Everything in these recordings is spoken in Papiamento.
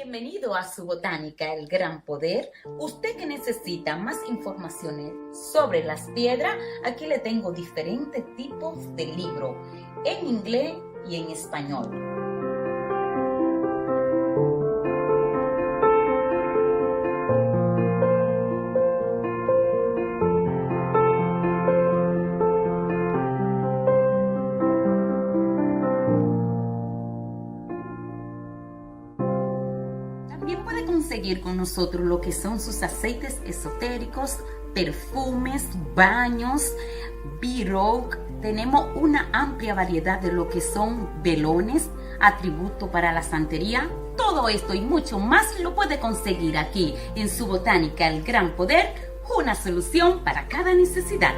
Bienvenido a su botánica El Gran Poder. Usted que necesita más informaciones sobre las piedras, aquí le tengo diferentes tipos de libro en inglés y en español. También puede conseguir con nosotros lo que son sus aceites esotéricos, perfumes, baños, b Tenemos una amplia variedad de lo que son velones, atributo para la santería. Todo esto y mucho más lo puede conseguir aquí en su Botánica El Gran Poder, una solución para cada necesidad.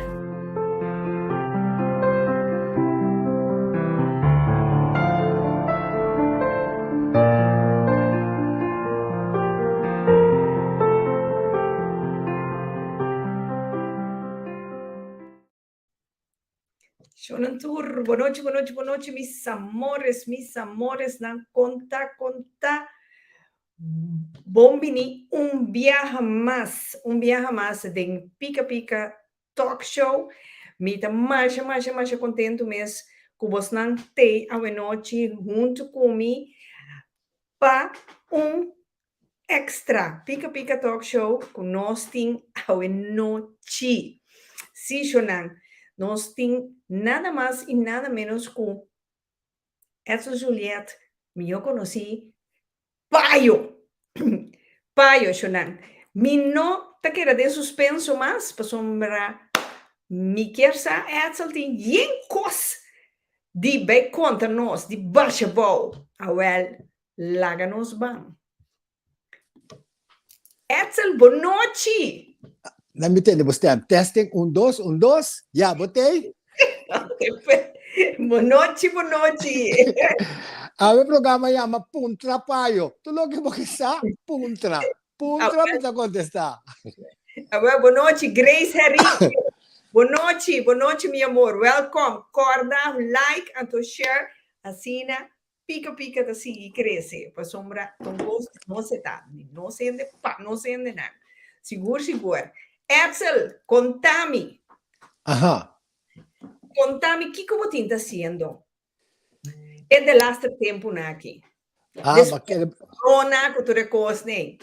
Shonan tur, bonochi, bonochi, bonochi, mis amores, mis amores, nan konta, konta. Bon bini un biaha mas, un biaha mas den Pika Pika Talk Show. Mi ta masha, masha, masha kontentu mes ku bosnan tei awenochi huntu ku mi pa un extra Pika Pika Talk Show ku nos tin awenochi. Sí, shownan, nos tin nada mas i nada menos ku Edson Juliet, mihó konosí Payo! Payo, shownan. Mi no ta keda den suspenso mas pasobra mi kier sa Edsel tin yen kos di bai konta nos di basha bou. Awel, laga nos ban. Edsel, bonochi! Let me tende bo stem. Testing, un, dos, un, dos. Ya, bo tei? Bonochi, bonochi. Awe programa yama Puntra Payo. Tur loke bo ke sa, puntra. Puntra mi ta kontestá. Awe, bonochi, Grace Henrique. Bonochi, bonochi, mi amor. Welcome. Kòrda, like anto share. Asina Pika pika ta sigui krese pasobra un kos no se ta di nos hende pa nos hendenan. Sigur sigur. Edsel, kontami. Aha. Kontami kiko bo tin ta hasiendo e delaster tempunan aki. Ah, Despues ma kere corona ku tur e kosnan.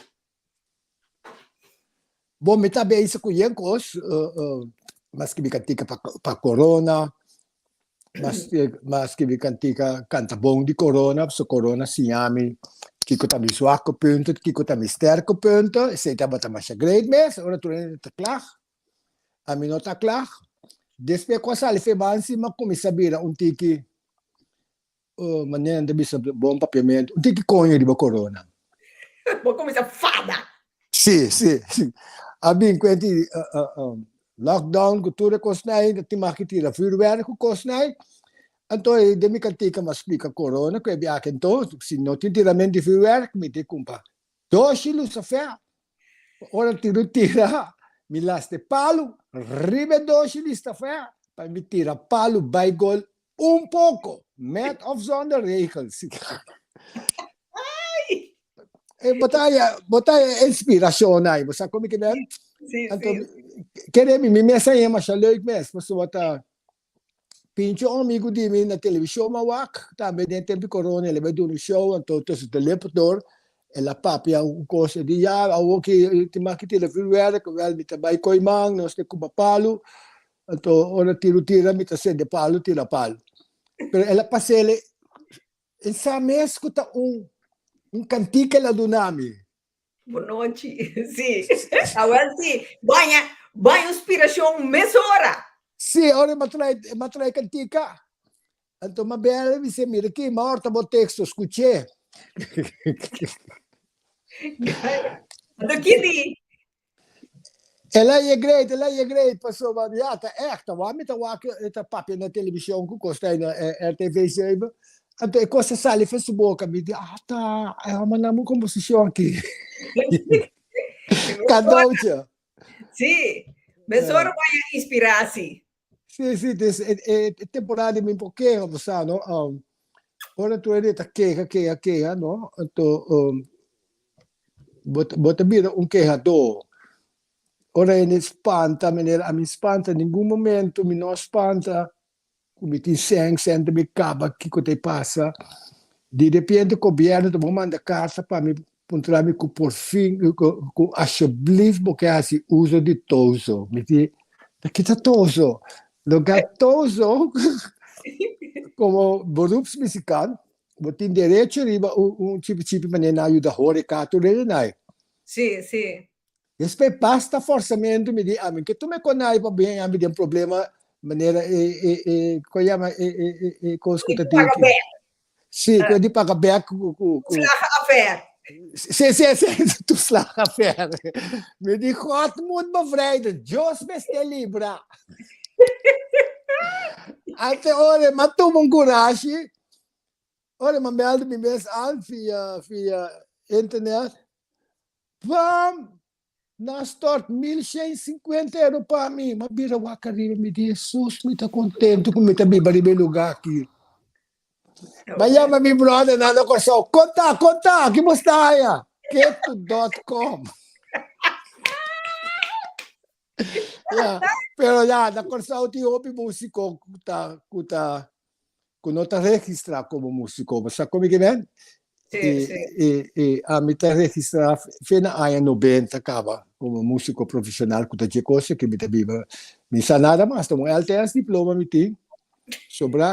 Bon, mi ta bezig ku yen kos, mi a skibi kantika pa corona, mi a skibi kantika kanta bon di corona, pasobra corona siña mi kiko ta mi zwakke punto, kiko ta mi sterke punto, esei tabata masha great mes, ora tur hende ta klag, ami no ta klag. Despues ku a sali febansi mi a kuminsá bira un tiki Manera nan ta bisa bon papiamentu, un tiki koño riba korona. Bo kuminsá fada. Sí, sí, sí. A bin kuenta di lockdown ku tur e kosnan ei, ta tin mas ki tira vuurwerk ku kosnan ei. Anto den mi kantika mi a splika korona ku e biaha anto si no tin tiramentu di vuurwerk mi tin kumpra Doshi lusafè, ora tiru tira, mi lasta e palu riba e doshi listafè pa mi tira palu bai gol un poko, met of zonder regels. E bo ta haya, bo ta haya inspirashon ai, bo sa kon mi ke men? Sí, Anto, sí. kere mi, mi mes a haya masha leuk mes, pasobra ta Pincho un amigu di mi na televishon a wak, tambe den tempu di corona el a bai duna un show, anto tussen de lippen door el a papia un kos, el di ya awor ki tin mas ki tira vuurwerk, wel mi ta bai Koiman, nos ta kuba palu, anto ora tiru tira mi ta sende palu tira palu. Pero el a pas'el e sa mes ku ta un un kantika el a duna mi. Bonochi. Sí. Awel sí. Baña, baña inspiracion mesora. Sí, ora mi a trae, mi a trae cantica. Anto mi a bel y mi mira aki, mi a horta bo texto, scuché. Anto ki di? El a ye great, el a ye great, pasobra ya ta echt, ta wak mi ta wak e ta papia na television ku kos ta na RTV 7, anto e kos a sali for su boka, mi di ata e hòmber nan un komposishon aki. Cadeautje. Sí, mesora bo a inspirá si. Sí, sí, dus e, e, e temporada di mi por keha, bo sa, no? Um, ora tur hende ta keha, keha, keha, no? Anto, um, Bo ta bira un kehadó. Ora hende spanta, manera ami spanta, ningun momento mi no spanta ku mi tin sèn, sèn ta bin kaba, kiko ta pasa. Di repente gobièrnu ta bon manda karta pa mi puntra mi ku por fin, ku asheblief bo ke hasi uso di tozo. Mi di, ta ki ta tozo? Loke a tozo komo beroepsmuzikant bo tin derecho riba un chipi chipi manera nan a yuda horeca tur hende nai. Sí, sí. Despues basta forzamento mi di ami ke tuma e konai pa bin ami den problema manera e e e kon yama e e e e kos ku ta Di paga tin bek. Sí, ku di paga bek ku ku ku Toeslagenaffaire. Sí, sí, sí, toeslagenaffaire. Mi di God moet bevrijden, Dios mester libra. Ante ora m'a tuma un kurashi, ora m'a mèlda mi mes aan via via internet, Pam! Nan stort 1150 euro pa mi. M'a bira wak ariba, mi di, Hesus, mi ta kontentu ku mi ta biba riba e lugá aki. M'a yama mi bròdernan na Kòrsou, Konta, konta, ki bo sta haya? Ketu dòt kòm. Ya, pero ya, na Kòrsou tin hopi músiko ku ta, ku ta, ku no ta registrá komo músiko. Bo sa kon mi ke men? Sí, I, sí. i, i ami ta registrá fe na aña nobenta kaba komo músiko profeshonal ku ta dje kos aki mi ta biba. Mi sa nada mas, ta un LTS diploma mi tin. Sobrá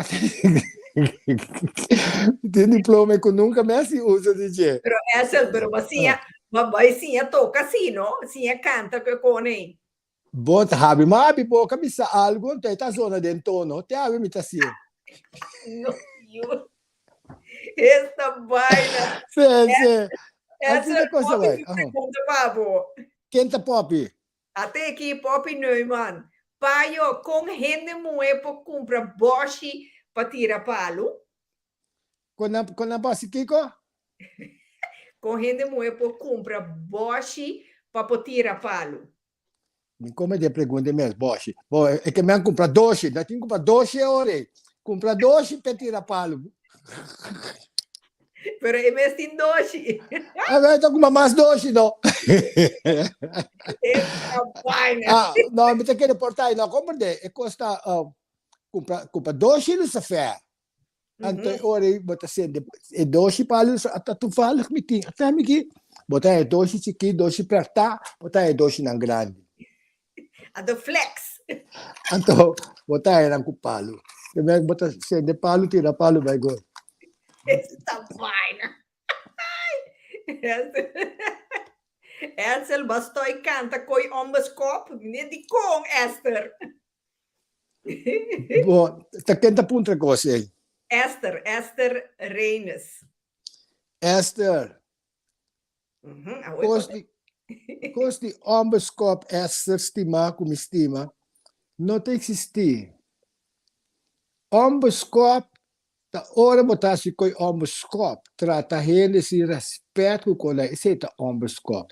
mi tin diploma ku nunka mi hasi uso di dje. Pero Edsel, pero bo siña, bo bai siña toka sí, no? Siña kanta ku e kone ei. Bo ta habi ma habi boka mi sa algu anto e ta zona den tono te awe mi ta hacié. No, yu. Esta baina. Sí, sí. Así Edsel, ta cosa Poppy bai. tin Aha. pregunta pa bo. Ken ta Poppy? Ate aki Poppy Neuman. Payo, kon hende muhé por kumpra bòshi pa tira palu? Kon nan kon nan por hasi kiko? Kon hende muhé por kumpra bòshi pa por tira palu? Mi come di e pregunta mes, bòshi. Bo, e ke men kumpra doshi. Nan tin kumpra doshi e ora ei. Kumpra doshi p'e tira palu. Pero e mes tin doshi. A ver, ta kumpra mas doshi no. Esta vaina. Ah, no, mi ta kere por ta, no comprende. E kos ta, uh, kumpra, kumpra doshi lucifer. Anto e ora ei bo ta sende e doshi palu ata toevallig mi tin ata mi ki bo ta e doshi chikí doshi pèrtá bo ta e doshinan grandi. Anto flex. Anto bo ta e nan ku palu. Primer bo ta sende palu tira palu bai gol. Esta vaina. Edsel bastoi kanta koi onbeskop. Meneer dikon Esther? Bo, ta ken ta puntra kos ei? Esther, Esther Reines. Esther. Mhm, awor Kos di, kos di onbeskop Esther stima ku mi stima no ta eksistí. Onbeskop ta ora bo ta hasi koi onbeskop, trata hende sin rèspèt ku kos, esei ta onbeskop.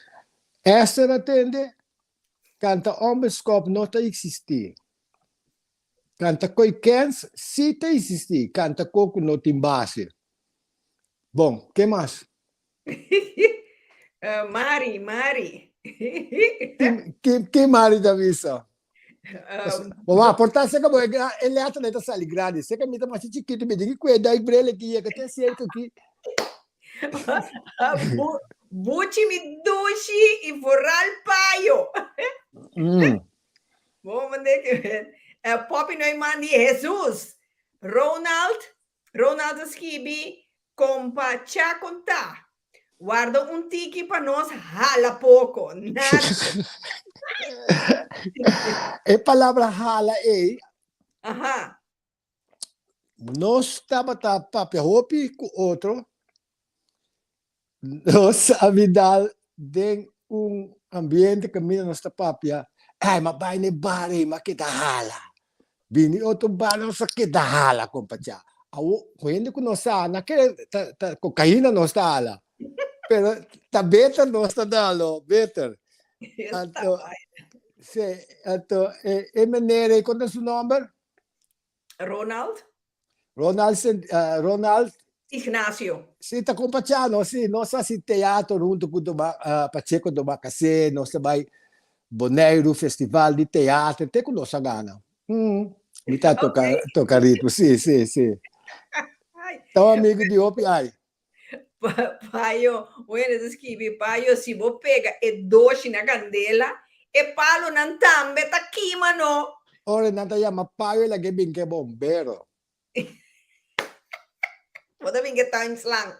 Esther a tende Kanta onbeskop no ta eksistí. Kanta koi kens sí ta eksistí, kanta ko ku no tin base. Bon, ke mas? Mari, Mari. Ki, ki Mari ta bisa? Bo wak, por ta seka bo e gra, e letra ta sali grandi. Seka mi ta masha chikitu, mi tin ki kuida e bril aki, yega te serka aki. Buchi mi dushi i vooral payo. Bo mande ke Poppy Neumann di Jesus. Ronald, Ronald a skibi kompa cha konta. Warda un tiki pa nos hala poko. Nada. E palabra hala ei. Aha. Nos tabata papia hopi ku otro. Nos a bidal den un ambiente kaminda nos ta papia, Ai, m'a bai na e bar ei, m'a keda hala. Bini otro bar, nos a keda hala, kompa Cha. Awo, ku hende ku no sa, nan kere ta ta kokaina nos ta hala. Pero ta beter nos ta dalo, beter. Anto, si, anto e e meneer ei, kon ta su nomber? Ronald. Ronald, Ronald. Ignacio. Si, ta kompa Chano, si. Nos a hasi teatro huntu ku Doma, Pacheco Domacassé, nos ta bai Boneiru, festival di teatro, te ku nos a gana. Mi ta toka, toka ritmo, si, si, si. Ta un amigu di hopi ai. Payo, bueno, ta skibi, Payo, si bo pega e doshi na kandela, e palonan tambe ta kima, no? Ora nan ta yama Payo, el a ke bin ke bombero. Bo ta bin ke times lang.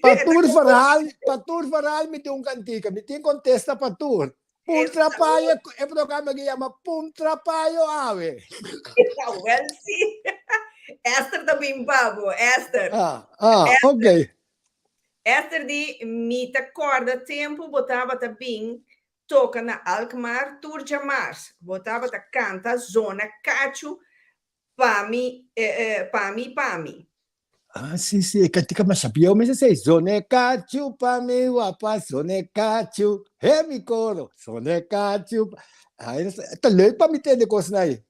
Pa tur verhaal, pa tur verhaal mi tin un kantika. Mi tin kontesta pa tur. Puntra Payo, e programa ke yama Puntra Payo awe. Wel si. Esther ta bin pa bo, Esther. Ah, ah, ok. Esther di, mi ta kòrda tempu bo tabata bin Toka na Alkmaar tur djamars. Bo tabata kanta Zona Kachu pa mi pa mi pa mi. Ah, si, si, e kantika masha bieu mes esei. Zona Kachu pa mi wapa, zona kachu, he mi koro, zona kachu. Ai, ta leuk pa mi tende kosnan ei.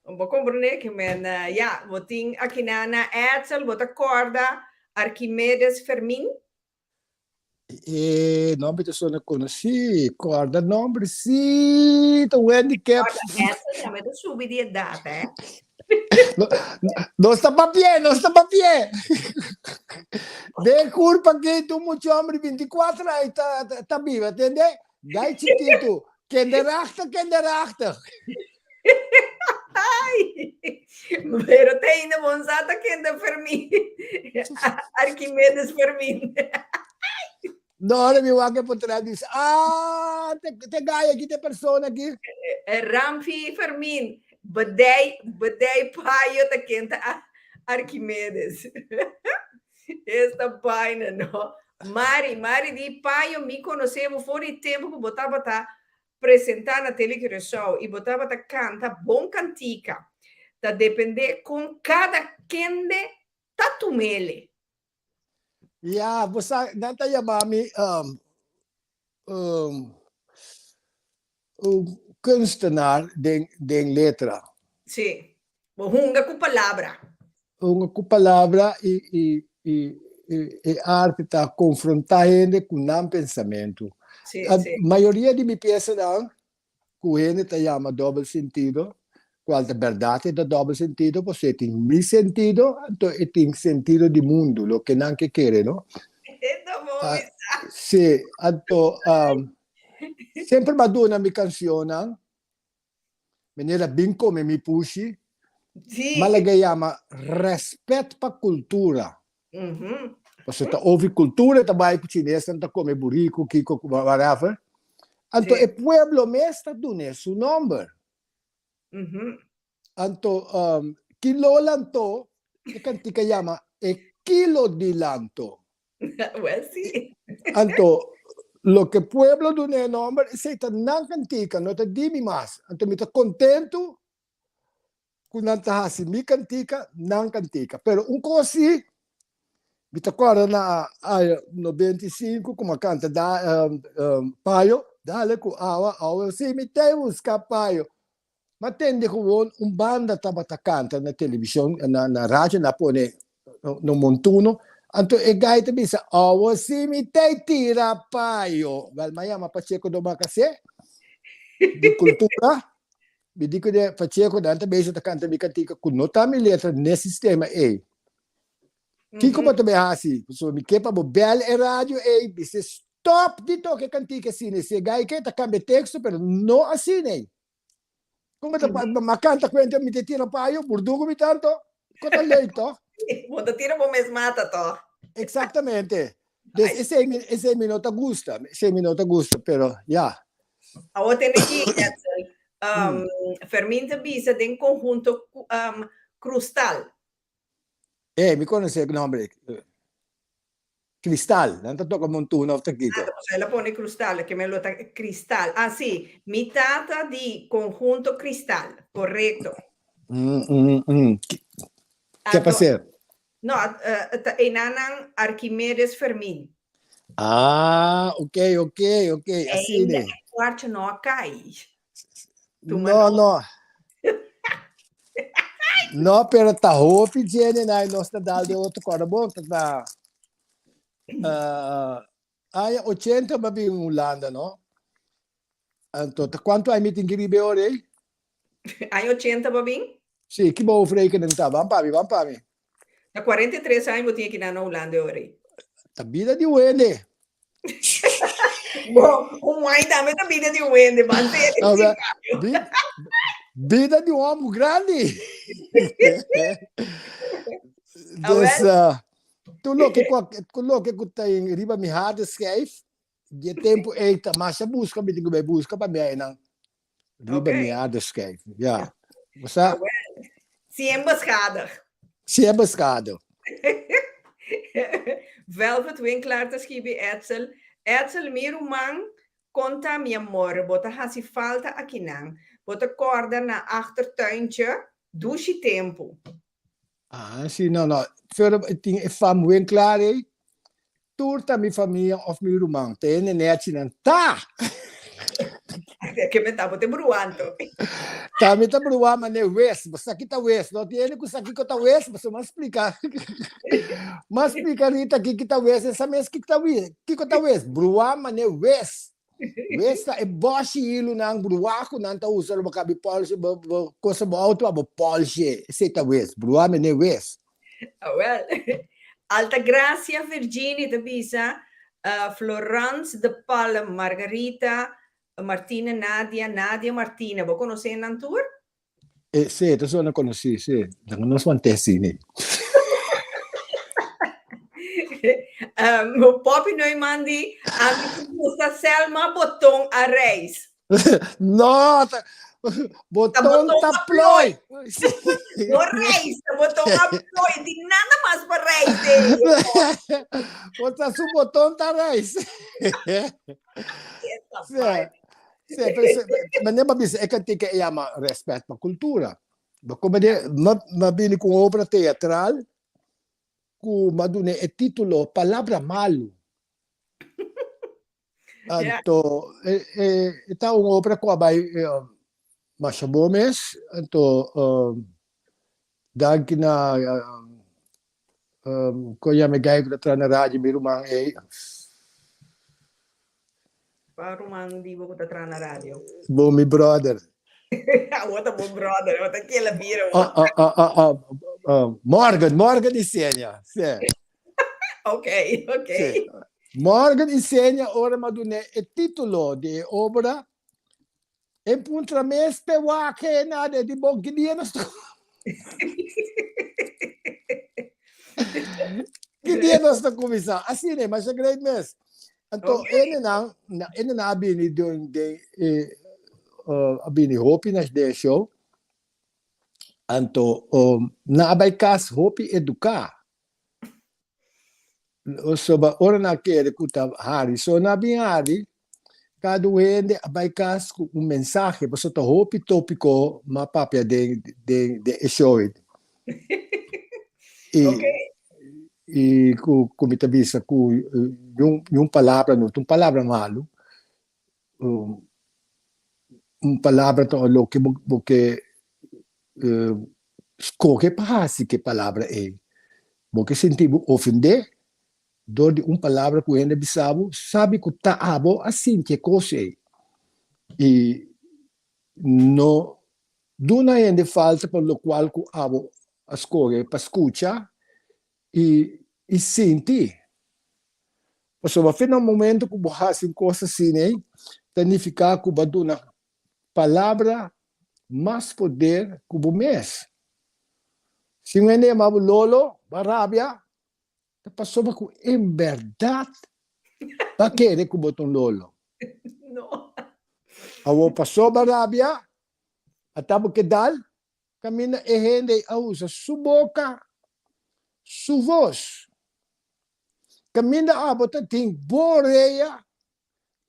Bo komprendé ke men, ya, bo tin akinan na Edsel, bo ta kòrda Archimedes Fermin? E nomber ta sona konosí. Kòrda nomber sí, ta Wendy Kep. Kòrda esa tambe ta subi di edat, eh. Nos ta papié, nos ta papié. Den kurpa aki tur mucha homber di bintikuater aña ta ta biba, tende? Gai chikitu, kinderachtig, kinderachtig. Ai! Pero te ainda bon sa ta kende Fermin. Arquimedes Fermin. No, ora mi wak e portret mi bisa, ah, te, te gai aki, te persona aki. Ramfi Fermin, bedei, bedei payo ta kenta Arquimedes. Esta baina, no. Mari, Mari di payo mi konosé bo for di tempu ku bo tabata presentá na Tele Curaçao i bo tabata kanta bon kantika. Ta dependé kon kada kende ta tum'ele. Ya, bo sa, nan ta yama mi um, um, un kunstenaar den, den letra. Sí. Bo hunga ku palabra. Hunga ku palabra i, i, i, i e arte ta konfrontá hende ku nan pensamentu. Sí, sí. Mayoria di mi piesanan ku hende ta yama dòbel sentido, kual ta bèrdat e ta dòbel sentido, pasobra e tin mi sentido, anto e tin sentido di mundu, loke nan ke kere, no? E ta bon bisa. Sí, anto semper mi a duna mi kanshonnan Meneer a bin come mi pushi. Sí. Ma laga yama respet pa cultura. Pasobra ta over cultura ta bai cu chinesnan ta come burico, kico, whatever. Anto e pueblo mes ta dun'e su nomber. Anto ki lo lantó, e kantika yama e kilo di lanto. Wel si. Anto loke pueblo duna e nomber, esei ta nan kantika, no ta di mi mas. Anto mi ta kontentu ku nan ta hasi mi kantika nan kantika. Pero un kos si, mi ta kòrda na aña 95 ku mi a kanta da payo, dale ku awa, awa si mi ta buska payo. M'a tende gewoon un banda tabata canta na television, na, na radio, na pone no montuno. Anto e guy ta bisa, Awo si mi tei tira payo. Wel, m'a yama Pacheco Domacassé, di Cultura. Mi di kuné, Pacheco, nan ta bezig ta canta mi cantica cu no ta mi letra n'e sistema ei. Kiko bo ta bay hasi? Pasobra mi ke pa bo bel e radio ei, bisa stop di toca e cantica asina. Si e guy ke ta cambia texto, pero no asina ei. Como ta pa ma canta cuenta mi te tira payo, burdugo mi tanto. Ko ta leuk toch? Bo ta tira bo mes mata toch? Exactamente. Dus esei mi esei mi no ta gusta, esei mi no ta gusta, pero ya. Awor tende ki, Edsel. Um, Fermin ta bisa den conjunto um, Crustal. Eh, mi conoce e nombre. Cristal, nan ta toca montuno of ta kiko? Ah, el a pone Crustal, ke men lo ta Cristal. Ah, sí, mi tata di Conjunto Cristal, correcto. Mm, mm, mm. Ke Anto, pasé? no, uh, ta enanan Arquimedes Fermin. Ah, ok, ok, ok, así Ainda ne. e kwartje no a kai. Tuma No, nota. no. No, pero ta hopi djene na nos ta dal de otro kòrda bon ta na uh, aña 80 m'a bin Hulanda, no? Anto ta kuantu aña mi tin ki riba e ora ei? Aña 80 bo bin? Sí, ki bo hoofdrekening ta? Ban pa mi, ban pa mi. Ta 43 aña bo tin aki na na Hulanda e ora ei. Ta bida di un hende. Bo, un wine tambe ta bida di un hende, ban serio. No, ba- bi- bida di un homber grandi. Dus, uh, tur loke ku, ku loke ku ta in riba mi harde schijf, di e tempo ei ta masha buska, mi tin ku bai buska pa mi einan. Riba mi harde schijf, ja. Bo sa? Sien beschadig. Sien beschadig. Velvet Winklaar ta skibi Edsel, Edsel mi ruman konta mi amor bo ta hasi falta akinan bo ta korda na achtertuintje dushi tempu. Ah si no no pero tin e fam Winklaar ei Tur ta mi famia of mi ruman, te e nenechinan ta! Ke men ta bo te brua anto. Ta mi ta brua mane wes, bo sa ki ta wes, no tin hende ku sa kiko ta wes, pasobra m'a splika, m'a splika Rita kiko ta wes, e sa mes kiko ta wes, kiko ta wes, brua mane wes, wes ta e bòshi hilunan brua ku nan ta usa lo bo kabi pòlshe, bo bo kosa bo outo pa bo pòlshe, esei ta wes, brua mane wes. Awel, Altagracia Virginie ta bisa, Florence de Palm, Margarita, Martina Nadia, Nadia Martina, bo konosé nan tur? E, sí, ta sona konosí, sí. Nan nos wan te sini. Um, Poppy Neumann di, ami ku gusta Selma Boton a reis. No, ta, boton ta plooi. No reis, ta boton a plooi. Di nada mas pa reis. Bota su boton ta reis. Sí, sí, pero meneer ma bisa, e kantika e llama respet pa cultura. Ma como de, ma, ma bini cu un obra teatral cu ma dune e titulo Palabra Malu. Anto e e e ta un obra ku a bai masha bon mes. Anto danki na kon yama e guy ku ta traha na radio, mi ruman ei. Kua ruman di bo ku ta traha na radio? Bo mi brother. Awor ta bo brother, awor ta kela bira bo. Morgan, Morgan Isenia, si. Ok, ok. Sí. Morgan Isenia ora m'a dun'é e título di e obra, e puntra mes p'e wak e nada, e di bon ki dia nos ta Ki dia nos ta kuminsá? Asina e masha great mes. Anto Ok. hendenan, hendenan a bini den den e a bini hopi na den e show. Anto nan a bai kas hopi eduká. Soba ora nan a kere ku ta hari so nan a bin hari, kada un hende a bai kas ku un mensahe pasobra ta hopi topiko m'a papia den den den e show ei. I i ku ku mi ta bisa ku niun palabra no ta un palabra malu, un palabra ta loke bo bo ke Skohe pa hasi ku e palabra ei. Bo ke sinti bo ofendé dor di un palabra ku hende bisa bo, sabi ku ta abo a sinti e kos ei. I no duna hende falta pa lokual ku abo a skohe pa skucha i i sinti. Pasobra fin na momento ku bo hasi un kos asina ei, ta nifiká ku bo a duna Palabra mas poder ku bo mes. Si un hende yama bo lolo, bo a rabia, ta pasobra ku en bèrdat bo a kere ku bo ta un lolo. Awor pasobra rabia, ata bo ke dal, kaminda e hende a usa su boka, su vos. Kaminda abo ta tin bo orea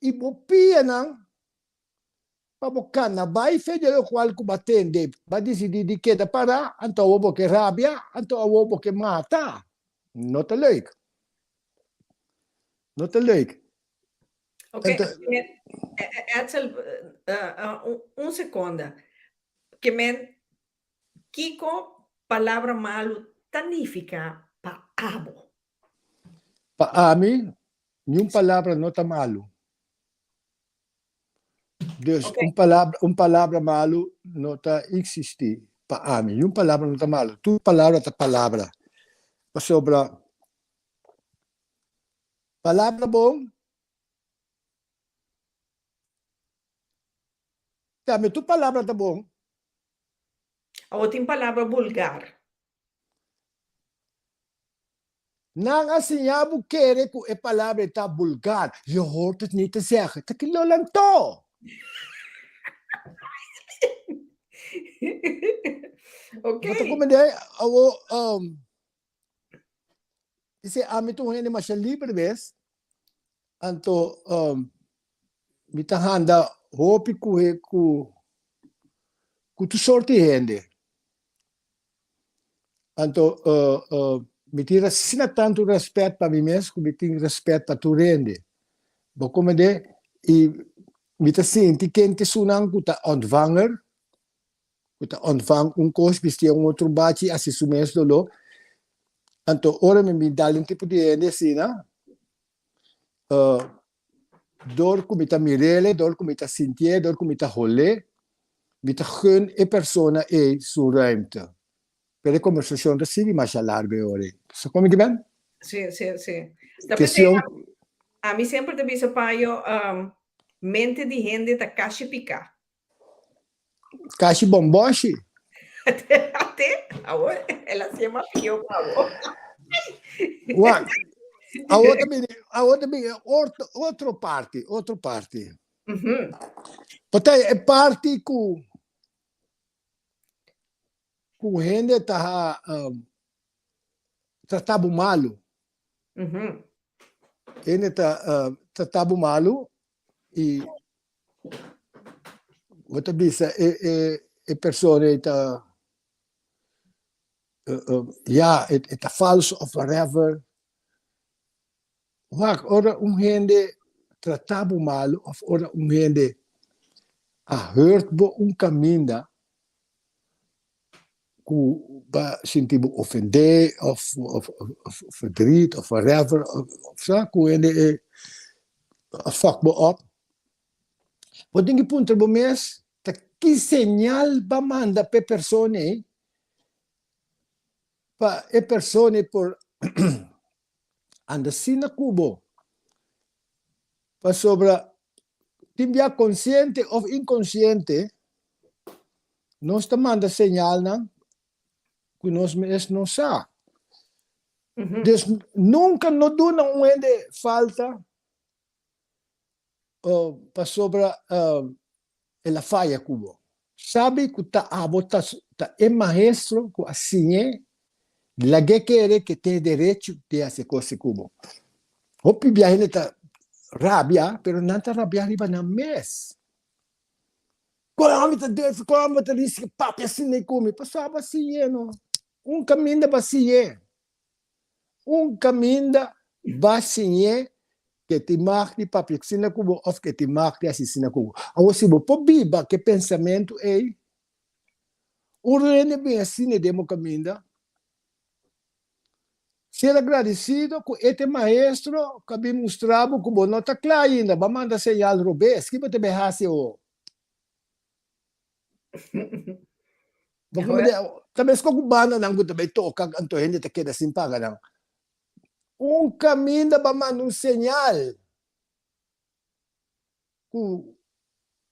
i bo pianan pa bo kana bai fe di lokual ku bo a tende, bo a disidí di keda pará, anto awor bo ke rabia, anto awor bo ke mata. No ta leuk. No ta leuk. Ok, Edsel, un sekonda. Ke men, kiko. palabra malu ta nifiká pa abo? Pa ami, niun palabra no ta malu. Dus un palabra, un palabra malu no ta eksistí pa ami. Niun palabra no ta malu. Tur palabra ta palabra. Pasobra palabra bon tambe tur palabra ta bon. Awor tin palabra bulgar. Nan a siña bo kere ku e palabra ei ta bulgar. Je hoort het niet te zeggen. Ta ki lol anto? Ok. Bo ta komende awor um, Dice, ami ta un hende masha liber bes, anto um, mi ta handa hopi ku ku ku tur sorti hende. Anto uh, uh, mi tin asina tantu respet pa mi mes ku mi tin respet pa tur hende. Bo komende? I mi ta sinti ken ta esunnan ku ta ontvanger, ku ta ontvang un kos bistié un otro bachi hasi su mes doló. Anto ora mi bin dal un tipo di hende asina, uh, dor ku mi ta mir'é, dor ku mi ta sintié, dor ku mi ta hol'é, mi ta gun e persona ei su ruimte. Pero e kombersashon ta sigui masha largu e ora ei. Sa kon mi ke ben? Sí, sí, sí. Ta p'esei Kestion. ami semper ta bisa Payo, um, mente di hende ta kashi piká. Kashi bomboshi. Ate, awor, el a hasié mas pió pa awor. Wak, awor ta bini, awor ta bini otro, otro parti, otro parti. Patai e parti ku ku hende ta um, trata bo malu. Hende ta uh, trata bo malu i bo ta bisa e e e persona ei ta ya e ta falso of whatever. Wak, ora un hende trata bo malu of ora un hende a hurt bo un kaminda ku bo sinti bo ofendé of of of verdriet of whatever of sa ku hende e a fuck bo op, bo tin ki puntra bo mes ta ki señal bo a manda p'e persona ei pa e persona ei por anda asina ku bo. Pasobra tin bia konsiente òf inkonsiente nos ta manda señalnan ku nos mes no sa. Dus nunka no duna un hende falta pasobra el a faya ku bo. Sabi ku ta abo ta ta e maestro ku a siñ'é, lag'é kere ke tin e derecho di hasi e kos ku bo. Hopi bia hende ta rabia, pero nan ta rabia riba nan mes. Kon ami ta durf, kon ami ta riska papia asina ku mi? Pasobra abo a siñ'é no. Un kaminda bo a siñ'é. Un kaminda ba siñ'é ke tin mag di papia asina ku bo òf ke tin mag di hasi asina ku bo. Awor si bo por biba ku e pensamentu ei, un rende bin asina den bo kaminda, ser agradesido ku e ta e maestro ku a bin mustra bo ku bo no ta kla ainda, bo a manda señal robes, ki bo ta bai hasi awor? Bo kuma di, ta meskos ku bandanan ku ta bai toka anto hende ta keda sin paga nan. Un kaminda ba manda un señal ku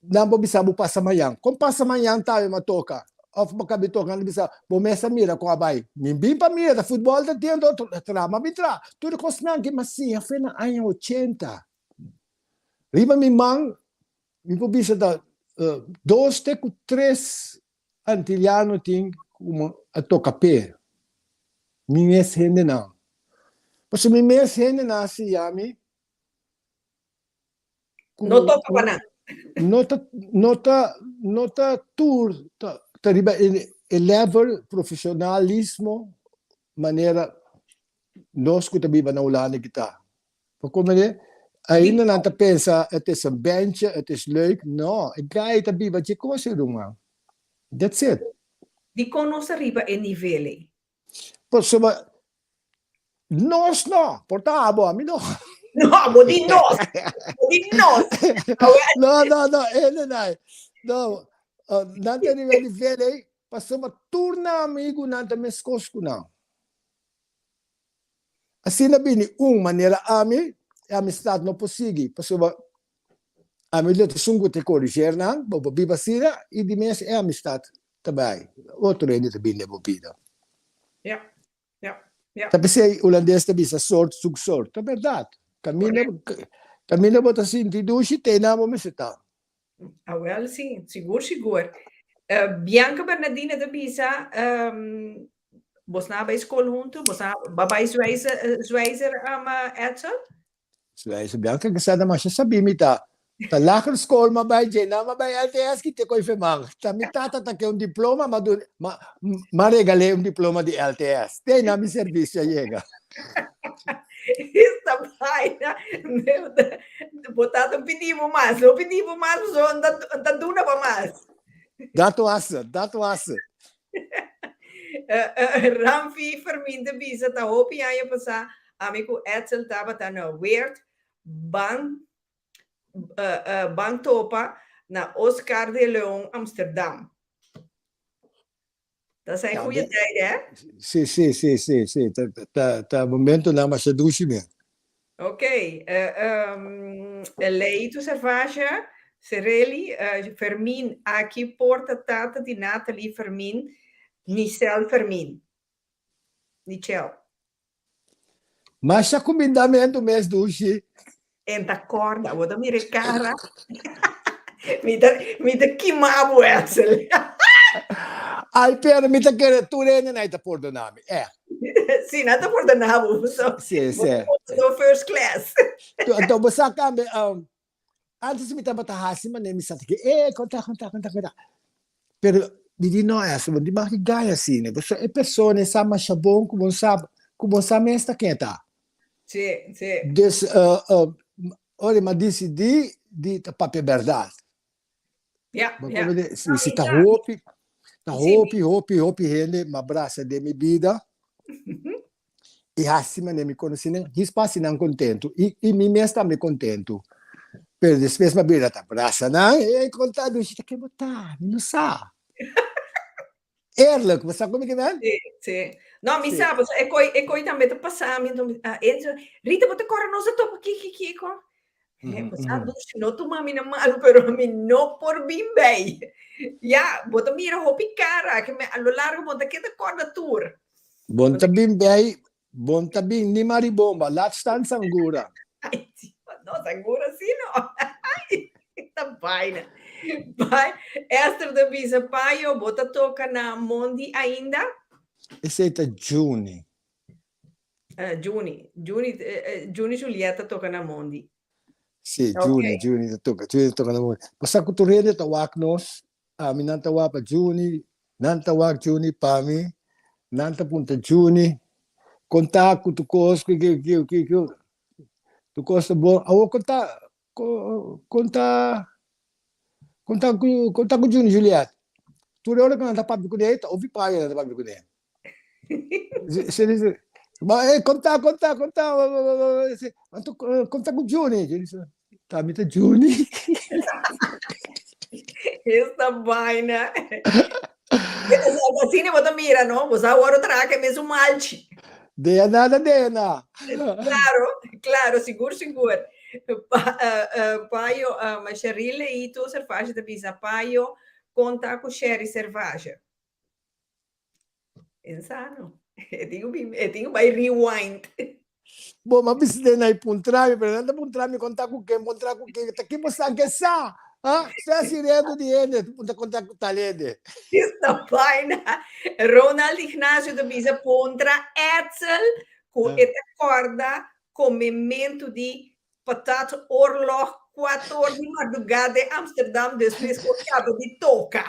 nan por bisa bo pasa mañan. Kon pasa mañan tambe bo a toka òf bo kabi toka nan ta bisa bo mes a mira kon a bai. Mi bin pa mira ta futbòl ta tin anto tra mi a bin tra. Tur e kosnan ke mi a siña fe na aña ochenta. Riba mi man Mi por bisa ta dos te ku tres antiliano tin ku a toka p'e. Mi mes hendenan. Pasobra mi mes hendenan a siña mi ku No toka pa nan. no ta no ta no ta tur ta ta riba e level profesionalismo manera nos ku ta biba na Hulanda kita. Bo comprende? Ainda nan ta pensa het is een bandje, het is leuk. No, e guy ta biba dje cos ei ruman. That's it. Dikon nos ta riba e nivel ei? Pasobra nos no, por ta abo, ami no. No, abo di nos, abo di nos. No, no, no, ene nai. No, nan ta riba e nivel ei pasobra tur nan amigunan ta meskos ku nan. Asina bini un manera ami, e amistad no por sigui, pasobra ami lo ta esun ku ta koriger nan, bo por biba asina i di mes e amistad ta bai, otro hende ta bini den bo bida. Ja, ja, ja. Ta p'esei hulandes ta bisa soort zoekt soort, ta bèrdat. Kaminda kaminda bo ta sinti dushi, te nan bo mester ta. Awel si, sigur sigur. Bianca Bernardina ta bisa, bosnan a bai skol huntu, bosnan a bai Zwijzer, Zwijzer Edsel? Zwijzer, Bianca ke sa ta masha sabí mi ta. Ta lagere skol m'a bai dje, nan m'a bai LTS ki te koi feman. Ta mi tata ta ke un diploma, m'a dun, m'a, m'a regal'é un diploma di LTS. Te einan mi servisio a yega. Esta vaina, bo tata pidi bo mas, no pidi bo mas, pasobra N ta duna bo mas. Dat was het, dat was het. Ramfi Fermin ta bisa ta hopi aña pasá ami ku Edsel tabata na Weert ban ban topa na Oscar de Leon Amsterdam. Ta zijn goede tijden, hè? Sí, sí, sí, sí, sí. Ta, ta, ta momentonan masha dushi men. Ok. Leito Servacia, Sereli, Fermin, aki por ta tata di Nathalie Fermin, Nicel Fermin. Nichel. Masha kumindamentu mes dushi. En ta kòrda, bo ta mira e kara. Mi ta, mi ta kima bo, Edsel. Ai, pero mi ta kere tur hende nan ta pordona mi, eh. Sí, nan ta pordona bo. So, Sí, sí. bo ta first class. Anto bo sa tambe, um, Antes mi tabata hasi manera mi sa ta ke, eh, konta, konta, konta, konta. Pero mi di no, Esther, bo no tin mag di gaya asina. Pasobra e persona e sa masha bon ku bo sa, ku bo sa mes ta ken ta. Sí, sí. Dus, ora mi a disidí di ta papia bèrdat. Ja, Bo ja. comprende? Si, No, si mi ta sa. hopi, ta Sí, mi. hopi, hopi, hopi hende m'a brasa den mi bida i hasi manera mi konosí nan, djis pa hasi nan kontentu i, i mi mes tambe kontentu. Pero despues m'a bira ta brasa nan, ey konta dushi ta ke bo ta, mi no sa. Eerlijk, bo sa kon mi ke men? Sí, sí. No, mi Sí. sa, pasobra e koi, e koi tambe ta pasa mi, anto mi, ah, Enzo, Rita, bo ta kòrda nos a topa kiko, kiko? Eh, bo sa dushi, no tuma mi na malu, pero mi no por bin bei. Ya, bo ta mira hopi kara, ke me, a lo largo bo ta keda kòrda tur. Bon ta bin bei, bon ta bin ni maribomba, laat staan sangura. Ay, no, sangura sí no. Ay, ta baina. Bai, Esther ta bisa, Payo, bo ta toka na Mondi ainda? Esei ta Juni. Juni, Juni, Juni Juliet ta toka na Mondi. Sí, Juni, Juni ta toka, Juni ta toka na Mondi. Pasá ku tur hende ta wak nos, ami nan ta wak pa Juni, nan ta wak Juni pa mi, nan ta punta Juni, kon ta ku tur kos, ku ki ki ki ki, tur kos ta bon. Awor kon ta, kon ta, kon ta ku, kon ta ku Juni Juliet? Tur ora ku nan ta papia kuné, ta obi payo nan ta papia kuné. Se dice, ma eh, konta, konta, konta, anto konta ku Juni. Juni dice, ta mi ta Juni. Esta vaina. Asina bo ta mira, no? Bo sa awor traha ke mes un malchi. Dea nada, dea na. Claro, claro, sigur, sigur. Pa, uh, uh, payo, um, Cheryl Leito Servage ta bisa, payo, konta ku Sherry Servage. Insano. E tin ku bin, e tin ku bai rewind. Bo, m'a bisa den nan e puntra mi, pero nan ta puntra mi konta ku ken, puntra ku ken, ta ken bo sa ke sa? Ha? Sea si redu di hende, puntra konta ku tal hende. Esta vaina. Ronald Ignacio ta bisa puntra Edsel ku e ta kòrda komementu di patat oorlog kuator di mardugá den Amsterdam despues ku a kaba di toka.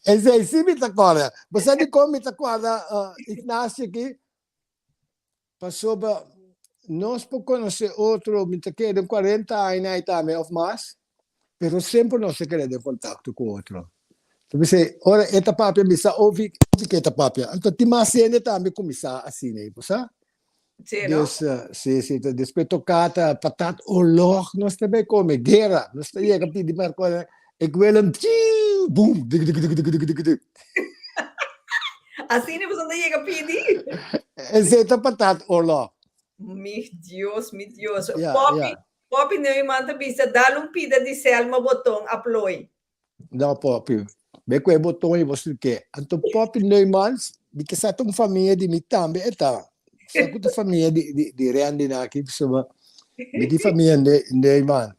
Esei sí mi ta kòrda. Bo sa dikon mi ta kòrda Ignacio aki? Pasobra nos por konosé otro, mi ta kere den kuarenta aña ei tambe òf mas, pero semper nos ta kere den kontakto ku otro. Ta bisa, ora e ta papia mi sa ovi ovi ke ta papia. Anto tin mas hende tambe kuminsá asina ei, bo sa? Sí, no? Dus, sí, sí, ta despues tokata patat oorlog nos ta bai kome, guera, nos ta yega pidi marko, ik wil een tjiu, boem, dik dik dik dik dik dik. Asina boso ta yega pidi? Esei ta patat oorlog. Mi Dios, mi Dios. Ja, Poppy, ja. Poppy Neuman ta bisa, dal un pida di Selma boton a plooi. No, Poppy, be ku e boton i bo slik'é. Anto Poppy Neumans, mi ke sa ta un famia di mi tambe e ta. Sa ku ta famia di, di, di Randy nan aki, pasobra mi di famia Ne, Neuman.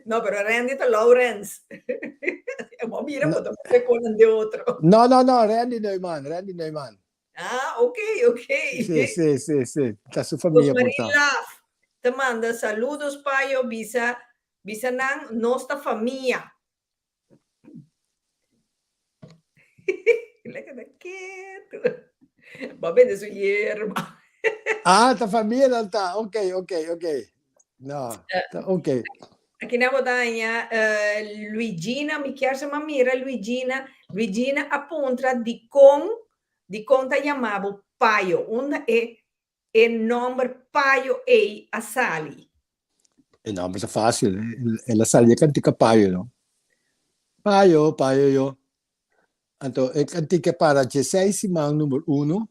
No, pero Randy ta Lawrence. E bo mira, No, bo ta mete konan de otro. no, no, no, Randy Neuman, Randy Neuman. Ah, ok, ok. Sí, sí, sí, sí. Ta su famia por Rosmarie ta. Laf ta manda saludos payo bisa bisa nan nos ta famia. El a keda ketu. Bo a bende su yerba. Ah, ta famia nan ta. Ok, ok, ok. No, ta ok. Aki nan bo ta haña eh, Luigina, mi kier sa mira Luigina. Luigina a puntra dikon, dikon ta yama bo Payo. Unda e e nomber Payo ei a sali? E nomber ta fácil. El a sali e kantika Payo, no? Payo, payo yo. Anto e kantika para dieseis siman number uno.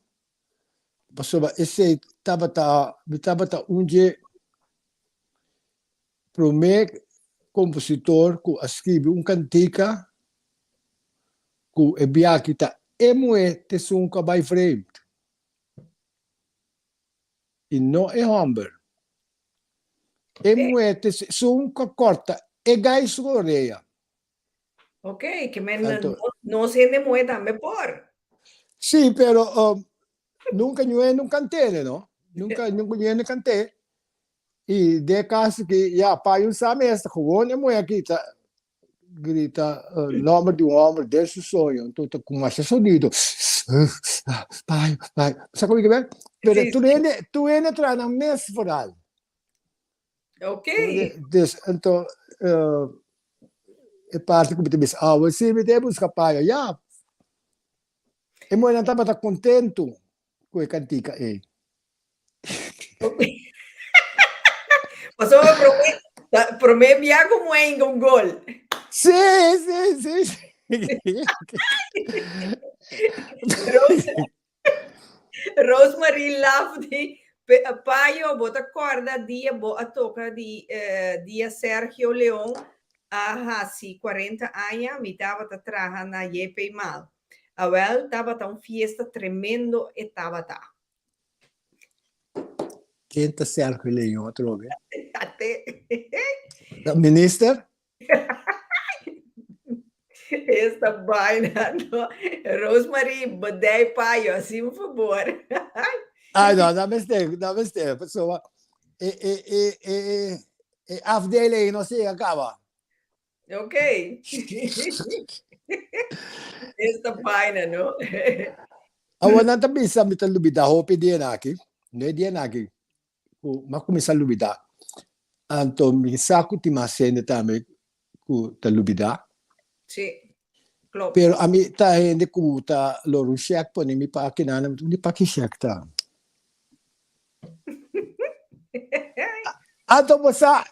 Pasobra esei tabata, mi tabata un dje promé kompositor ku a skribi un kantika ku e biaha ta e muhé t'esun ku a bai vreemd i no e hòmber. E muhé t'esun ku a kòrta e gai su orea. Ok, ke men nos hende muhé tambe por. Sí, pero um, nunca ñue no canté, no? Nunca nunca ñue no canté. Y de caso que ya pa un sa mes, gewoon e muhé aquí ta grita uh, nombre de un hombre de su sueño. Entonces con más sonido. Pai, pai. Sa como que ven? Pero Sí, tu hende, tu hende trae na mes vooral. Ok. Dus, anto, uh, e parte ku mi ta bisa, awe si mi ta buska payo, ya. E muhernan tabata kontentu ku e kantika ei. Pasobra promé, ta, promé bia ku muhé hinka un gol. Sí, sí, sí. Rose, Rosemarie Laf di Payo, bo ta kòrda dia bo a toka di dia Sergio Leon a hasi 40 aña, mi tabata traha na JP Maal. Awèl, tabata un fiesta tremendo e tabata. Ken ta Sergio Leon atrobe? Ate. Ta minister? Esta vaina, no. Rosemary, bodei payo, así un favor. Ay, no, no mester, no mester. Pasobra e, e, e, e, e afdeling no sigue acaba. Ok. Esta vaina, no. Awor nan ta bisa mi ta lubida hopi dia aki. No e dia aki. Ku m'a kuminsá lubidá. Anto mi sa ku tin mas hende tambe ku ta lubidá. Sí, klopt. Pero ami ta hende ku ta lora un shèk pone mi paki nan, mi ta unda e paki shèk ta? Anto bo sa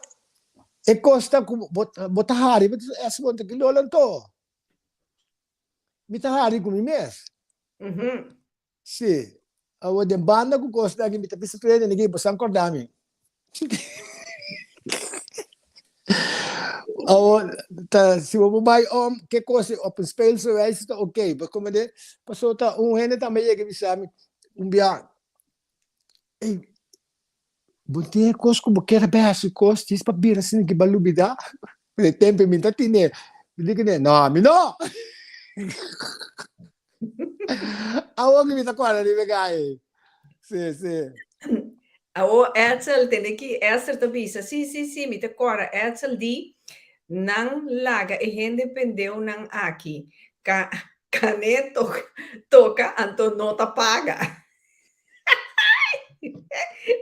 e kos ta ku bo bo ta hari, bo ta bisa es bo ta ki lola anto. Mi ta hari ku mi mes. Sí. Awor den banda ku kosnan aki mi ta bisa tur hende niki boso a kòrda mi. Awor ta si bo por bai om ke kos op een speelse wijze ta oké. Bo komende pasobra ta un hende tambe yega bisa mi un bia ey Bo tin e kos ku bo kier a bai hasi kos djis pa bira asina ki bo a lubidá. Pero e tempu mi ta tine. Mi di kuné, no, ami no. Awor ku mi ta kòrda riba e gai ei. Sí, sí. Awor Edsel, tende ki Esther ta bisa, Sí, sí, sí, mi ta kòrda. Edsel di, Nan laga e hende pendeunan aki. Ka, kané toka, anto no ta paga.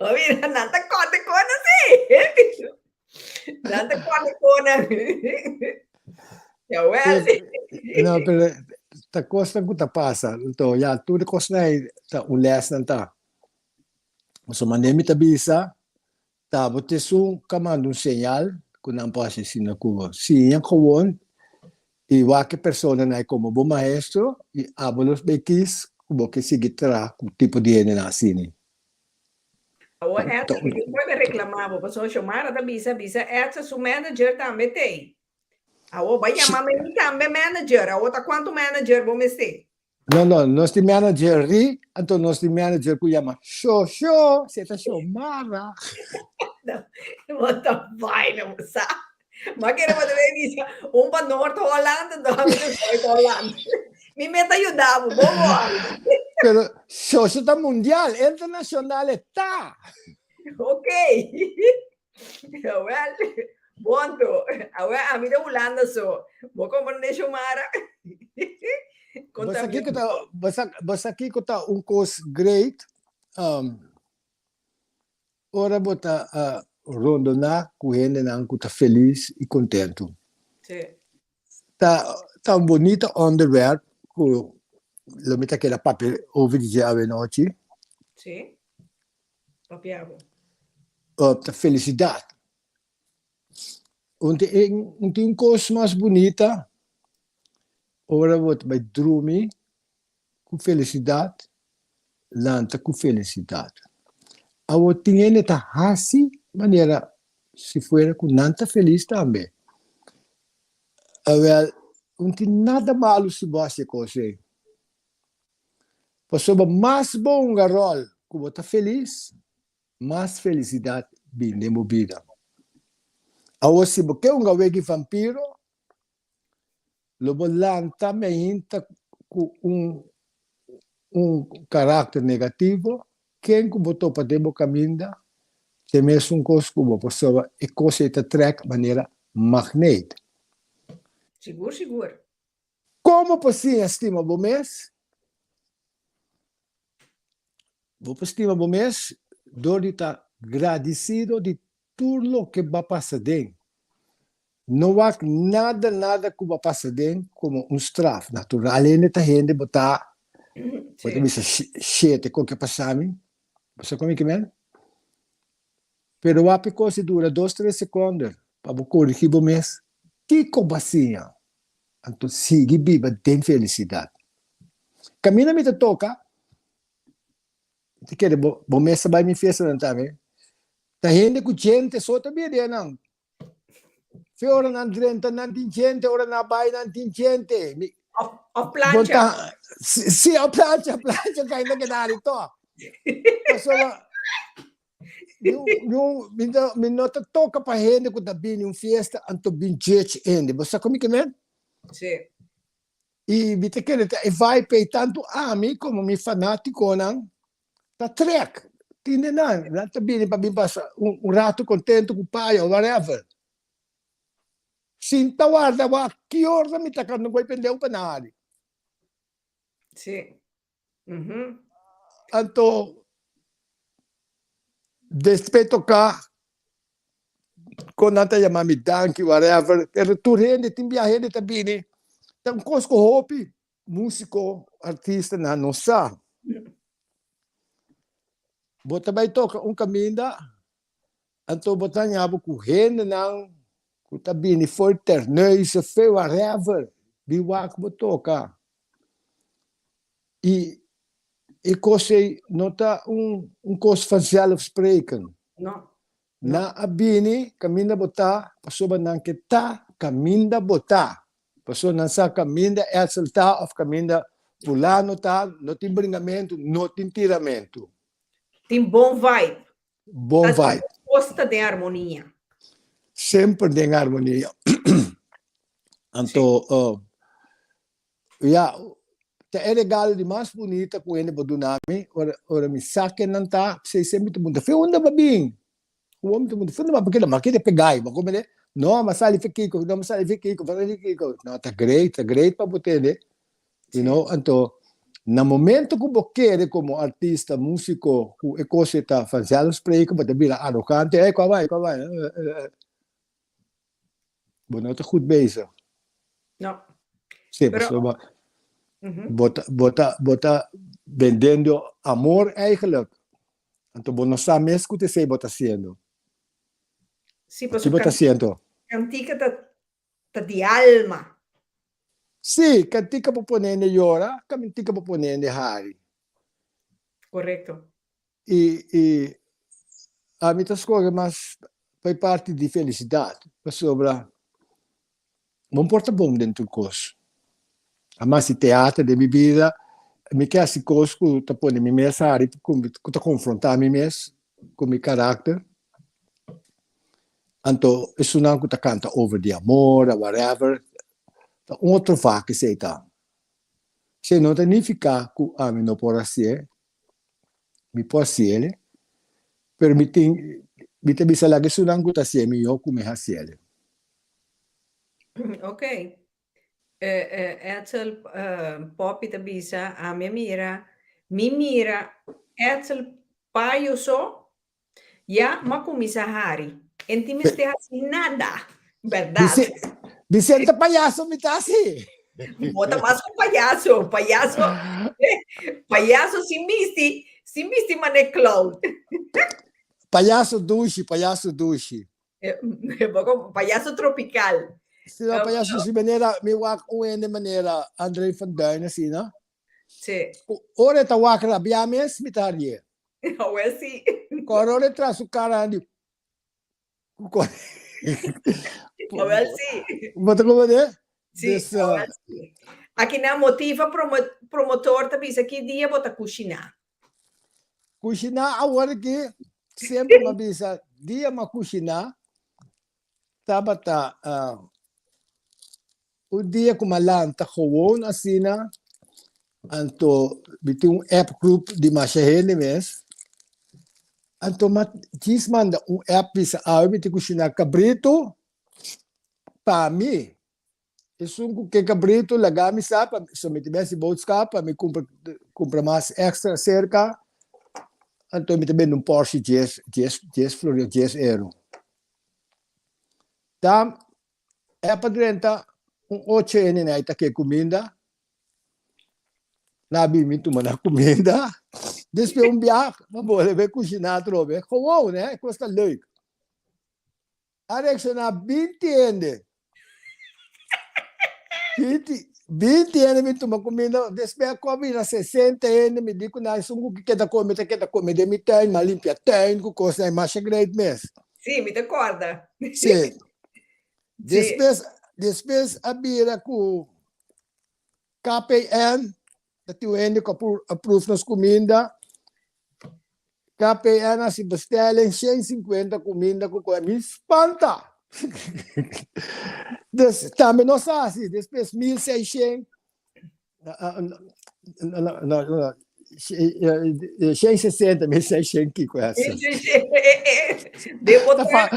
Oh, mira, nan ta korte kona sí. Nan ta korte kona. Jawel. No, pero ta kosnan ku ta pasa. Anto, ya, tur e kosnan ei ta un lèsnan ta. So manera mi ta bisa, ta bo ta esun ka manda un señal ku nan por hasi asina ku bo. Siña gewoon i wak e personanan ei komo bo maestro i abo los bay kis ku bo ke sigui traha ku tipo di hendenan asina. Awor Edson, mi no puede reclama bo, pasobra Xiomara ta bisa, bisa Edson su manager tambe t'ei. Awor bai yama mi tambe manager, awor ta cuanto manager bo mester? No, no, nos tin manager ri, anto nos tin manager ku yama Shosho, si e ta Xiomara. No, bo ta baila, bo sa. Ma kere bo ta bay bisa, un pa Noord Holland, anto ami pa Zuid Holland. Mi meta yuda bo, bo worry. Pero Shosho ta mundial, internacional e ta. Ok. Wel, bon to. Awe ami ta Hulanda so. Bo comprende Xiomara? Bo sa kiko ta, bo sa, bo sa kiko ta un kos great? Um, ora bo ta uh, rondoná ku hendenan ku ta felis i kontentu. Sí. Ta, ta un bonita onderwerp ku lo mi ta keda papia over di dje awe nochi. Sí. Papia bo. Ta felisidat. Un tin un tin un kos mas bunita ora bo ta bai drumi ku felisidat, lanta ku felisidat. Awor tin hende ta hasi manera si fuera ku nan ta felis tambe. Awel, un tin nada malu si bo hasi e kos ei. Pasobra mas bo hunga ròl ku bo ta felis, mas felisidat bin den bo bida. Awor si bo ke hunga wega di vampiro, lo bo lanta meinta ku un un karakter negativo, ken ku bo topa den bo kaminda ta e mesun kos ku bo, pasobra e kos ei ta trèk manera magneet. Sigur, sigur. Komo por siña stima bo mes? Bo por stima bo mes dor di ta gradisido di tur loke bo a pasa den. No wak nada nada ku bo a pasa den komo un straf. Natural hende ta hende bo ta bo ta bisa shete kon ke pasa mi. Bo sa kon mi ke men? Pero wak e kos di dura dos tres sekonde pa bo korigi bo mes kiko bo a siña. Anto sigui biba den felisidat. Kaminda mi ta toka, mi ta kere bo bo mes ta bai mi fiestanan tambe, ta hende ku djente so ta bira den nan. Fe ora nan drenta nan tin djente, ora nan bai nan tin djente. Mi Of, of bo plancha. ta si, si, of plancha, plancha kainda keda ari tòg. Pasobra Mi, mi, mi no ta toca pa hende cu ta bini un fiesta anto bin judge hende. Bo sa con mi ke men? Sí. Y mi ta kere ta e vibe ei tanto ami como mi fanaticonan ta trek. Tinde nan, nan ta bini pa bin pasa un, un rato contento cu payo, whatever. Sin ta warda wak ki ora mi ta kanda gooi pendeu pa nan hari. Sí. Anto despues toca con nan ta yama mi danki whatever pero tur hende tin bia hende ta bini ta un cos cu hopi musico artista nan no sa bo ta bay toca un caminda anto bo ta haña bo cu hendenan cu ta bini for Terneuzen fe whatever bin wak bo toca. I e kos ei no ta un un kos vanzelfsprekend. No. Nan a bini kaminda bo ta pasobra nan ke ta kaminda bo ta. Pasobra nan sa kaminda Edsel ta òf kaminda fulano ta, no tin bringamentu, no tin tiramentu. Tin bon vibe. Bon vibe. Kos ta den armonia. Semper den armonia. Anto, Ya, ta e regalo di mas bunita ku hende por duna mi, ora ora mi sa ken nan ta, p'esei semper mi ta puntra, Fe unda bo a bin? Ku mi ta puntra, Fe unda bo a bin? Pakico? M'a keda pegá bo komprende? No, m'a sali fe kiko, no m'a sali fe kiko, m'a sali fe kiko. No, ta great, ta great pa bo tende, you know, anto na momento ku bo kere komo artista, músiko, ku e kos ei ta vanzelfsprekend, bo ta bira arogante, ey, kua bai, kua bai, bo no ta goed bezig. No. Sí, Pero pasobra bo ta, bo ta, bo ta bendendo amor eigenlijk. Anto bo no sa mes ku ta esei bo ta hasiendo. Sí, Ki pasobra bo ta hasiendo? kantika ta ta di alma. Sí, kantika por pone hende yora, kantika por pone hende hari. Korekto. I i ami ta skohe mas pa e parti di felisidat, pasobra bo no por ta bon den tur kos. Amas di teater den mi bida, mi ke hasi kos ku ta pone mi mes hari, ku ta konfrontá mi mes ku mi karakter. Anto esunnan ku ta kanta over di amor a whatever, ta un otro vak esei ta. Esei no ta nifiká ku ami no por hasié, Mi por hasiel, pero mi tin, mi ta bisa laga esunnan ku ta hasié mihó ku mi hasiel. Ok. Edsel Poppy ta bisa, ami a mira, mi mira Edsel payo so Ya m'a kuminsá hari. En tin mester hasi nada, bèrdat? Vicente payaso mi ta hasi. Bo ta mas ku payaso, payaso, payaso sin bisti, sin bisti manera clown. Payaso dushi, payaso dushi. Payaso tropical. Si no, payaso dushi manera, mi wak un hende manera André van Duin asina. Sí. Ora e ta wak rabia mes, mi ta harié. Awel sí. Kòrda ora e traha su kara di Awel sí. Bo ta komprendé? Sí, Dus, awel sí. Aki nan motiva promo, promotor ta bisa ki dia bo ta kushiná. Kushiná awor aki semper m'a bisa dia m'a kushiná tabata Un dia ku mi a lanta gewoon asina, anto mi tin un app group di masha hende mes, anto mi a djis manda un app bisa awe mi tin kushiná kabritu pa mi. Esun ku ke kabritu laga mi sa pa so mi ta bin hasi boodskap pa mi kumpra kumpra mas extra serka, anto mi ta bende un porshi dies dies dies florin dies euro. Ta E pa drenta un ocho hende na e ta ke kuminda. Na bin mi tuma na kuminda. Despues un biaha mi a bolbe kushiná atrobe. Gewoon hè, e kos ta leuk. A reakshoná binti hende. Binti, binti hende mi tuma kuminda. Despues a kòm bira sesenta hende. Mi di ku nan esun ku keda kome ta keda kome den mi tuin. Mi a limpia tuin ku kosnan masha great mes. Sí, mi ta kòrda. Sí. Despues, despues a bira ku KPN, ta tin un hende ku a pruf nos kuminda. KPN a hasi bestelling 150 kuminda ku kos. Mi spanta! Dus tambe nos a hasi despues 1600. 160, 1600 kiko esa. De Ta, fa,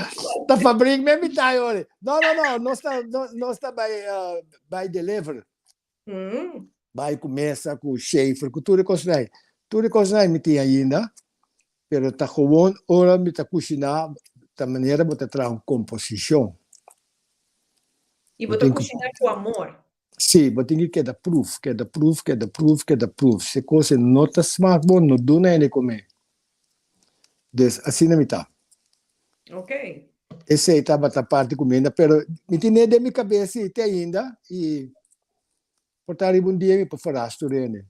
ta fabriek me mitad ore. No, no, no, nos ta, no, nos ta bij, uh, bij deliver. Mm. Bij ku mesa, ku shafer, ku tur e kosnan. Tur e kosnan mi tin ainda, pero ta gewoon ora mi ta kushiná, ta manera bo ta traha un komposishon. I bo ta kushiná ku amor. Sí, bo tin ki keda pruf, keda pruf, keda pruf, keda pruf. Si e kos e no ta smak bon, no duna hende komé. Dus asina mi ta. Ok. Esei tabata parti kuminda, pero mi tine den mi kabes sí te ainda i por ta riba un dia mi por verras tur hende.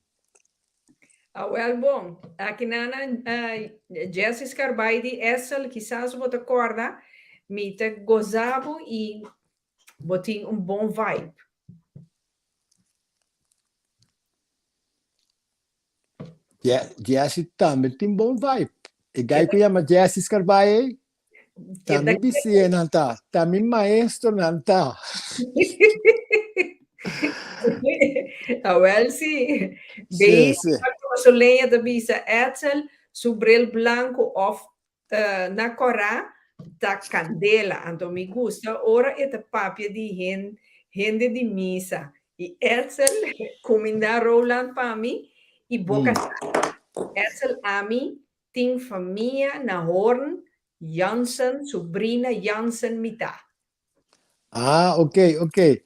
Awel bon, aki nan Jessy Scarbay di Essel, kisas bo ta kòrda, mi ta goza bo i Bo tin un bon vibe. Jessy tambe tin bon vibe. E guy ku yama Jessy Scarbay ei, ta mi bisiñanan ta, ta mi maestronan ta. Awel si. Sí, sí. Soleña ta bisa Edsel su bril blanco of Na kòrá ta kandela, anto mi gusta ora e ta papia di hende di misa. I Edsel kumindá Roland pa mi i boka sa. Edsel ami tin famia na Hoorn, Jansen, subrina Jansen mi ta. Ah, ok, ok.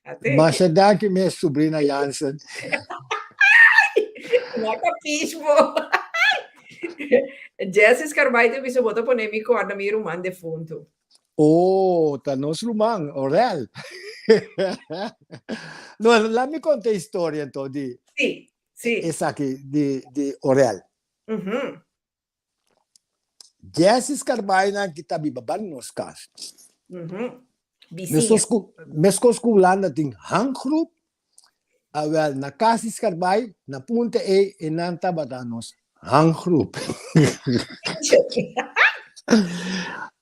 Ate. Masha danki mes Subrina Jansen. No capish bo. Jesse Scarbay ta bisa bo ta pone mi corda mi ruman defunto. Oh, ta nos ruman, Orel. No, laat mi conta e historia anto di Sí, sí. esaki di di Orel. Mhm. Jesse Scarbay-nan ki ta biba banda nos kas. Mhm. Bisiña. Meskos ku meskos ku Hulanda tin hanggroep, awel na kas di Scarbay, na punta ei e nan tabata nos hanggroep.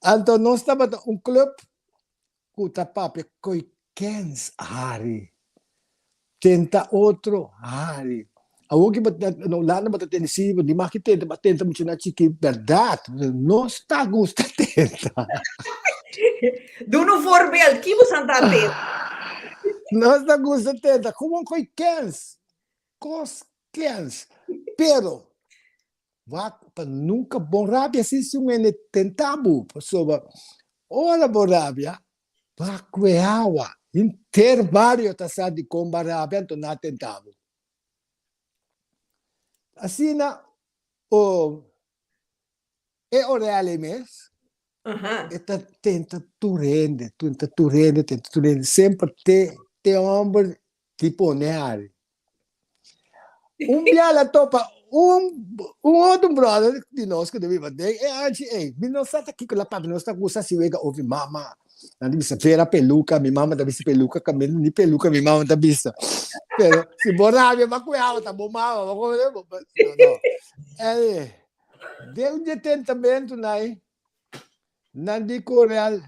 Anto nos tabata un club ku ta papia koe kens hari, tenta otro hari. Awor ki bo ta na Hulanda bo ta tende si bo di mas ki tenta bo a tenta muchanan chikí bèrdat nos ta gusta tenta. Duna un voorbeeld, ki bo san ta tenta? Nos ta gusta tenta komo koe kens, kos kens, pero Wak pa nunka bon rabia si si un hende tenta bo, pasobra ora bo rabia, ba kue awa. Henter bario ta sa dikon bo a rabia, anto nan a tenta bo. Asina e Orelli mes, e ta tenta tur hende, tenta tur hende, tenta tur hende, semper te te homber di pone hari. Un bia la topa un un otro brother di nos ku ta biba den e anchi ei, mi no sa ta kiko la papia, nos ta gusta hasi wega ofi mama, nan ta bisa vera peluka, mi mama ta bisa peluka kaminda ni peluka mi mama ta bisa, pero si bo rabia bo a kue awa ta bo mama, bo no no, ei den un dje tentamentunan ei nan di Coreal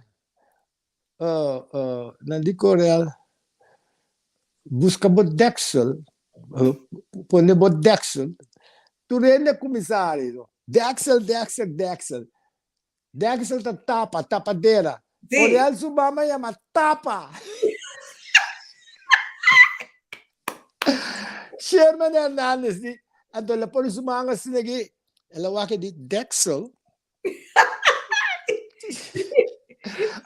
Nan di Coreal, Buska bo deksel, pone bo deksel. Tur hende a kuminsá hari, no? Deksel, deksel, deksel. Deksel ta tapa, tapadera. Coreal su mama yama tapa. Sherman Hernandez di, anto el a pone su man asina aki, el a wak e di, Deksel?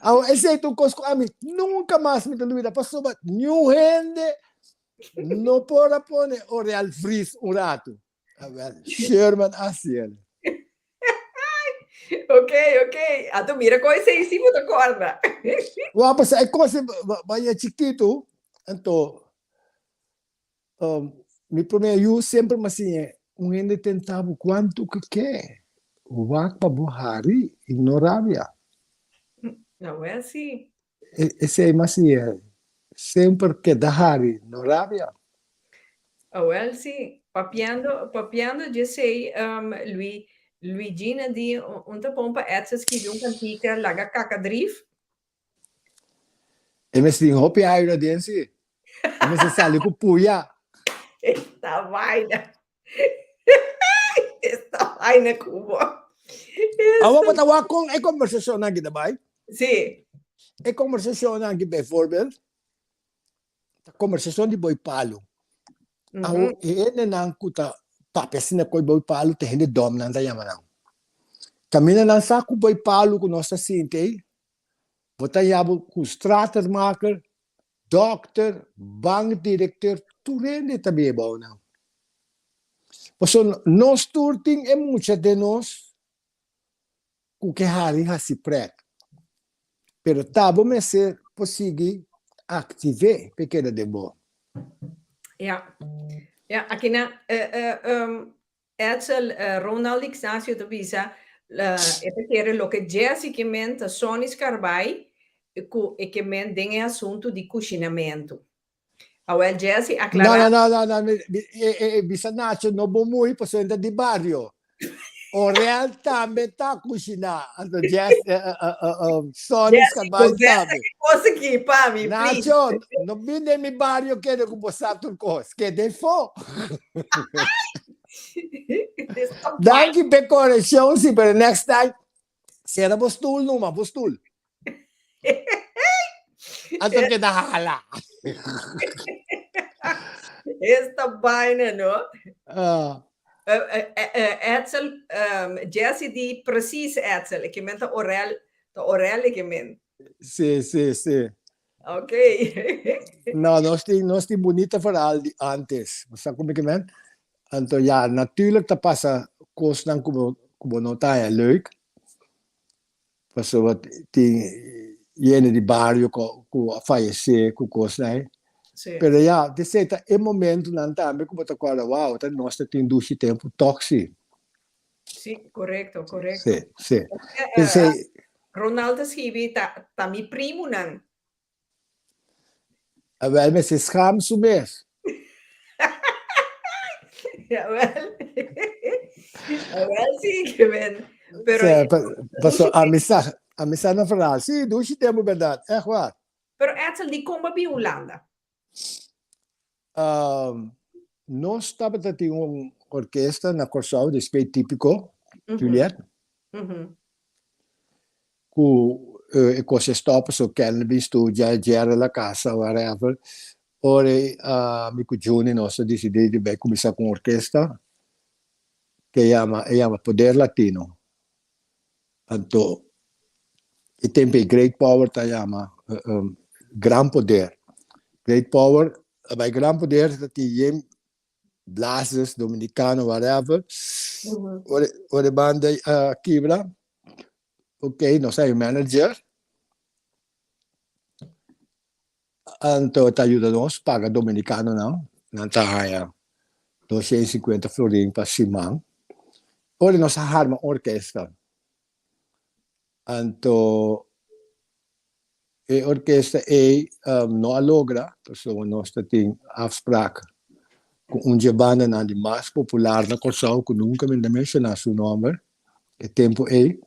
Awor, esei ta un kos ku ami nunka mas mi ta lubida, pasobra niun hende no por a pone Oreal vries un ratu. Awel, Sherman a hasi el. Ok, ok. Anto mira kon esei si bo ta kòrda. Wou, pasobra e kos ei baña chikitu, anto Mi promé yu semper m'a siña un hende tenta bo kuantu ku ke, wak pa bo hari i no rabia. Awel si. Esei m'a siña, semper keda hari, no rabia. Awel si. Papiando, papiando djesei, Lui, Luigina di un ta pon pa Edsel skibi un kantika laga kaka drif. E mester tin hopi aire aden si. E mester sali ku puya. Esta vaina. Esta vaina ku bo. Awor bo ta wak kon e kombersashonnan aki ta bai? Si. E kombersashonnan aki bijvoorbeeld ta kombersashon di boi palu. Awor e hendenan ku ta papia asina ku e boi palu ta hende dòm nan ta yama nan. Kaminda nan sa ku boi palu ku nos ta sinti ei, Bo ta yaba ku stratenmaker, dokter, bankdirecteur, tur hende ta bin ebou nan. Pasobra nos tur tin e mucha den nos ku ke hari hasi pret. Pero ta bo mester por sigui aktiv'é p'e keda den bo. Ja, ja, akina Edsel, Ronald Ignacio ta bisa, e ta kere loke Jessy ke men ta Sonny Scarbay ku e ke men den e asuntu di kushinamentu. Awel Jessy aklará. No, no, no, no, no, e bisa Nacho no bo muri pasobra e ta di bario. Orel tambe ta kushiná. Anto Jessy, Sonny Scarbay tambe. Jessy, kos aki pa mi, please. Nacho, no bin den mi bario kende ku bo sa tur kos. Keda efo. Danki p'e korekshon si, pero next time sera bo stoel numa, bo stoel. Anto keda hala. Esta vaina, no? Ah. Edsel, Jesse di precies Edsel, e ke men ta Orel, ta Orel e ke men. Si, si, si. Ok. No, nos tin, nos tin bunita verhaal di antes. Bo sa con mi ke men? Anto ja, natuurlijk ta pasa cosnan cu bo, cu bo no ta haña leuk. Pasobra tin hende di bario cu, cu a fayece cu cosnan ei. Sí. Pero ja, esei ta e momentonan tambe cu bo ta corda, wow, ta nos ta tin dushi tempo toch si. Sí, correcto, correcto. Sí, sí. Eh, Esei, Ronald ta skibi, ta, ta mi primonan. Awel mester schaam su mes. Jawel. Jawel, sí, ke men. Pero Sí, pa, paso a mi sa, a mi sa na verhaal. Sí, dushi tempo berdad, echt waar. Pero Edsel, di kon bo a bin Hulanda? Um, nos tabata tin un orkesta na Kòrsou, di Spee Típiko, Juliet. Ku e kos e stòp pasobra Ken a bin studia, Jerry la kasa, whatever. Ora ei mi ku Juni nos a disidí di bai kuminsá ku un orkesta ke yama, e yama Poder Latino. Anto e tempu ei Great Power ta yama Gran Poder. Great Power a bai Gran Poder ta tin yen blazers dominicano whatever. Ora ora e banda a kibra ok nos a hay manager anto ta yuda nos paga dominicanonan nan ta haya 250 florin pa siman. Ora nos a harma un orkesta anto e orkesta ei no a logra pasobra nos ta tin afspraak ku un dje bandanan di mas popular na Kòrsou ku nunka mi ta menshoná su nòmber e tempu ei.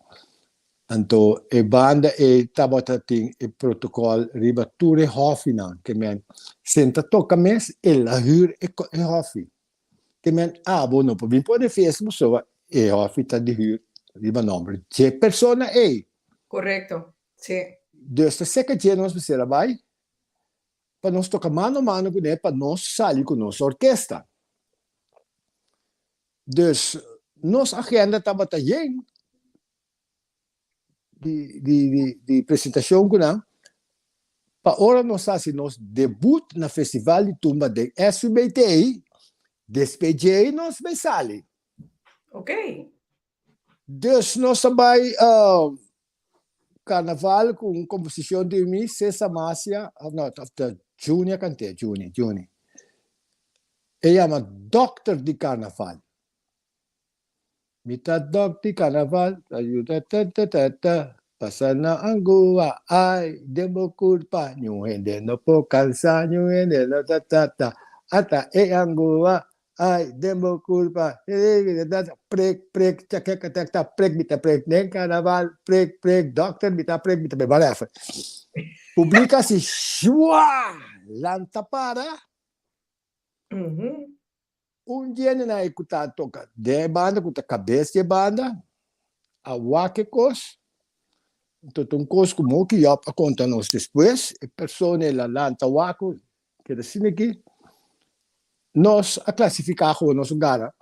Anto e banda ei tabata tin e protokòl riba tur e hòfinan ke men senta toka mes el a hür e hòfi. Ke men abo no por bin pone fiesta pasobra e hòfi ta di hür riba nòmber dje persona ei. Korekto, si. Dus ta seka dje nos mester a bai pa nos toka mano mano kuné pa nos sali ku nos orkesta. Dus nos agenda tabata yen di di di di presentacion cu nan pa ora nos haci nos debut na festival di tumba den SUBT despe djey nos bay sali. Ok. Dus nos a bay carnaval cu un composicion di mi Cesar Macia no ta Juni a cant'e Juni Juni e yama Dokter di Carnaval. Mi ta dòk di karnaval, ta yuda ta ta ta ta Pasa na angua, ai, den bo kurpa Niun hende no por kansa, niun hende no ta ta ta Ata e angua, ai, den bo kurpa Prek, prek, tchakekatèkta, prek mi ta prek den karnaval Prek, prek, dòkter mi ta prek, mi ta prek, whatever Publik a si shua! Lanta para! Un djende nan ei ku ta toka den e banda, ku ta kabes di e banda, a wak e kos. Anto ta un kos ku Moki Job a konta nos despues, e persona el a lanta wak ku keda asina aki. Nos a klasifiká komo nos un gana,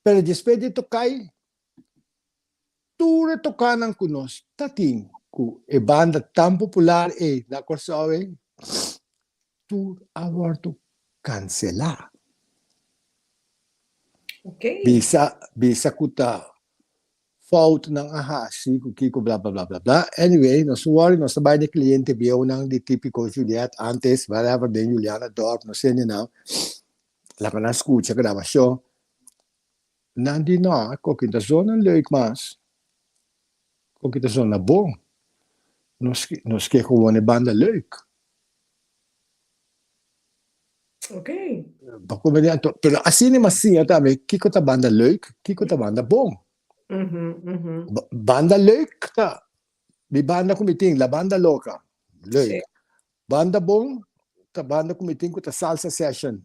pero despues di tokai, Tur e tokánan ku nos ta tin ku e banda tan popular ei na Kòrsou ei, tur a wòrdu kanselá. Bisa bisa ku ta fout nan a hasi ku kiko bla bla bla bla bla. Anyway, nos no wòri, nos ta bai na e kliente bieunan di Típiko Juliet antes, whatever, den Julianadorp, nos hende nan laga nan skucha grabashon. Nan di, No, koki ta zona leuk mas, koki ta zona bon. Nos nos ke gewoon e banda leuk. Ok. Bo comprende? Anto, pero asina mi a siña tambe kiko ta banda leuk, kiko ta banda bon. Banda leuk ta mi banda ku mi tin, La Banda Loca, leuk. Banda bon ta banda ku mi tin ku ta Salsa Session.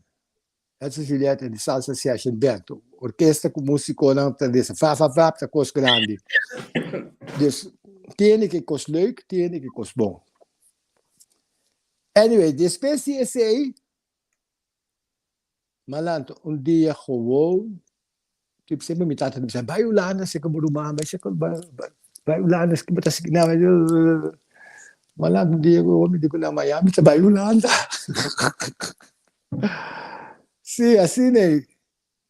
Edson Juliet en di Salsa Session Band, orkesta ku musikonan ta lesa fa fa fa ta kos grandi. Dus tiene ke kos leuk, tiene ke kos bon. Anyway, despues di esei, m'a lanta un dia gewoon, tipo semper mi tata ta bisa, bai Hulanda seka bo ruman, bai seka, bai Hulanda, bo ta seki nan. M'a lanta un dia ku mi di ku na Miami ta bai Hulanda. Sí, asina ei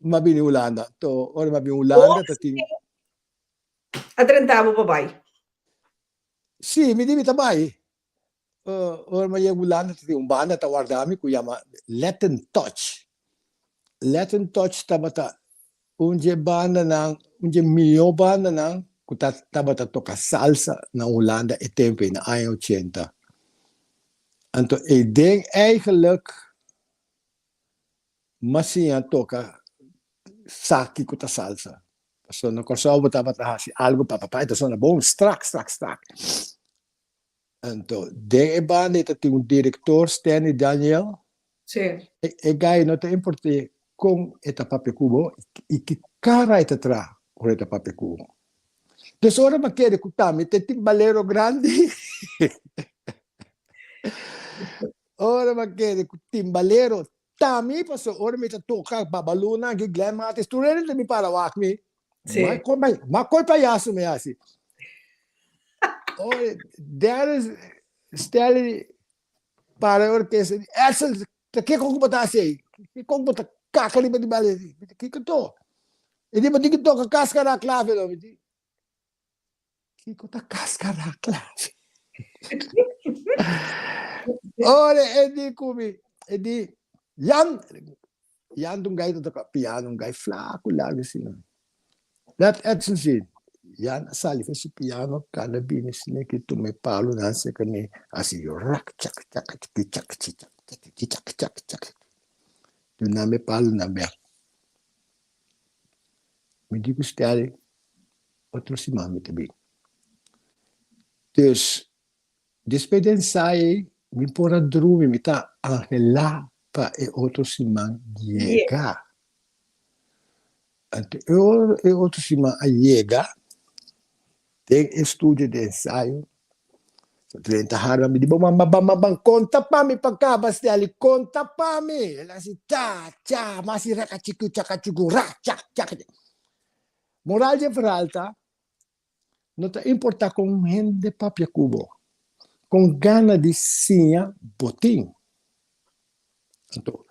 m'a bini Hulanda. To ora m'a bini Hulanda ta tin. A drenta bo pa bai? Sí, mi di mi ta bai. Ora mi a yega Hulanda ta tin un banda ta warda mi ku yama Latin Touch. Latin Touch tabata un dje bandanan, un dje mihó bandanan ku ta tabata toka salsa na Hulanda e tempu ei, na aña ochenta. Anto eiden eigenlijk m'a siña toka sa kiko ta salsa. Pasobra na Kòrsou bo tabata hasi algu pa papá e ta sona bon strak strak strak. Anto den e banda e ta tin un director Stanley Daniel. Sí. E guy no ta import'é kon e ta papia ku bo i ki kara e ta traha ora e ta papia ku bo. Dus ora mi a kere ku ta mi ta e timbalero grandi. Ora mi a kere ku timbalero ta mi pasobra ora mi ta toka Babaluna aki Glenn Matis tur hende ta mi para wak mi. Sí. Ma kon ma koi payaso mi hasi. Ora Dennis Stanley para e orkesta di Edsel ta kiko ku bo ta hasi ei? Kiko ku bo ta kaka riba di bal ei? Kiko to? E di bo tin ki toka kaskara klave no. Mi di Kiko ta kaskara klave? Ora e di ku mi, e di Jan, Jan ta un gai ta toka piano, un gai flaku largu asina. Laat Edson zien. Jan a sali for su piano, kana bini asina ki tuma e palu nan seka mi, hasi rak chak chak chiki chak chi chak chak chi chak chak chak. Duna mi e palu nan bek. Mi di ku Stelly, otro siman mi ta bin. Dus, despues di ensayo ei, mi por a drumi, mi ta anhelá pa e otro siman yega. Anto e ora e otro siman a yega, den e studio di ensayo, ta drenta Harma, mi di, Bo mama, ban, ban, konta pa mi pa kaba, Stelly, konta pa mi! El a hasi cha, cha, mi a hasi rakachiku, chakachuku, ra, cha, cha. Moral dje verhaal ta, no ta importa kon un hende papia ku bo, kon gana di siña bo tin. Anto,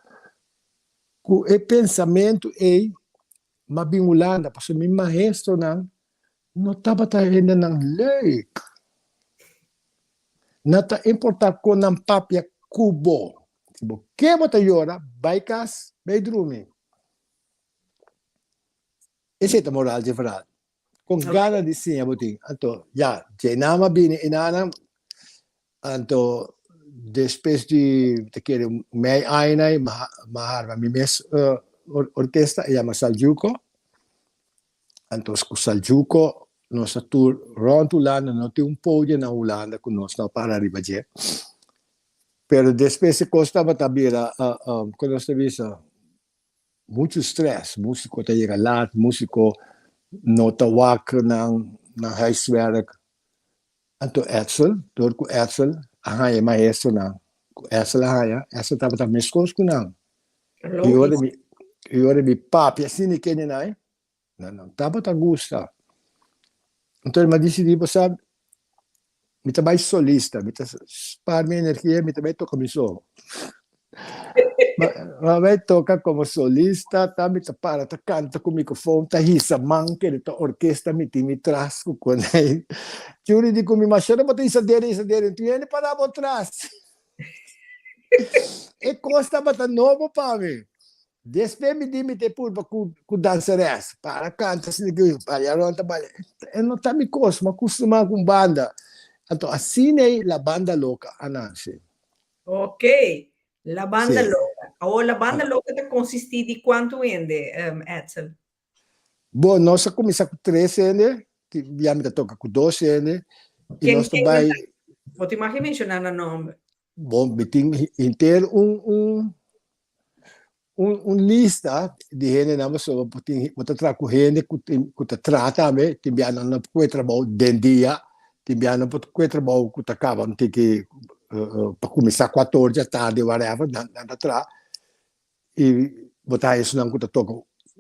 ku e pensamentu ei m'a bin Hulanda, pasobra mi maestronan no tabata hendenan leuk. No ta importa kon nan papia ku bo, si bo ke bo ta yora, bai kas, bai drumi. Esei ta moral dje verhaal. Kon gana di siña bo tin. Anto, ya, dje nan a bini enanan, anto despues di ta kere mei aña ei, m'a harma mi mes orkesta, e yama Saljuco. Anto ku Saljuco nos a tur rònt Hulanda, no tin un podio na Hulanda ku nos no a para riba dje. Pero despues e kos tabata bira, kon nos ta bisa, Muchu stress, musico ta yega laat, musico no ta wak nan nan huiswerk. Anto Edsel, dor ku Edsel a haña e maestronan ku Edsel a haña, Edsel tabata meskos ku nan. I ora mi i ora mi papia asina kende nan, Nan no tabata gusta. Enton mi a disidí, bo sa, mi ta bai solista, mi ta spar mi energia, mi ta bai toka mi so. Mi a bai toka komo solista, ta mi ta para ta kanta ku mikrofon, ta hisa man kere ta orkesta mi tin mi tras ku konei. Churi di ku mi, masha bo ta hisa dede, hisa dede, tur hende para bo tras. E kos tabata nobo pa mi. Despues mi di mi ta e purba ku ku danseres, para kanta asina ku balia rond ta balia. E no ta mi kos, mi a kustumá ku un banda. Anto asina ei La Banda Loca a nase. Ok, La Banda Sí. Loca. Awor La Banda Loca ta konsistí di kuantu hende, Edsel? Bon, nos a kuminsá ku tres hende, ya mi ta toka ku dos hende, i Ken nos ta ken bai. nan ta? Bo tin mag di menshoná nan nòmber. Bon, mi tin henter un un un un lista di hendenan pasobra bo tin bo ta traha ku hende ku tin ku ta traha tambe, tin bia nan no por kue trabou den dia, tin bia nan por kue trabou ku ta kaba un tiki pa kuminsá kuator dja tardi whatever, nan nan ta traha i bo ta haña esunnan ku ta toka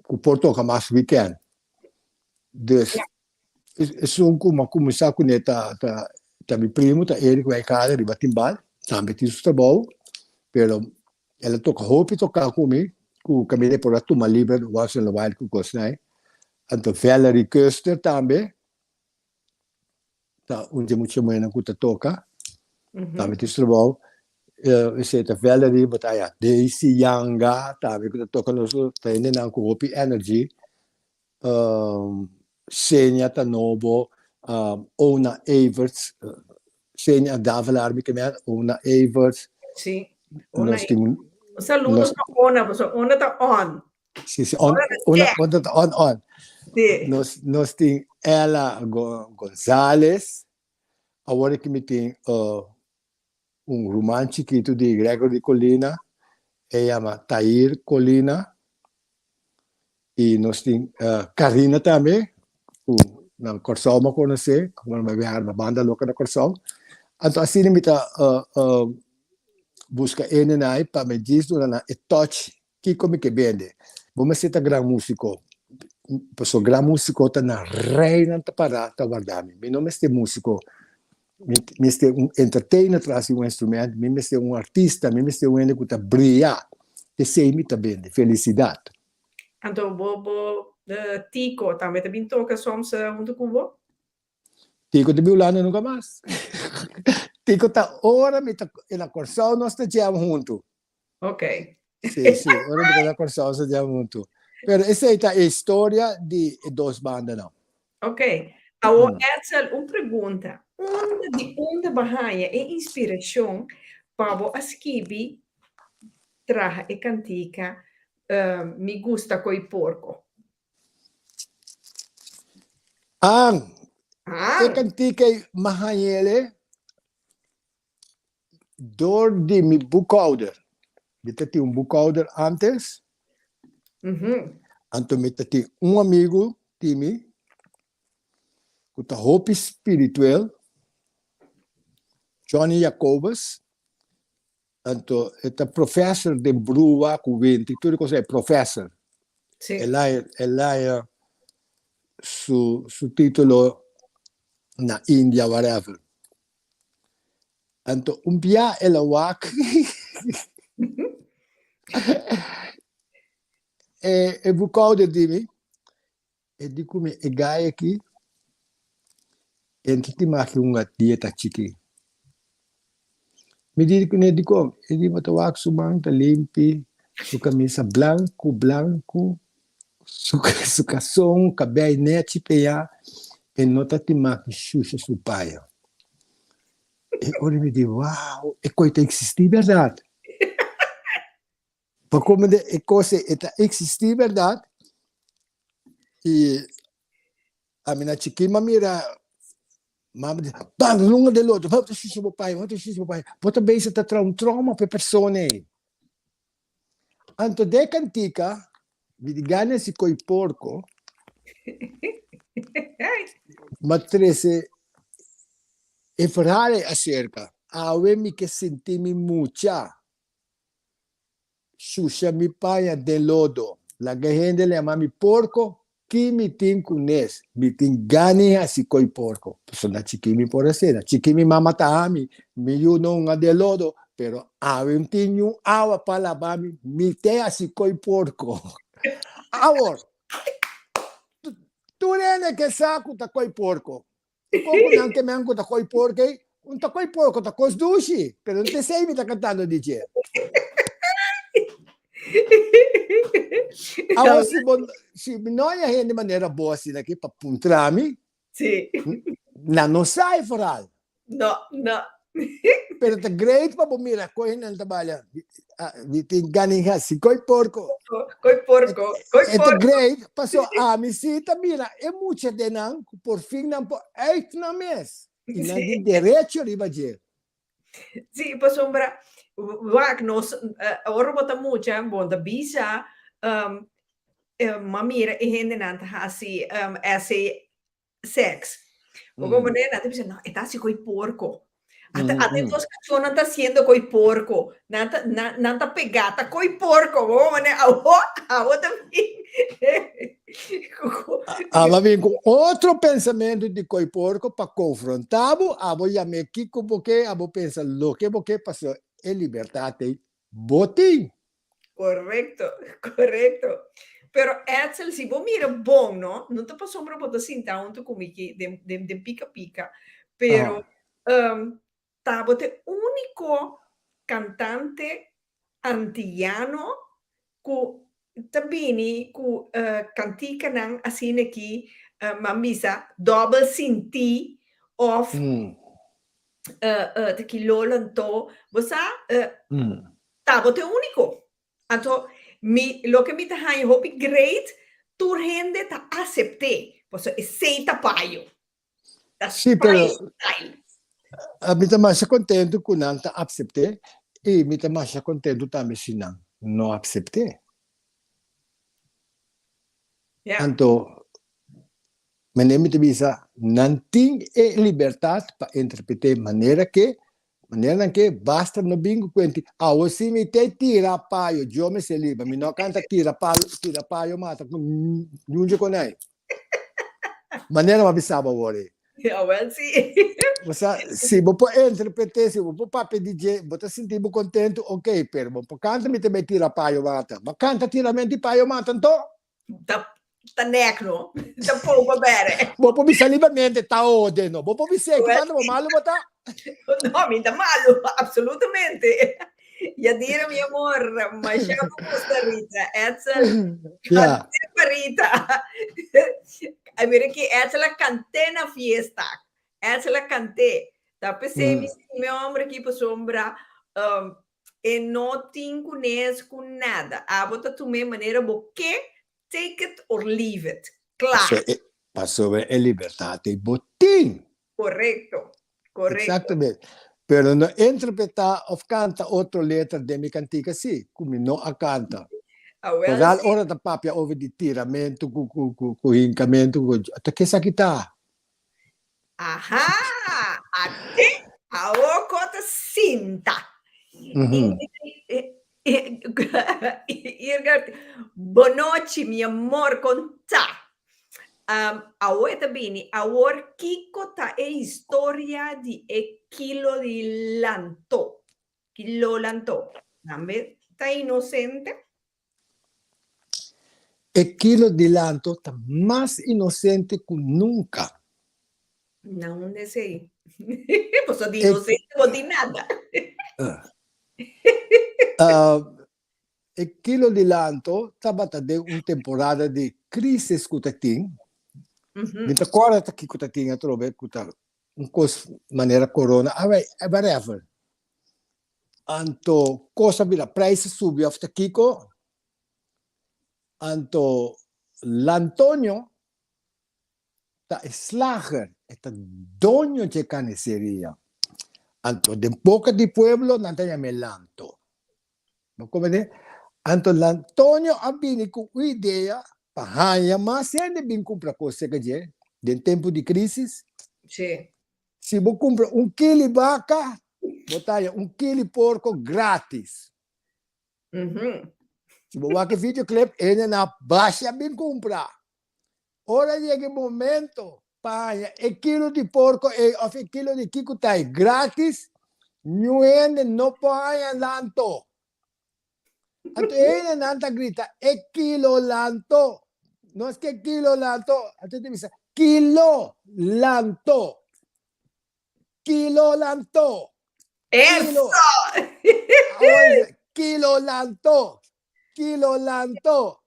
ku por toka mas weekend. Dus esun ku mi a kuminsá kuné ta ta. Ta mi primo, ta Eric Wijngaarden riba timbal, tambe tin su trabou, pero el a toca hopi toca cu mi, cu caminda e por a tuma liber once in a while cu cosnan. Anto Valerie Kuster tambe ta un di e mucha muhernan cu ta toca, tambe tin su trabou. Esey ta Valerie, bo ta haya Daisy Yanga tambe cu ta toca nos, ta hendenan cu hopi energy. Senia ta nobo, Ona Everts, Senia Davelaar mi ke men, Ona Everts. Sí, Ona Nos tin un saludo nos, pa Ona, pasobra Ona ta on. Sí, sí, on, Ona, Ona ta on on. Sí. Nos, nos tin Ella Gonzalez, awor ki mi tin uh, un ruman chikitu di Gregory Colina, e yama Tair Colina, i nos tin Carina tambe ku na Kòrsou mi a konosé, ku mi a biaha na Banda Loka na Kòrsou. Anto asina mi ta buska hendenan ei pa mi djis duna nan e touch kiko mi ke bende. Bo mester ta gran músiko, pasobra gran músiko ta na reinan ta pará ta warda mi. Mi no mester músiko, mi mester un entertainer tras di un instrument, mi mester un artista, mi mester un hende ku ta bria. Esei mi ta bende, felisidat. Anto bo bo Tico tambe ta bin toca soms hunto cu bo? Tico ta bin Hulanda nunca mas. Tico ta ora mi ta na Corsou nos ta jam hunto. Ok. Si, si, ora mi ta na Corsou nos ta jam hunto. Pero esei ta e historia di e dos bandanan. Ok. Awo Edsel, un pregunta. Unda di unda bo haña e inspiracion pa bo a skibi traha e kantika Mi gusta koi porko? An, e kantika ei mi a hañ'el dor di mi boekhouder. Mi ta tin un boekhouder antes. Anto mi ta tin un amigu di mi ku ta hopi spirituel, Johnny Jacobus. Anto e ta professor den brua ku winti, tur e kos ei, professor. Sí. El a el a su su titulo na India whatever. Anto un bia el a wak e e boekhouder di mi, e di ku mi e guy aki e no ta tin mas un dieta chiki. Mi di kuné dikon? E di bo ta wak su man ta limpi, su kamisa blanku blanku, su su kason kabei nechi peñá, e no ta tin mas shusha su paña. E ora mi di wow, e koi ta eksistí bèrdat? Pa komo de e kos e ta eksistí bèrdat? I ami na chikí mi a mira mama di banda lunga del otro, bo ta shusha bo paña, bo ta shusha bo paña, bo ta bezig ta traha un trauma pa e persona ei. Anto den e kantika mi di gana si koi porko, m'a trese e verhaal ei aserka, awe mi ke sinti mi mucha. Shusha mi paña den lodo. Laga hende lema mi porko, ki mi tin ku nes? Mi tin gana hasi koi porko. Pasobra na chikí mi por hasi. Na chikí mi mama ta ami, mi yu no hunga den lodo, pero awe mi tin niun awa pa laba mi, mi te hasi koi porko. Awor, tur hende ke sa ku ta koi porko. E kon ku nan ke men ku ta koi porko ei, un ta koi porko ta kos dushi, pero no ta esei mi ta kantando di dje. Awor si bo si mi no haña hende manera bo asina aki pa puntra mi, Sí. nan no sa e foral. No, no. Pero ta great pa bo mira kon hendenan ta baila. Mi tin gana di hasi koi porko. Koi porko, koi E ta porko. great paso ami si ta mira e mucha den nan ku por fin nan por uit nan mes i nan tin derecho riba dje. Sí, pasobra wak nos ora bo ta mucha bo ta bisa m'a mira e hendenan ta hasi ese sex. Bo comprende? Nan ta bisa, no, e ta hasi koi porco. Ata, ata e dos kachónan ta hasiendo koi porco. Nan ta, nan, nan ta pegá, ta koi porco. Bo comprende? Awo, awo ta bin. Aba bin ku otro pensamentu di koi porko pa konfrontá bo, abo yam'é kiko bo ke, abo pensa loke bo ke, pasobra e libertat ei bo tin. Korekto, korekto. Pero Edsel, si bo mira bon, no, no ta pasobra bo ta sinta huntu ku mi aki den den den pika pika, pero ta bo ta e úniko kantante antiyano ku ta bini ku kantikanan asina aki, man bisa dòbel sintí òf ta ki lolo anto, bo sa, Ta bo ta e úniko. Anto mi loke mi ta haña hopi great, tur hende ta asept'é, pasobra esei ta payo. Ta Sí, pero payo style. mi ta masha kontentu ku nan ta asept'é i mi ta masha kontentu tambe si nan no asept'é. Ja. Anto Manera mi ta bisa, nan tin e libertat pa interpret'é manera ke, manera nan ke, basta no bin ku kuenti, awo si mi te tira payo, yo mester liba, mi no kanta tira palo, tira payo mata ku ñunje konai. Manera mi a bisa bo awor ei. Awel si. Osea, si bo por interpret'é, si bo por papia di dje, bo ta sinti bo kontentu, ok, pero bo por kanta mi ta bai tira payo mata. Bo kanta tiramento di payo mata anto? Ta ta nek no. Ta poco bere. Bo por bisa libremente ta ode no. Bo por bisa ki tanto bo malo bo ta. No, mi ta malo, absolutamente. Yadira, mi amor, masha bo gusta Rita. Edsel, Ja. cante pa Rita. Ay, mira ki Edsel a cante na fiesta. Edsel a cante. Ta pesey mi mi hombre aki pasobra um, E no tin ku nes ku nada. Abo ta tum'é manera bo ke, take it or leave it. Kla. Pasobra e libertat ei bo tin. Korekto, korekto. Exactamente. Pero no interpretá of kanta otro letra den mi kantika sí, ku mi no a kanta. Awel Vooral sí. ora ta papia over di tiramentu ku ku ku hinkamentu ku ta ke esaki ta? Aha! Ate awor ko ta sinta. Irgard, bonochi mi amor, kon ta? Awor e ta bini, awor kiko ta e historia di e kilo di lanto? Kilo lanto, tambe ta inosente? E kilo di lanto ta mas inosente ku nunka. Na unda esei? Pasobra di inosente bo tin nada. E kilo di lanto tabata den un temporada di krisis ku ta tin. Mi ta kòrda ta kiko ta tin atrobe ku ta un kos manera korona, whatever. Anto kos a bira prijs a subi of ta kiko, anto Lantonio ta e slager, e ta doño dje carniceria. Anto den boca di pueblo nan ta yam'é Lanto. Bo comprende? Anto Lantonio a bini cu un idea pa haña mas hende bin cumpra cos cerca dje den tempo di crisis. Sí. Si bo kumpra un kili baka, bo ta haña un kili porko gratis. Si bo wak e videoclip, hende na basha bin kumpra. Ora yega e momento pa haña e kilo di porko ei òf e kilo di kiko ta ei gratis, niun hende no por haña lanto. Anto e hendenan ta grita, e kilo lanto! Nos ke kilo lanto! Anto e ta bisa, kilo lanto! Kilo lanto! Eso! Awor, kilo lanto! Kilo lanto!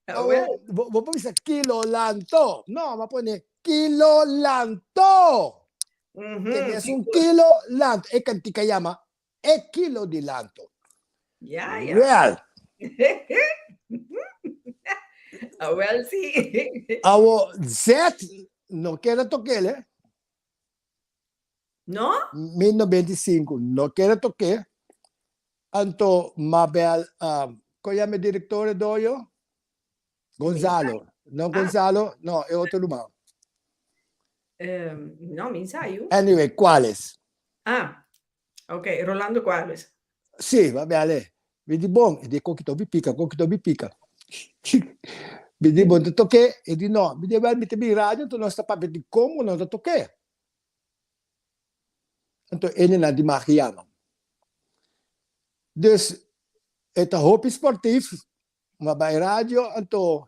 Awor, bo, bo por bisa kilo lanto. No, bo pone kilo lanto! Te un kilo lanto. E kantika yama E kilo di lanto. Ja, ja. Wel. Ah, wel sí. Awo Z no keda tok'el, eh. No? Mi 95 no keda tok'é. Anto Mabel, um, ko yama e direktor e doyo? Gonzalo. No Ah. Gonzalo, no, e otro ruman. Um, no, mi ensayo. Anyway, cuales? Ah, ok, Rolando Cuales. Sí, va bele. Mi di bon, e di koki tobi pika, koki tobi pika. Mi di, bo no ta tok'é? E di, no. Mi di, wèl, mi ta bin radio, anto nos ta papia di kon bo no ta tok'é. Anto e nan di mag yama. Dus e ta hopi sportief, ma bai radio anto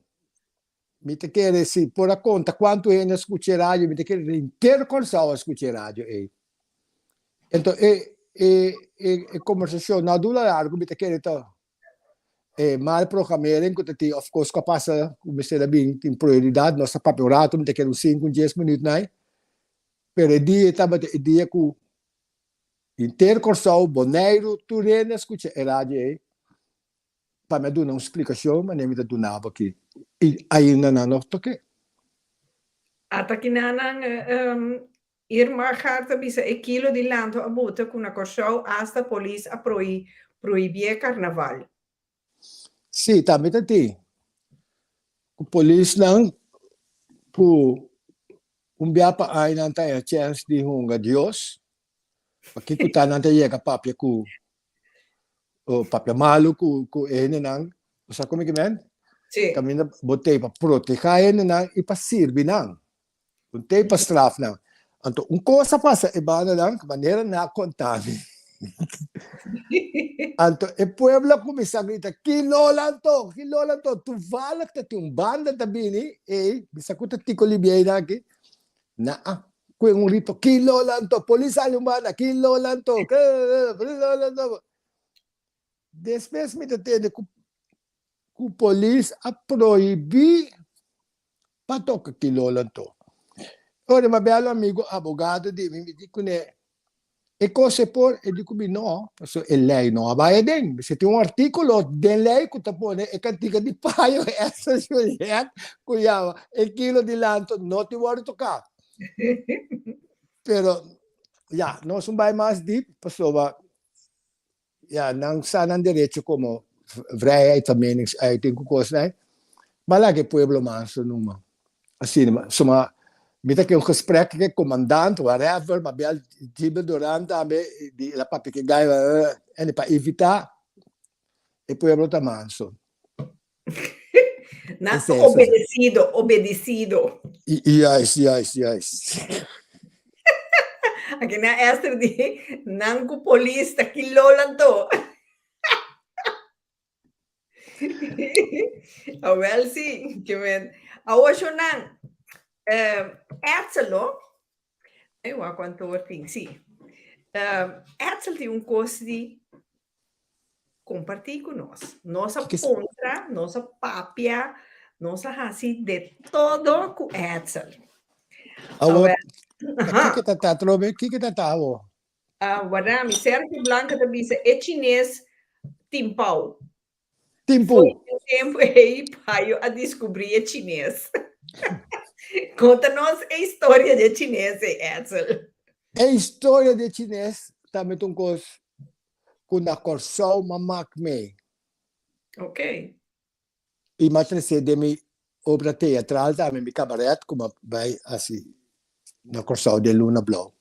mi ta kere si por a konta kuantu hende a skucha e radio, mi ta kere henter Kòrsou a skucha e radio ei. Anto e e e kombersashon no a dura largu, mi ta kere ta e mal programering ku ta tin òf kos ku a pasa ku mester a bin tin prioridat, nos ta papia un ratu, mi ta kere un sinku, un dies minüt nai, pero e dia tabata e dia ku Henter Kòrsou, Boneiru, tur hende a skucha e radio ei pa mi a duna un splikashon manera mi ta duna bo aki i ainda nan no tok'é. Ata kinanan Irma Hart a bisa e kilo di lanto a buta ku na Kòrsou asta polis a prohibié karnaval. Sí, tambe ta tin ku polisnan ku un bia pa aña nan ta haña chèns di hunga Dios, pakiko ta nan ta yega papia ku papia malu ku ku e hendenan, bo sa komo ki men? Sí. Kaminda bo tei pa protehá e hendenan i pa sirbi nan. Un tei pa straf nan. Anto un kos a pasa e bandanan, manera nan a konta mi. Anto e pueblo a kuminsá grita, Ki lola anto? Ki lola anto? Toevallig ta tin un banda ta bini ei, bisa ku ta Tico Libiey nan aki, nan a kue un rito, Ki lola anto? Polis sali un banda, Ki lola anto? Ki lola anto? Despues mi ta tende ku ku polis a prohibí pa toka ki lola anto. Ora mi a bel un amigo abogado di mi, mi di kuné, e kos e por? E di ku mi no, pasobra e lei no a bai aden. Mester tin un artíkulo den lei ku ta pone e kantika di payo Esther Juliet ku yama e kilo di lanto no tin wòrdu toká. Pero ya, nos no bai mas dip pasobra Ya, nan sa nan derecho como vrijheid van meningsuiting cu cosnan, ma laga e pueblo manso numa. Asina, suma mi ta ke un gesprek ke comandant, whatever, ma bel Gilbert Doran tambe, di el a papia ke gai, en pa evita e pueblo ta manso. Na obedecido, obedecido. Juist, juist, juist. Aki na Esther di, nan ku polis ta ki lolan to. Awel si, ke men. Awo nan, eh, Edsel no, Ai wak cuanto or tin, sí. Edsel tin un cos di compartí cu nos. Nos a puntra, nos a papia, nos a haci de todo cu Edsel. Awor, kiko ta ta atrobe? Kiko ta ta awor? Ah, warda mi, Sergio Blanca ta bisa e chines tin pau. Tempu. Foi e tempu ei Payo a descubrí e chines. Conta nos e historia di e chines ei, Edsel. E historia di e chines ta met un kos ku na Kòrsou m'a mak mee. Ok. I m'a tresé den mi obra teatral tambe, mi kabaret ku m'a bai hasi na Kòrsou den Luna Blou.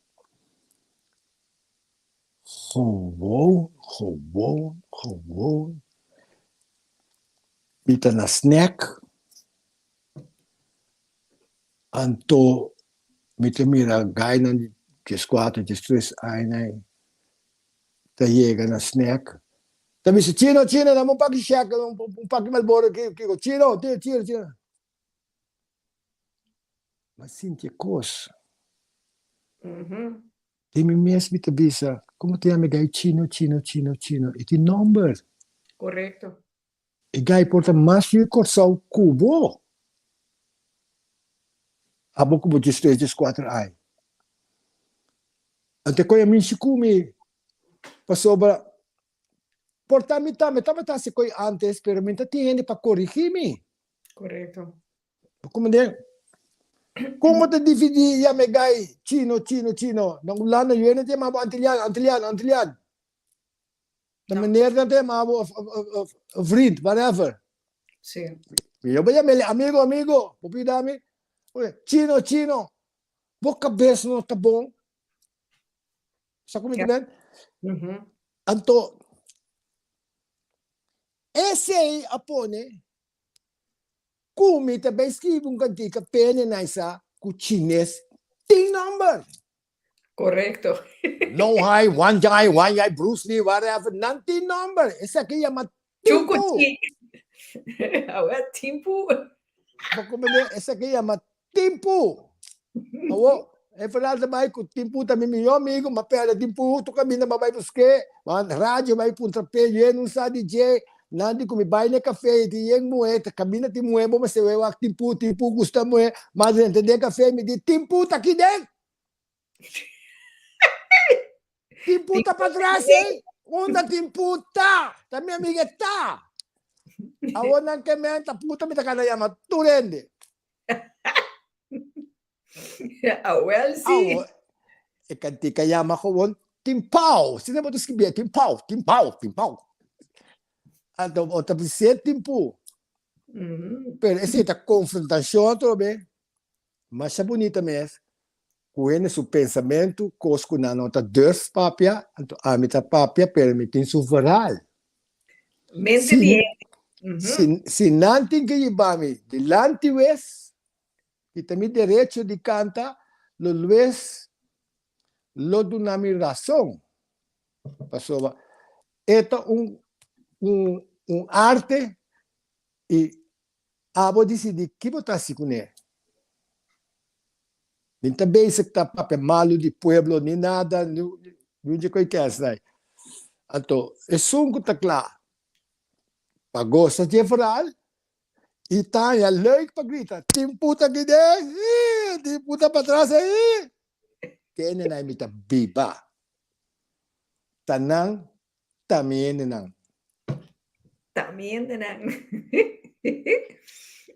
Gewoon, gewoon, gewoon. Mi ta na snack, anto mi ta mira gainan di dieskuater, diestres aña ta yega na snack. Ta bisa, Chino, Chino, dame un paki shekel, un paki Marlboro, kiko, Chino, Chino, Chino. M'a sinti e kos. Den mi mes mi ta bisa, Como ta yama e gai chino, chino, chino, chino? E tin nomber. Correcto. E gai por ta mas yu Corsou cu bo. Abo cu bo diestres, diescuater ai. Anto e coy a mishi cu mi pasobra por ta mi tambe tabata haci coy antes pero mi ta tin hende pa corigi mi. Correcto. Comprende? Kon bo ta dividí yama e gai chino, chino, chino? Na Hulanda yu hende ta yama bo Antilian, Antilian, Antilian. Na meneer nan ta yama bo of, of, of, of vriend, whatever. Sí. Mi yo bo yama ele amigo, amigo. Bo pida mi. Chino, chino. Bo kabes no ta bon. Sa ku mi ta ben? Anto, esei a pone. Ku mi ta bai skibi un kantika p'e nan sa ku chines tin nòmber. Korekto. No hai, Wan Jai, Wan Yai, Bruce Lee, whatever, nan tin nòmber. Esaki yama Timpu. Awe timpu. Bo comprende? Esaki yama timpu. Awo, e verhaal ta bai ku timpu ta mi mihó amigo, m'a perde timpu, tur kaminda m'a bai busk'é, m'a radio bai puntra p'e, yen un sa di dje, nan di ku mi bai n'e kafé, i tin yen muhé, ta kaminda tin muhé, bo mester wei wak timpu, timpu gusta muhé, m'a drenta den kafé, mi di, timpu ta kiden! Tin puta pa tras ei? Unda tin puta? Ta mi amiga e ta. Awor nan ke men ta puta mi ta kana yama tur hende. Awel si. Awor e kantika yama gewoon tin pau. Asina bo ta skibié tin pau, tin pau, tin pau. Anto bo ta bis'é tin pu. Pero esei ta konfrontashon atrobe. Masha bunita mes ku hende su pensamentu, kos ku nan no ta durf papia, anto ami ta papia pero mi tin su verhaal. Mente di hende. Si, si nan tin ke yiba mi dilanti wes, ki ta mi derecho di kanta, lo lues lo duna mi rason. Pasobra e ta un un un arte i Abo disidí ki bo ta hasi kuné. Mi ta bezig ta papia malu di pueblo ni nada, ni un dje koe kèsnai. Anto, esun ku ta kla pa gosa dje verhaal i ta haña leuk pa grita, Tin puta aki den, ii, tin puta patras ei, ii. Kendenan mi ta biba. Ta nan Ta mi hendenan. Ta mi hendenan.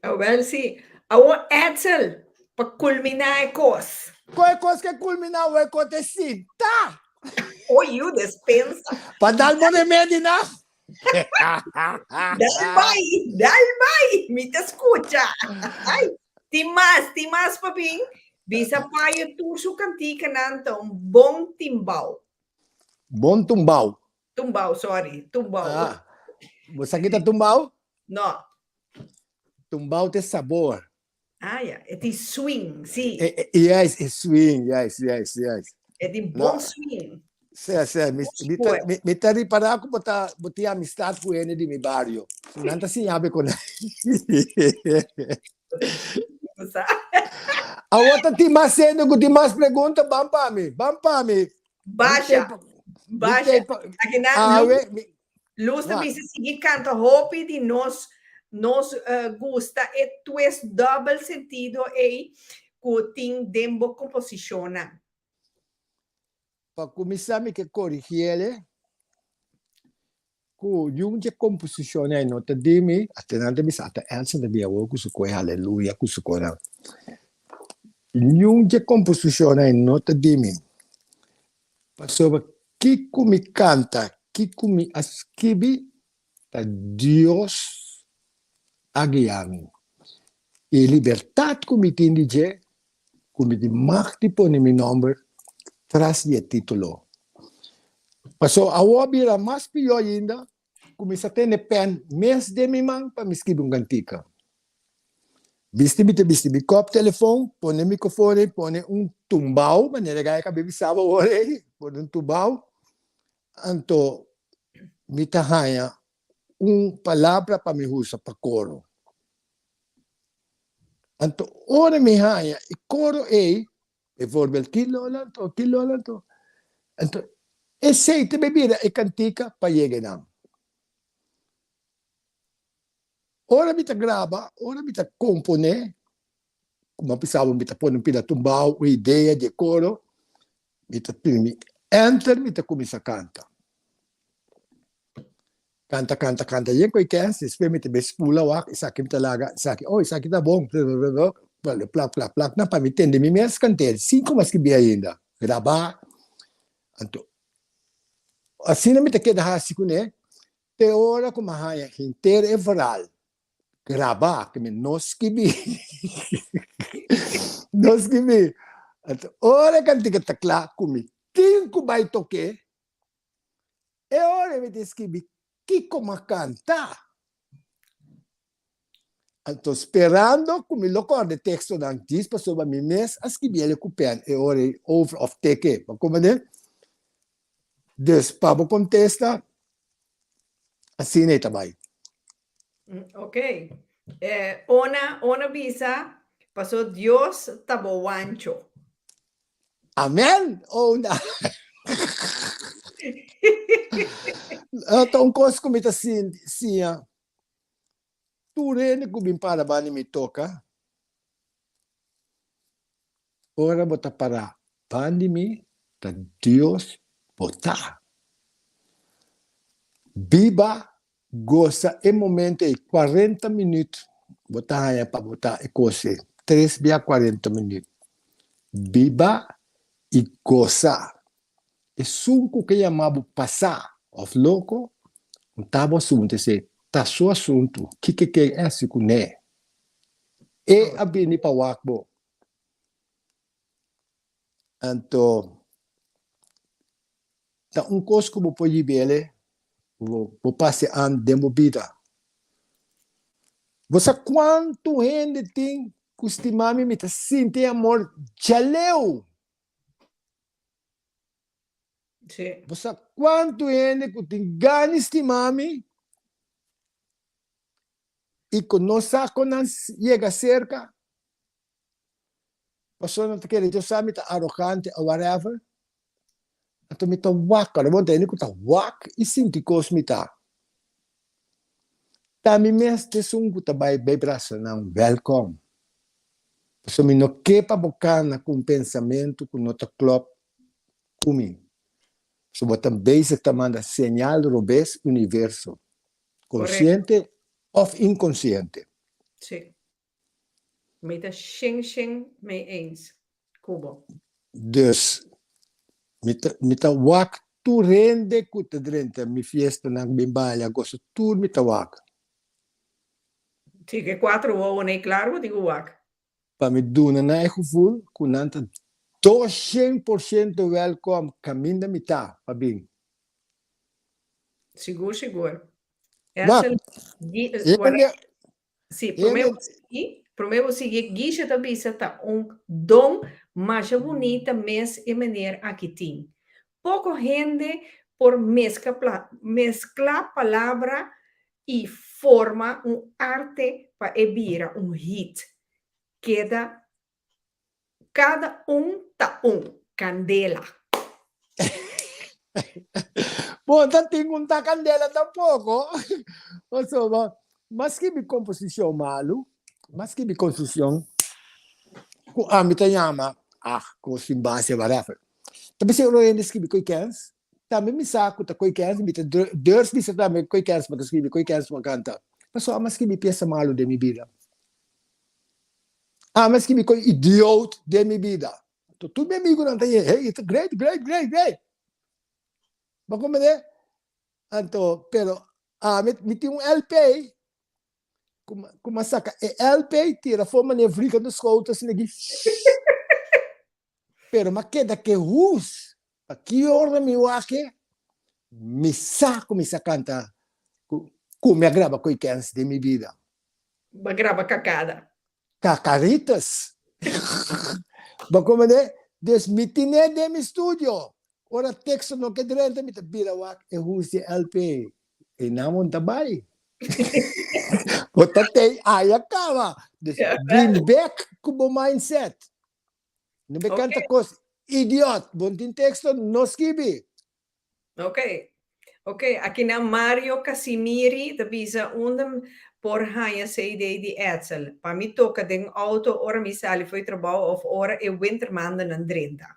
Awel si. Awor Edsel, pa kulminá e kos. Kon e kos ke kulminá awor e kos te sinta. O yu despensa. Pa dal bo remedi na. Dal bai, dal bai. Mi ta skucha. Ai, tin mas, tin mas pa bin. Bisa Payo tur su kantikanan ta un bon timbao. Bon tumbao. Tumbao, sorry. Tumbao. Ah, bo sa kita tumbao? No. Tumbao te sabor. Ah, ja. E tin swing, sí. E, e, yes, e swing, yes, yes, yes. E tin bon no. swing. Sí, sí. Mi, mi, ta, mi, mi ta ripará ku bo ta, bo tin amistad ku hende di mi bario. Nan ta siña be kon. Awor ta tin mas hende ku tin mas pregunta, ban pa mi, ban pa mi. Basha, basha. Aki na Luz ta bisa sigui kanta hopi di nos nos gusta e twist double sentido ei ku tin den bo komposishonnan. Pa kuminsá mi ke korigiele ku yun dje komposishon ei no ta di mi, hasta nan ta bisa hasta Elson ta bia awor ku su koe haleluya ku su konan. Yun dje komposishon ei no ta di mi, pasobra kiko mi kanta, kiko mi a skibi ta Dios a guia mi. I libertat ku mi tin di dje ku mi tin mag di pone mi nòmber tras di e título. Pasobra awor a bira mas pió ainda ku mi sa tene pèn mes den mi man pa mi skibi un kantika. Bisti mi ta bisti mi kòp telefòn, pone mikrofòn ei, pone un tumbao, manera ku a bisa bo awor ei, pone un tumbao, anto mi ta haña un palabra pa mi usa pa koro. Anto ora mi haña e koro ei, bijvoorbeeld ki lola anto, ki lola anto, anto esei ta bira e kantika pa yega nan. Ora mi ta graba, ora mi ta komponé, ku mi a bisa bo mi ta pone un pida tumbao, un idea di e koro, mi ta primi enter mi ta kuminsá kanta. Kanta, kanta, kanta yen ku e kens, despues mi ta bai spula wak, esaki mi ta laga, esaki, oh esaki ta bon, plak, plak, plak, nan pa mi tende mi mes kant'el, sin ku mi a skibi ainda, grabá, anto asina mi ta keda hasi kuné te ora ku mi a haña henter e verhaal grabá, ku mi no skibi, no skibi, anto ora e kantika ta kla ku mi tin ku bai tok'é, E ora mi ta skibi kiko m'a kanta. Anto sperando ku mi lo kòrda e tekstonan djis pasobra mi mes a skibi el ku pèn e ora ei over òf teke. Bo komprendé? Dus pa bo kontesta, asina ei ta bai. Ok. Ona, Ona bisa, paso Dios ta bo wancho. Amen! Ona. Ta un kos ku mi ta siña Tur hende ku bin para banda mi toka, ora bo ta para banda mi, ta Dios bo ta. Biba, gosa e momento ei, kuarenta minüt bo ta haña pa bo ta e kos ei, tres bia kuarenta minüt. Biba i gosa. Esun ku ke yama bo pasá òf loko, no ta bo asuntu esei, ta su asuntu, kiko e ker hasi kuné. E a bini pa wak bo. Anto, ta un kos ku bo por yib'el, bo pasa an den bo bida. Bo sa kuantu hende tin ku stima mi, mi ta sinti e amor djaleu. Sí. Bo sa kuantu hende ku tin gana di stima mi i ku no sa kon nan yega serka? Pasobra nan ta kere Dios sa mi ta arogante o whatever. Anto mi ta wak, ora bo ta hende ku ta wak i sinti kos mi ta. Ta mi mes ta esun ku ta bai bai brasa nan wèlkòm. Pasobra mi no ke pa bo kana ku un pensamentu ku no ta klòp ku mi. Pasobra bo ta bezig ta manda señal robes universo, konsiente òf inkonsiente. Sí. Mi ta shen shen mee eens ku bo. Dus, mi ta mi ta wak tur hende ku ta drenta mi fiestanan bin baila gosa tur mi ta wak. Sí, ke kuatro wowonan ei klaru bo tin ku wak. Pa mi duna nan e gevoel ku nan ta 200% wèlkòm kaminda mi ta pa bin. Sigur sigur. Wak, Edsel, hende Sí, promé bo sigui, promé bo sigui, Guisha ta bisa ta un don masha bunita mes e meneer aki tin. Poko hende por mezcla pla, mezcla palabra y forma un arte pa e bira un hit. Keda Kada un ta un kandela. Bo ta tin un ta kandela tampoko. Pasobra maske mi komposishon malu, maske mi komposishon ku ami ta yama ah kos sin base whatever. Ta bisa ora hende skibi koe kens, tambe mi sa ku ta koe kens, mi ta durf bisa tambe koe kens bo ta skibi, koe kens bo a kanta. Pasobra ami a skibi piesa malu den mi bida. Ami a skibi koe idioot den mi bida. Anto tur mi amigunan ta yei, hey, it's great, great, great, great. Bo comprende? Anto, pero ami, mi tin un LP, ku ku mi a saka e LP tira afó manera vliegende schotel asina aki, pero mi a keda ke hus, pa ki ora mi wak e, mi sa ku mi sa kanta, ku ku mi a graba koe kens den mi bida. Bo a graba kakada. Kakaritas. Bo comprende? Dus mi tine den mi studio. Ora teksto no ke drenta mi ta bira wak e hus di LP. E nan bo ta bai. Bo ta tei aya kaba. Dus bin bek ku bo mindset. No be kanta kos idiot. Bo no tin teksto, no skibi. Ok, ok, akinan Mario Casimiri ta bisa unda por haña CD di Edsel? Pa mi toka den auto ora mi sali fo'i trabou of ora e wintermaandennan drenta.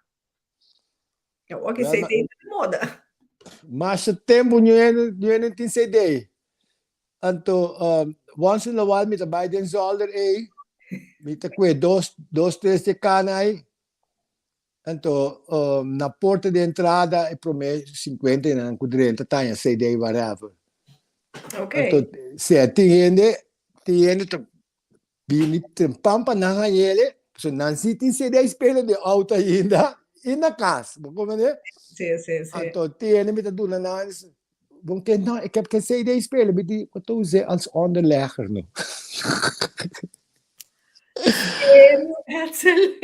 Awor ki CD ta di moda. Masha tempu ñu hende tin CD. Anto once in a while mi ta bai den zolder ei, mi ta kue dos, dos tres di e kana ei. Anto na porta di entrada e prome 50 nan ku drenta taña CD whatever. Okay. Anto sea tin hende tin hende ta bini trempan pa nan hañele, so nan si tin CD spelen den auto ainda i na kas, bo comprende? Sí, sí, sí. Anto tin hende mi ta duna nan. Bon ke no, ik heb geen CD-speler, mi di, bo ta us'é als onderlegger no. Serio, Edsel?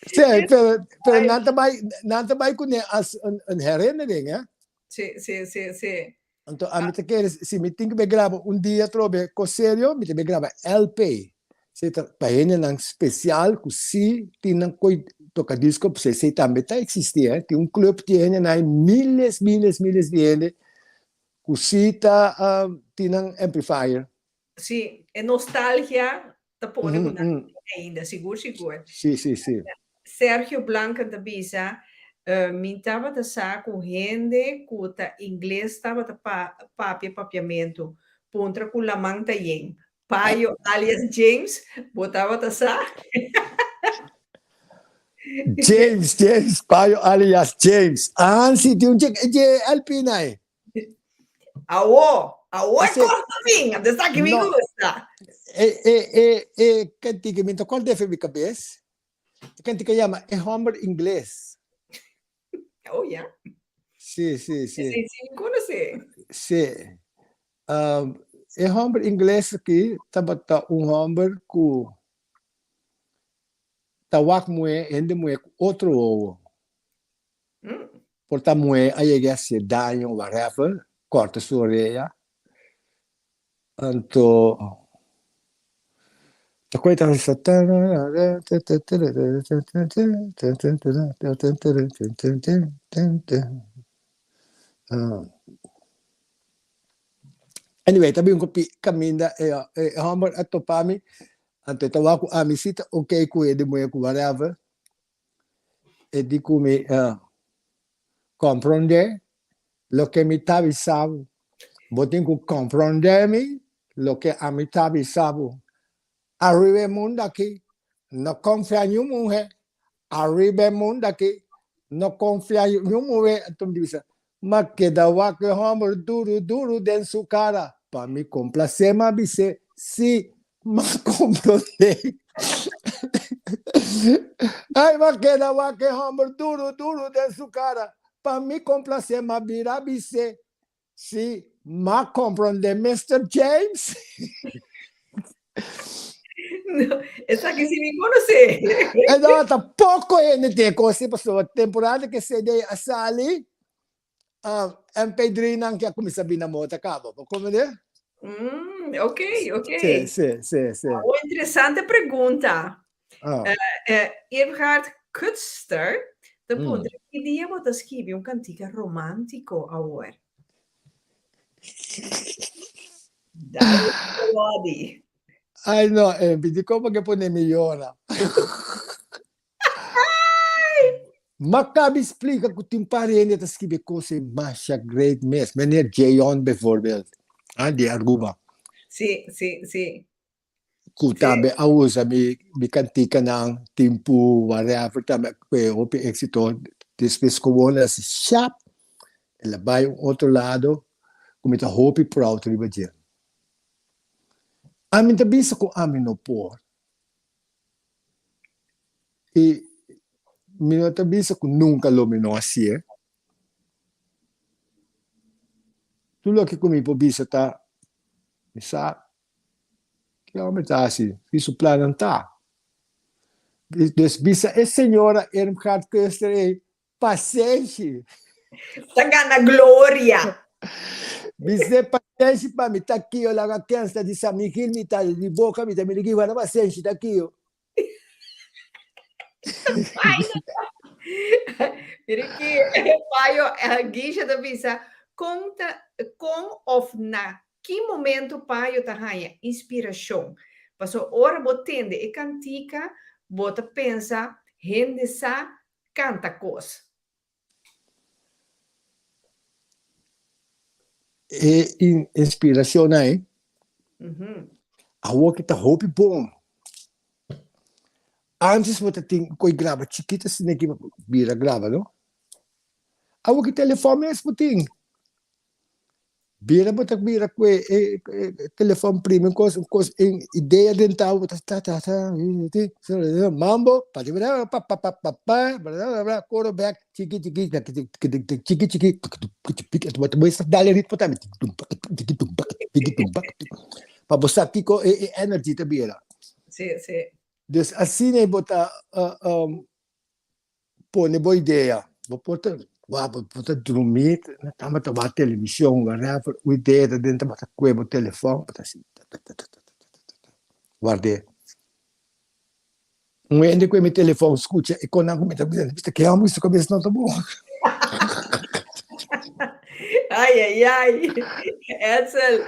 Sí, pero, pero nan ta bai, nan ta bai kuné as een, een herinnering, hè. Sí, sí, sí, sí. Anto ami ta kere, si mi tin ku bai graba un dia atrobe kos serio, mi ta bai graba LP. Si ta pa hendenan spesial ku si tin nan koi toka disko, pues esei tambe ta eksistí, hè. Tin un club di hendenan ei, miles, miles, miles di hende ku si ta tin nan amplifier. Sí, e nostalgia ta pone ku nan ainda, sigur sigur. Sí, sí, sí. Sergio Blanken ta bisa, Mi tabata sa ku hende ku ta ingles tabata papia papiamentu. Puntra ku laman ta yen. Payo alias James, bo tabata sa? James, James, Payo alias James. Ah, sí, tin un dje LP na e. Awo, awo e kos ta bin, anto esaki mi gusta. E, e, e, e kantika, mi ta kòrda efe mi kabes. E kantika yama E Hòmber Ingles. Oh, ya. Sí, sí, sí. Esei sí mi konosé. Sí. Um, e hòmber ingles aki tabata un hòmber ku ta wak muhé, hende muhé ku otro wowo. Por ta muhé a yega a hasié daño, whatever, kòrta su orea. Anto ta koe ta bisa Anyway, ta bin ku kaminda e hòmber a topa mi, anto e ta wak ku ami si ta okay ku e di muhé ku whatever. E di ku mi komprondé loke mi ta bisa bo. Bo tin ku komprondé mi loke ami ta bisa bo. Ariba e mundu aki no konfia niun muhé. Ariba e mundu aki no konfia niun muhé. Anto mi di bisa, M'a keda wak e hòmber duru duru den su kara. Pa mi komplasé m'a bis'é, Sí, m'a komprondé. Ai, m'a keda wak e hòmber duru duru den su kara. Pa mi komplasé m'a bira bis'é, Sí, m'a komprondé, Mister James. No, esaki si mi konosé. E tabata poko hende tin e kos ei pasobra temporada ku e CD a sali, MP3 nan ke a kuminsá bini na moda kaba. Bo komprendé? Mm, ok, ok. Sí, sí, sí, sí. Un interesante pregunta. Ah. Irmgard Kutster ta puntra, ki dia bo ta skibi un kantika romántiko awor? Dale Wadi. Ay no, eh, di como que pone mi yora. Ma cabe explica cu tin par hende ta scribe cosa masha great mes. Meneer Jeon bijvoorbeeld, ah, di Aruba. Sí, sí, sí. Ku tambe a usa mi mi kantikanan Timpu whatever tambe a kue hopi éksito despues kowon a hasi shap el a bai un otro lado ku mi ta hopi proud riba dje. Ami ta bisa ku ami no por i mi no ta bisa ku nunka lo mi no hasié. Tur loke ku mi por bisa ta mi sa Ki homber ta hasi? Ki su plannan ta? Dus bisa e señora Irmgard Koester ei, pasenshi. Ta gana gloria. Bis'é pasenshi pa mi ta kio laga kens ta di San Miguel mi ta di boca mi ta mira ki guarda pasenshi ta kio. Mira ki Payo Guisha ta bisa, kon ta kon of na ki momento Payo ta haña inspirashon? Paso ora bo tende e kantika, bo ta pensa hende sa kanta kos. E inspiracion ei awor ki ta hopi bon. Antes bo ta tin ku graba chikito asina ki bira graba no. Awor ki telefon mes bo tin. Bira bo ta bira ku e e e telefòn primi un kos un kos un idea den ta bo ta ta ta ta mambo pa pa pa pa pa pa koro bèk chiki chiki chiki chiki bo ta bo dal e ritmo tambe pa bo sa kiko e e energy ta bira. Sí, sí. Dus asina bo ta Pone bo idea. Bo por ta wak, bo por ta drumí na kama ta wak televishon, whatever, un idea ta den tabata kue bo telefòn, bo ta hasi tatatatatatatata, ward'é. Un hende kue mi telefòn skucha e konan ku mi ta bisa, bisa ke hòmber su kabes no ta bon. Ay, ay, ay. Edsel,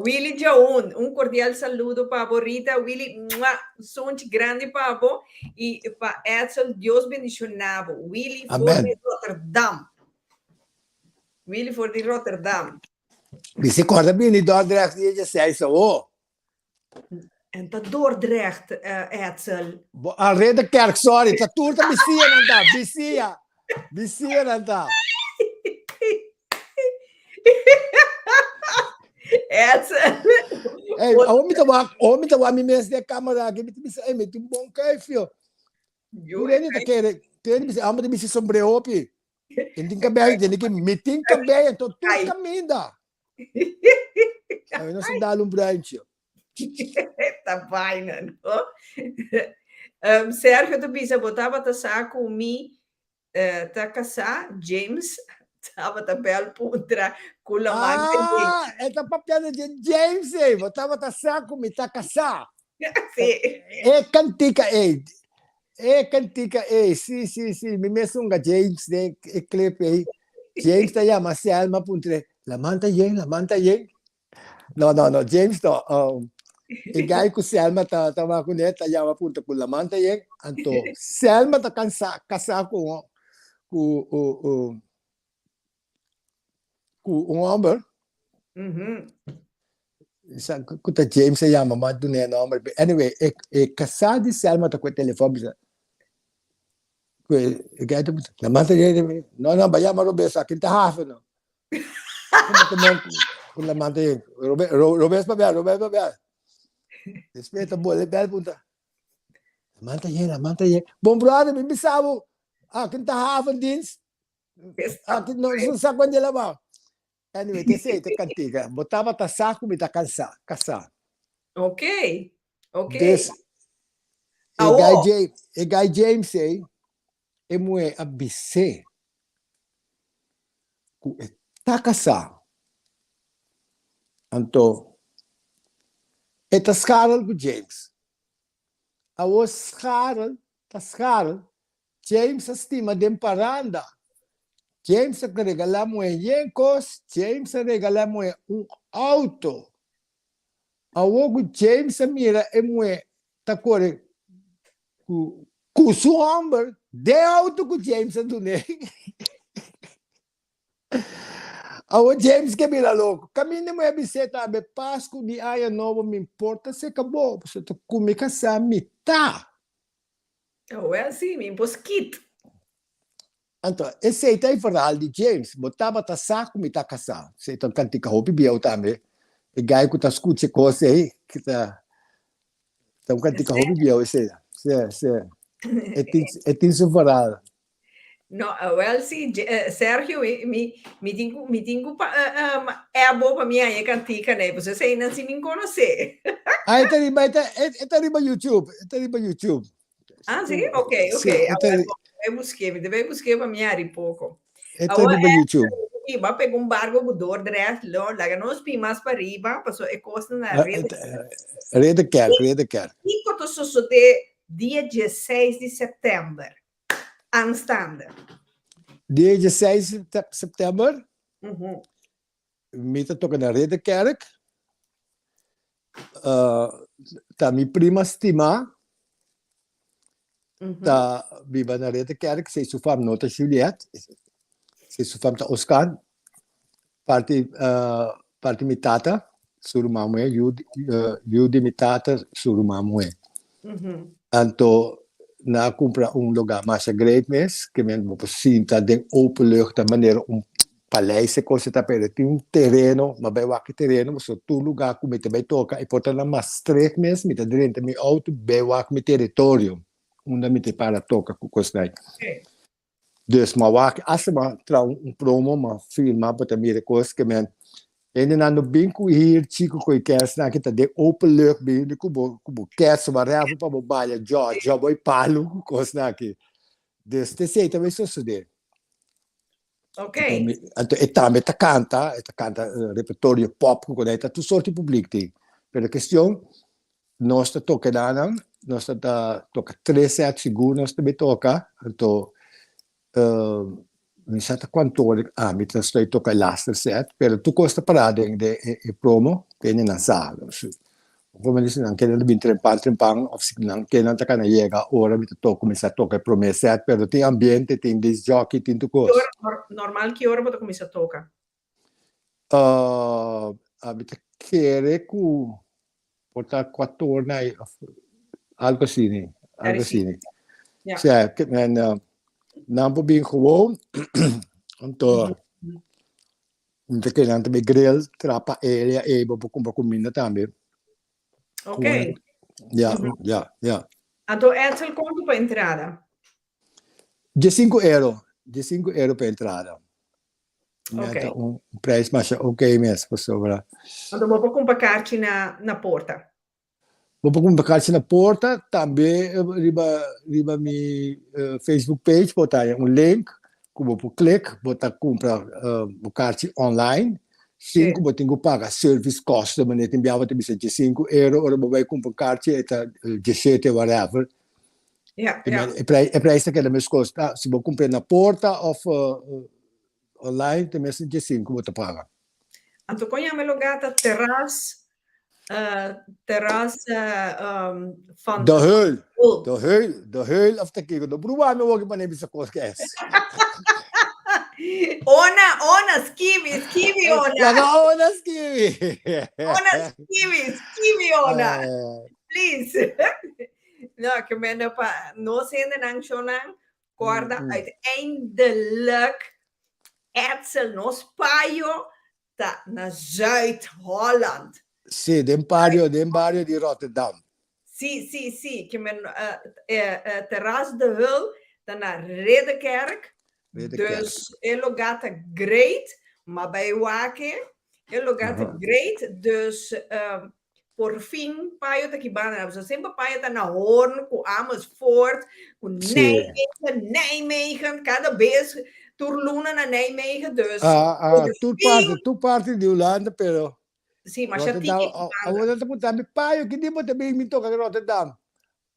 Willy Jaun, un cordial saludo pa bo, Rita. Willy, mua, un sonchi grandi pa bo. Y pa Edsel, Dios bendiciona bo. Willy for Amen. di Rotterdam. Willy for di Rotterdam. Dice, corda bini Dordrecht die je zei zo. Oh. En ta Dordrecht, uh, Edsel. Bo, ah, Ridderkerk, sorry. Ta tur ta bisia nan ta. Bisia. Bisia nan ta. Edsel. Hey, awo mi ta wak, awo mi ta wak mi mes den camera aki, mi ta bisa, hey, mi tin bon kuif, yo. Tur hende ta kere, tur hende bisa, amo ta bisa sombré hopi. Mi tin cabello, tiene que, mi tin cabello, to tur caminda. Ay, no se dal un bruintje. Ta vaina, no? Um, Sergio ta bisa, bo tabata sa ku mi eh, ta kasá, James tabata bel puntra ku laman te den. Ah, e ta papiando di James ei, bo tabata sa ku mi ta kasá. Sí. E kantika ei, e kantika ei, sí, sí, sí, mi mes hunga James den e clip ei. James ta yama Selma puntr'é, laman ta yen, laman ta yen. No, no, no, James no. Um, e guy ku Selma ta ta wak kuné ta yama punta ku laman ta yen. Anto Selma ta kansa kasá ku un ku u u ku un hòmber. Mhm. Sa ku ta James a yama ma dun'é nòmber. Anyway, e e kasá di Selma ta ku e telefòn bisa ku e guy ta bisa laman ta yen. No, no, bai yama Roberto aki ta hafe no. Ku la manta ye. Robes pa bel, Robes pa bel. Despues ta bole bel punta. La manta ye, la manta ye. Bon brother, mi bisa bo. Ah, kin ta havendienst? Ah, kin no so sa kwan la ba. Anyway, te sei te kantika. Bo tabata sa ku mi ta kansa, kasa. Okay. Okay. Des e guy James, e guy James ei, e muhé a bis'é ku e ta kasá. Anto e ta skarel ku James. Awor skarel ta skarel, James a stima den paranda. James a regalá muhé yen kos, James a regalá muhé un outo. Awor ku James a mira e muhé ta kore ku ku su hòmber den outo ku James a dun'é. Awor James ke bira loko. Kaminda muhé bis'é tambe, Pasku di aña nobo mi por ta seka bo, pasobra ta ku mi kasá mi ta. Awel sí, mi por skit. Anto, esei ta e verhaal di James. Bo tabata sa ku mi ta kasá. Esei ta un kantika hopi bieu tambe. E gai ku ta skucha e kos ei, ku ta, ta un kantika hopi bieu esei. Sí, sí. E tin, e tin su verhaal. No, wel sí, Sergio, mi, mi, mi tin ku, mi tin ku pa, um, ebo pa mi haña e kantika nei, pasobra eseinan sí mi konosé. Ah, e ta riba, e ta, e ta riba YouTube, e ta riba YouTube. Ah, sí? Ok, ok. Sí, e ta, Awor, voy busqué, mi te voy busqué pa mi hari poco. e ta Awor, riba YouTube. eh, va pega un barco cu Dordrecht, lo, laga nos pi mas pa riba, paso e cosnan na Ah, rede. Ridderkerk, Ridderkerk. Kiko ta sosode dia 16 di september aanstaande? Dia 16 september, Mhm. mi ta toka na Ridderkerk. Uh, ta mi prima stimá ta biba na Ridderkerk. Sei su fam no ta Juliet. Sei su fam ta Oscar. Parti, uh, parti mi tata, su ruman muhé, yu, uh, yu di mi tata, su ruman muhé. Anto nan a kumpra un lugá masha great mes, ke men bo por sinta den open lucht, ta manera un. paleis e kos ta pero tin un tereno, m'a bai wak e tereno pasobra tur lugá ku mi ta bai toka e por ta na Maastricht mes mi ta drenta mi outo bai wak mi teritorio unda mi ta para toka ku kosnan. Dus m'a wak asta m'a traha un promo m'a firma bo ta mira e kos ke men hendenan no bin ku hir chiku ku e kèrsnan aki ta den openlucht bin ku bo ku bo kèrs whatever pa bo baya djòdjò bo e palu ku kosnan aki. Dus t'esei ta bai sosodé. Ok. Anto e tambe ta kanta, e ta kanta repertorio pop ku konai ta tur sorti publik tin. Pero e kestion nos ta toka nan, nos ta ta toka tres set sigur nos ta bay toka, anto mi sa ta kuantu ora ami ta estoy toka e laster set, pero tur kos ta para den den e promo, kende nan sa. Como dice nan kende ta bin trempan trempan of si nan kende nan ta kana yega ora mi ta toka kuminsá toka e promé set pero tin ambiente tin disc jockey tin tur kos. Ki ora normal ki ora bo ta kuminsá toka? Ami ta kere ku por ta kuator na of algo asina algo asina. Sea nan por bin gewoon anto Mi ta kere nan ta bay grill, traha paella ey bo por cumpra cuminda tambe. Ok. Ya, ya, ya. Anto Edsel cuanto pa entrada? Diescinco euro, diescinco euro pa entrada. Ok. Ta un prijs masha ok mes pasobra. Anto bo por cumpra carchi na na porta? Bo por cumpra carchi na porta, tambe riba riba mi Facebook page bo ta haya un link cu bo por click, bo ta cumpra bo carchi online sin cu bo tin cu paga service kosten, manera tin biaha bo ta bisa diescinco euro, ora bo bay cumpra un carchi e ta diesshete whatever. E prijs ta keda mescos, si bo cumpra na porta of online ta mes diescinco bo ta paga. Anto kon yama e lugá ta terras terras van De Heul, De Heul, De Heul of ta kiko? No pruba mi woki manera bisa kos ke es. Ona, ona, skibi, skibi ona. Laga ona skibi. Ona skibi, skibi ona. Please. No, ke men pa nos hendenan shownan Corda uiteindelijk Edsel nos payo ta na Zuid-Holland. Sí, den bario, den bario di Rotterdam. Sí, sí, sí, ke men Terras de Hul ta na Ridderkerk. Ridderkerk. Dus e lugá ta great, ma bai wak e lugá ta great, dus Por fin payo ta ki banda. Pasobra semper payo ta na Hoorn ku Amersfoort, ku Nijmegen, Nijmegen, kada bes tur luna na Nijmegen, dus Ah, ah, por tur fin parte, tur parte di Hulanda, pero Sí, masha Rotterdam, tiki ki a- banda. awor nan ta puntra mi, Payo, ki dia bo ta bin mi toka Rotterdam?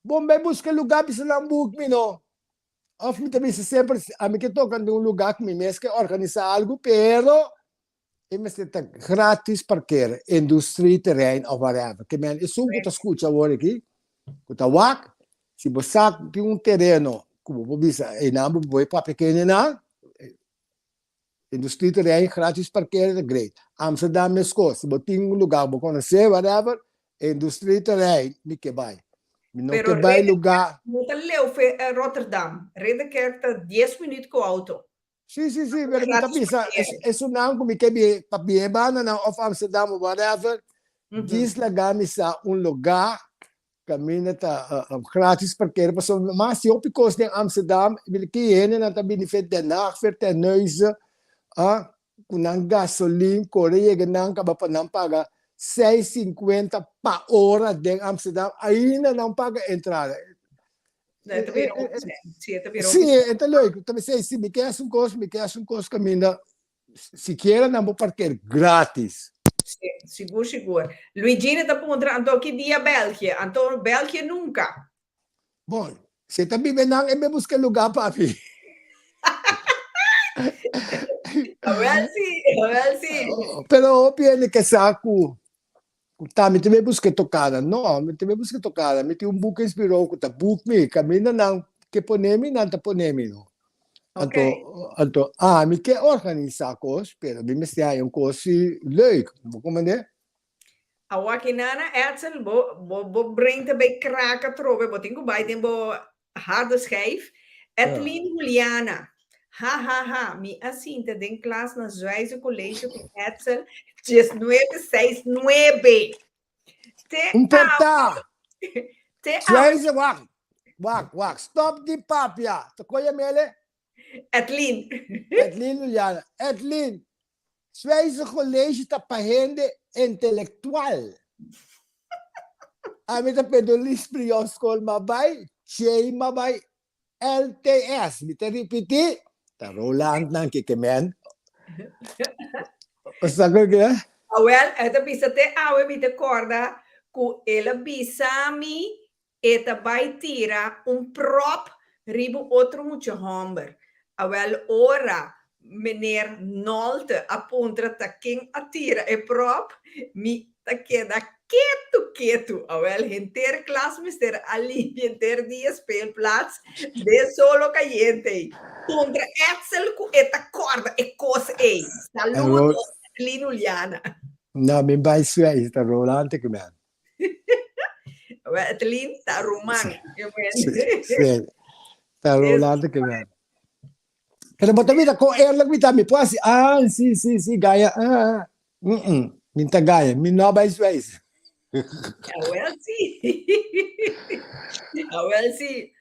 Bon bai buska lugá bisa nan boek mi no. Of mi ta bisa semper, ami ke toka den un lugá ku mi mes ke organisá algu, pero E mester ta gratis parker, industrieterrein of whatever. Ke men esun ku ta skucha awor aki, ku ta wak, si bo sa ku tin un tereno ku bo por bisa einan bo por bai papia kendenan, industrieterrein gratis parker ta great. Amsterdam meskos, si bo tin un lugar bo konosé whatever, industrieterrein mi ke bai. Mi no Pero ke bai Ridderkerk lugar. no ta leu fe Rotterdam. Ridderkerk ta dies minuut ku auto. Sí, sí, sí, pero mi ta bisa, esunnan ku mi ke bi pa bie bandanan of Amsterdam of whatever, djis laga mi sa un lugá kaminda ta gratis parkera, pasobra mas si hopi kos den Amsterdam, mi ki hendenan ta bini for Den Haag, for Terneuzen, ah, ku nan gasolin kore yega nan kaba pa nan paga seis sinkuenta pa ora den Amsterdam, ainda nan paga entrada. E ta bira hopi sèn. Sí, e ta bira Sí, hopi sèn. e ta leuk. Ta bisei, si mi ke hasi un kos, mi ke hasi un kos kaminda sikiera nan por parker gratis. Sí, sigur, sigur. Luigine ta puntra, anto ki dia België? Anto België nunca. Bon, si e ta biba nan, e be buska lugá pa mi. Awel sí, awel sí. Pero hopi hende ke sa ku Ta mi ta bay buska e tokada. No, mi ta bay buska e tokada. Mi tin un boekingsbureau ku ta boek mi. Kaminda nan ke pone mi, nan ta pone mi no. Anto, anto ami ke organisá kos, pero mi mester haña un kos si leuk. Bo komprendé? Awor nana, Edson, bo, bo, bo brain ta bay kraka atrobe. Bo tin ku bay den bo harde schijf. Edlin Juliana. Ha ha ha, mi a sinta den klas na Zwijze College ku Edsel 19 6 9. Te Un porta! Te Zwijze, wak, wak, wak. Stop di papia. Ta koye mele? Edlin. Edlin Juliana. Edlin, Zwijze College ta pa hende intelektual. Ami ta Pedolis Prion School ma bai, Chey ma bai, LTS. Mi ta ripití, ta Roland nan ke ke men. Bo sa kon ke? Awel, e ta bisa te awe mi ta kòrda ku el a bisa mi e ta bai tira un prop riba un otro mucha hòmber. Awel, ora meneer Nolte a puntra ta ken a tira e prop, mi ta keda ketu ketu. Awel, henter klas mester a limpia henter dia speelplaats den solo kayente ei. Puntra Edsel ku e ta kòrda e kos ei. Saludos, Lin Uliana. No, mi bai suei, ta Rolante ku mi. Awel, Etlin ta ruman. Sí, sí. Ta Rolante ku mi. Pero bo ta mira kon eerlijk mi ta, mi por hasi, ah, si, si, si, gaya, ah, mm, mm, mi ta gaya, mi no bai zwijs. Awel si. Awel si.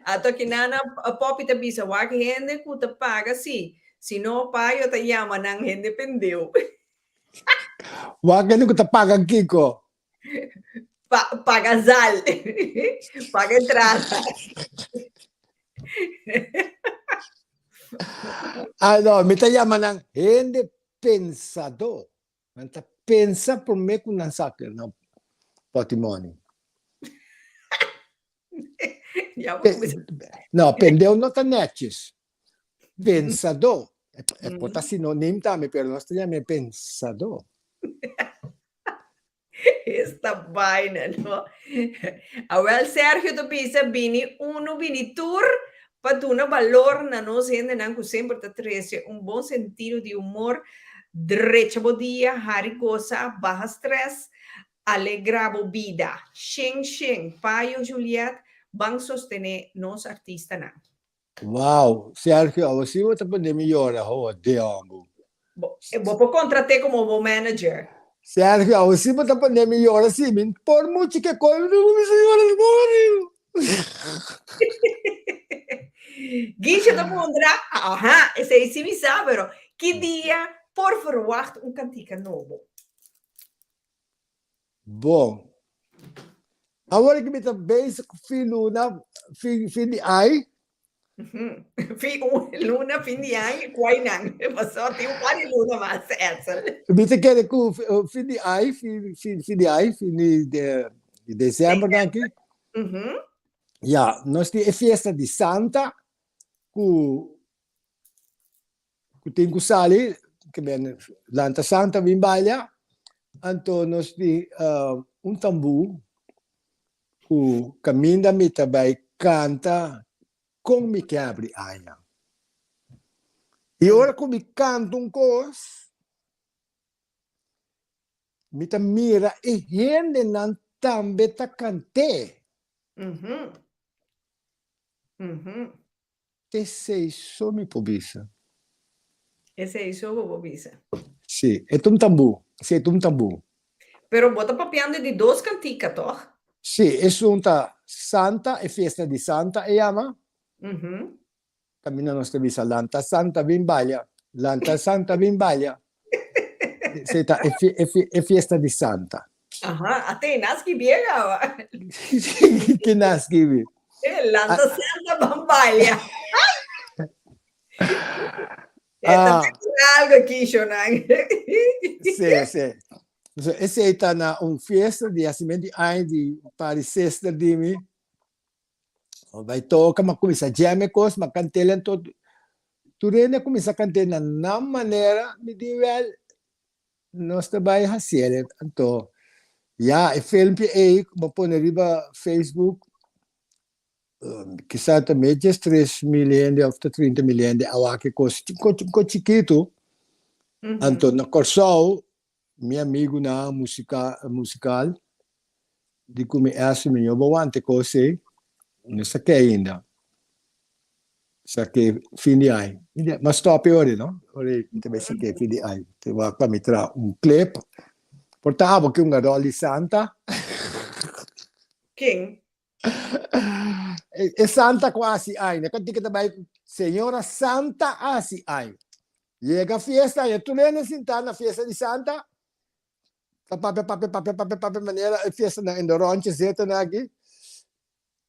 Ato kinana Poppy ta bisa wak hende ku ta paga si. Si no payo ta yama nan hende pendeu. Wak hende ku ta paga kiko? Pa, paga zal. Paga entrada. Ah, no, mi ta yama nan hende pensadó. Nan ta pensa promé ku nan saka nan potimoni. Ya bo kuminsá. No, pendeu no ta netjes. Pensadó. E por ta sinonim tambe, pero nos ta yam'é pensadó. Esta vaina, no? Awel, Sergio ta bisa, bini uno, bini tur, pa duna balor na nos hendenan ku semper ta trese un bon sentido di humor, drecha bo dia, hari gosa, baha stress, alegra bo bida. Shen shen, Payo Juliet, ban sostené nos artistanan. Wow, Sergio, awo si bo ta pone mi yora ho, de hombo. Bo, bo por contraté como bo manager. Sergio, awo si bo ta pone mi yora si, mi por mucho ke koi, mi ta kuminsa yora di bo. Guiche ta puntra, aha, esei si mi sa, pero ki dia por verwacht un kantika nobo? Bon. Awor ki mi ta bezig ku fin luna, fin, fin di ai. Fin un luna, fin di ai, kuai nan? Pasobra tin un par di luna mas, Edsel. Mi ta kere ku fin di ai, fin, fin, fin di ai, fin di, di december nan aki. Ya, nos tin e fiesta di Santa ku ku tin ku sali, ke men lanta santa bin baila, anto nos di un tambú ku kaminda mi ta bai kanta kon mi ke abri aña. I ora ku mi kanta un kos, mi ta mira e hendenan tambe ta kant'é. Esei so mi por bisa. Esei so bo por bisa. Sí, e ta un tambú. Sí, e ta un tambú. Pero bo ta papiando di dos kantika, tòg? Sí, esun ta Santa, e fiesta di Santa e yama. Kaminda nos ta bisa lanta Santa bin balia, lanta Santa bin balia. Esei ta e fiesta di Santa. Aha, ate na skibi e gaba. Ki na skibi? E lanta Santa bambalia. E ta algo aki, Shonan. Sí, sí. So, esei ta na un fiesta di hasimentu di aña di un par di sister di mi. Bai toka, m'a kuminsá jam e kos, m'a kant'el anto tur hende a kuminsá kant'el na nan manera, mi di wèl, nos ta bai hasiel. Anto ya e filmpje ei ku bo pone riba Facebook, kisas ta mes dies tres mil hende òf ta trinta mil hende a wak e kos, un kos chikitu. Anto na Kòrsou Mi amigunan musikal di ku mi esti mi no bo wanta e kos ei, no sa ke ainda. Sa ke fin di aña. M'a stop e ora, no? Ora mi ta bay sake fin di aña. Te wak pa mi traha un clip. Por ta abo ke un rol di Santa. Ken? E Santa ku a hasi aña. Kan tin ke ta bay Señora Santa a hasi aña. Yega fiesta aña tur hende sinta na fiesta di Santa. Ta papia papia papia papia papia manera e fiestanan in de rondje zitten aki.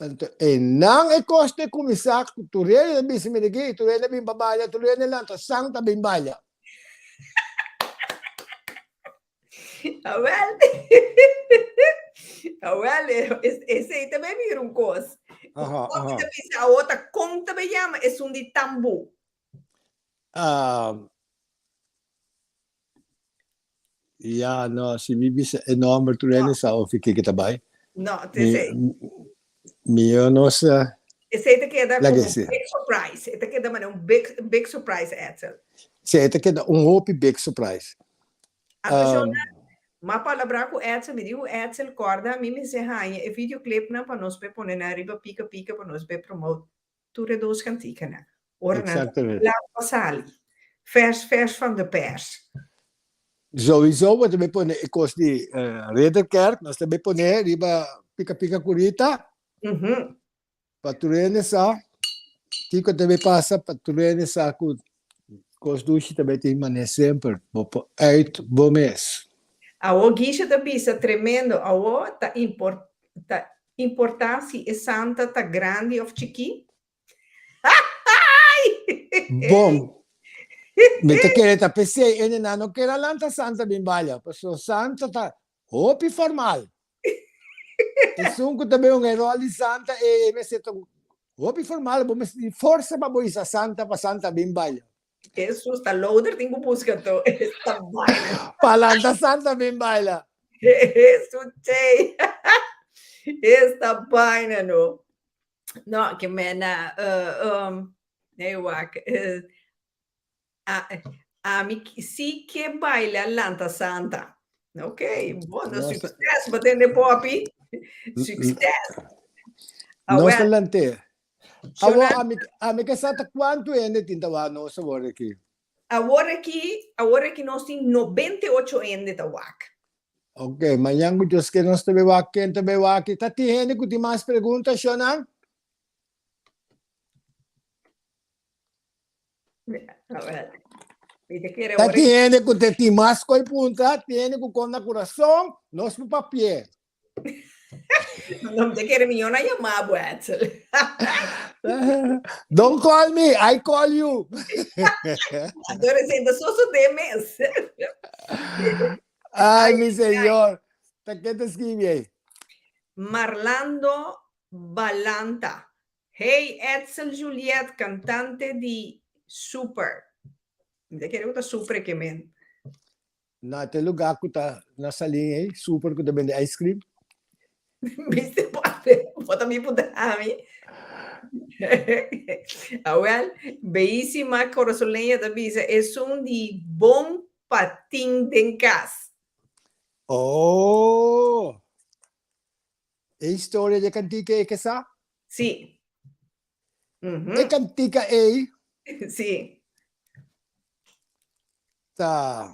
Anto einan e kos ta kuminsá ku tur hende ta bisa mi di tur hende a bin pa baila, tur hende lanta san ta bin baila. Awel, awel, esei ta bai bira un kos. Aha, Kon mi aha. ta bisa awor ta kon ta bai yama esun di tambú? Ah, Ya, no, si mi bisa e nomber tur hende sa ofi kiko ta bai. No, te esei. Mi yo no sa. Esei ta keda como un big surprise. E ta keda manera un big, big surprise, Edsel. Si, e ta keda un hopi big surprise. Anto Shona, m'a palabrá ku Edsel, mi di ku Edsel, kòrda mi mester haña e videoclipnan pa nos por pone nan riba Pika Pika pa nos por promote Tur e dos kantikanan. Ora nan ta kla pa sali. Vers vers van de pers. Souiso bo ta bay pone e kos di Ridderkerk, nos ta bay pone riba Pika Pika Kurita. Pa tur hende sa kiko ta bay pasa, pa tur hende sa ku kos dushi ta bay tin manera semper. Bo por uit bo mes. Awo Gisha ta bisa tremendo, awo ta ta Importá si e santa ta grandi of chikí? Bon, mi ta kere ta p'esei hendenan no kere a lanta santa bin balia, pasobra santa ta hopi formal. Esun ku ta bin un e ròl di santa e mester ta hopi formal, bo mester tin forsa pa bo hisa santa pa santa bin balia. Jesus, ta loader tin ku buska to. Esta baila. Pa lanta santa bin baila. Jesus, che. Esta baina no. No, ke mena uh, um, nee, wak. Uh, a, ami si ke baila lanta santa. Ok, bon, no, succes, batende popi. Succes. Nos ta lante. Awor ami ami ke sa ta kuantu hende tin ta wak nos awor aki? Awor aki, awor aki nos tin 98 hende ta wak. Ok, mañan ku Dios ke nos ta bai wak ken ta bai wak. Ta tin hende ku tin mas pregunta, shonnan? Ta tin hende ku te tin mas koi puntra, tin hende ku kon na kurason, nos por papia. No mi ta kere mi no a yama bo, Edsel. Don't call me, I call you. Anto recién ta sosode mes. Ay, mi señor. Ta ke ta escribi ahí? Marlando Balanta. Hey Edsel Juliet cantante di Super. Mi ta kere cu ta Super ke men. Na te lugar cu ta na Salin ey, Super cu ta bende ice cream. Biste bo bo ta mi puntra ami. Awel, beyisima Corazoleña ta bisa esun di bon patin den cas. Oh! E historia di e kantika ei ke sa? Sí. E kantika ei Sí. ta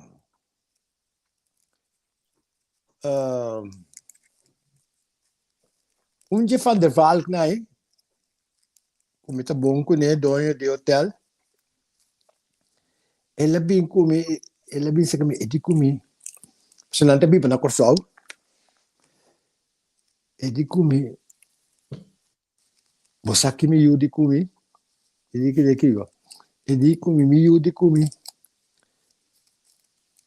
un dje Van der Valk nan ei, ku mi ta bon kuné, doño di hotel, el a bin ku mi, el a bisa ku mi, e di ku mi, pasobra nan ta biba na Kòrsou, e di ku mi, bo sa ki mi yu di ku mi? E di ku kiko? E di ku mi, mi yu di ku mi,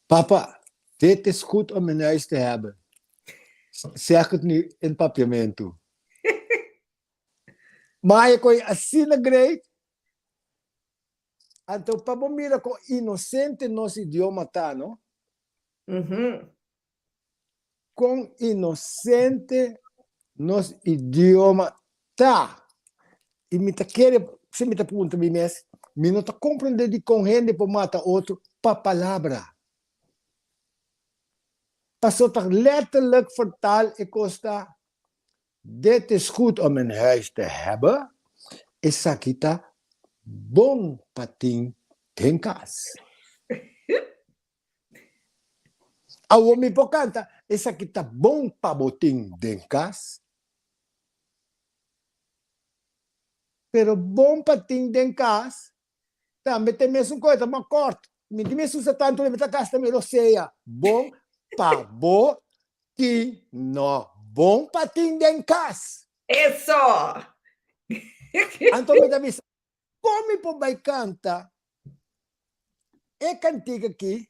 Papa, dit is goed om in huis te hebben. Zeg het nu in Papiamentu. Ma e koi asina great. Anto pa bo mira kon inosente nos idioma ta, no? Kon inosente nos idioma ta. I mi ta kere, si mi ta puntra mi mes, mi no ta komprende dikon hende por mata otro pa palabra. Pasobra ta letterlijk vertaal e kos ta, Dit is goed om in huis te hebben, esaki ta. bon pa tin den kas. Awor mi por kanta, esaki ta bon pa bo tin den kas. Pero bon pa tin den kas tambe ta e mesun kos, ta mas kort. Mi tin mes usa tantu mi ta gasta mi rosea. Bon pa bo tin, no bon pa tin den kas. Eso! Anto mi ta bisa, kon mi por bai kanta e kantika aki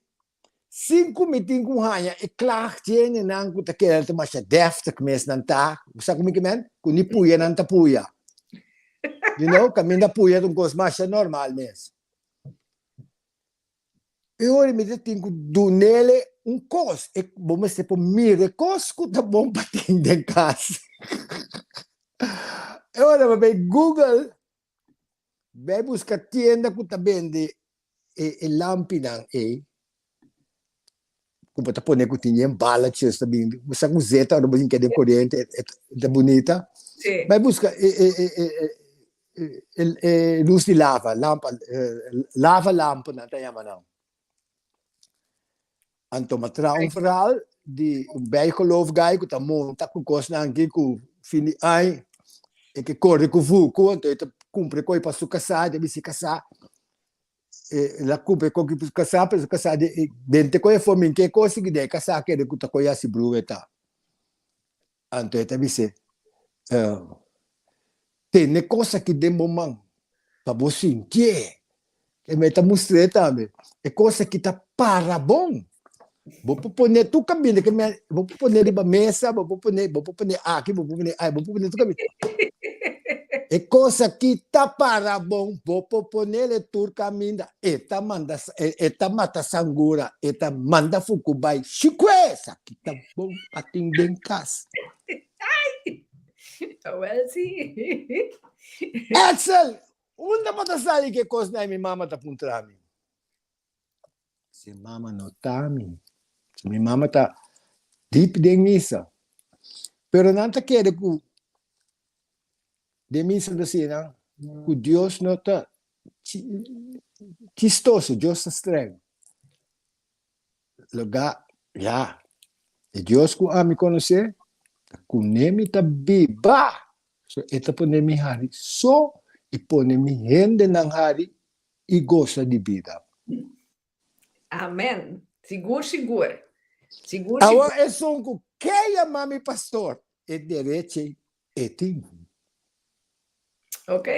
sin ku mi tin ku haña e klag djenenan ku ta keda ta masha deftig mes nan ta, bo sa ku mi ke men? Ku ni puya nan ta puya. You know, kaminda puya ta un kos masha normal mes. E ora mi ta tin ku dunele un kos, e bo mester por mira e kos ku ta bon pa tin den kas. E ora bo bai Google, bai buska tienda ku ta bende e e lampinan ei, ku bo ta pone ku tin yen balatjes ta bin, bo sa ku zeta ora bo tin keda den koriente e ta bunita. Bai buska e e e e e e lus di lava, lampa, lava lamp nan ta yama nan. Anto mi a traha un verhaal di un bijgeloof guy ku ta monta ku kosnan aki ku fin di aña e ke kore ku vuku anto e ta kumpra e koi pa su kasá e ta bisa e kasá el a kumpra e koi pa su kasá pero su kasá di bente koi afó mi ke kos sigui den e kasá kere ku ta koi hasi brua e ta. Anto e ta bis'é, Tene kos aki den bo man pa bo sintié. E mi ta mustr'é tambe, e kos aki ta para bon. Bo por pone tur kaminda ke mi, bo por pone riba mesa, bo por pone, bo por pone aki, bo por pone ai, bo por pone tur kaminda. E kos aki ta para bon, bo por ponele tur kaminda. E ta manda, e ta mata sangura, e ta manda fuku bai. Shikwe! Esaki ta bon pa tin den kas. Wel si. Edsel, unda bo ta sali ku e kosnan? Mi mama ta puntra mi. Si mama no ta mi. Si mi mama ta dip den misa. Pero nan ta kere ku den misa ta siña nan ku Dios no ta chistoso, Dios ta streng. Loga, ya, e Dios ku ami konosé ta kuné mi ta biba. So e ta pone mi hari so i pone mi hendenan hari i gosa di bida. Amen. Sigur, sigur. Sigur, Awor sigur. esun ku ke yama mi pastor, e derechi e tin. Ok,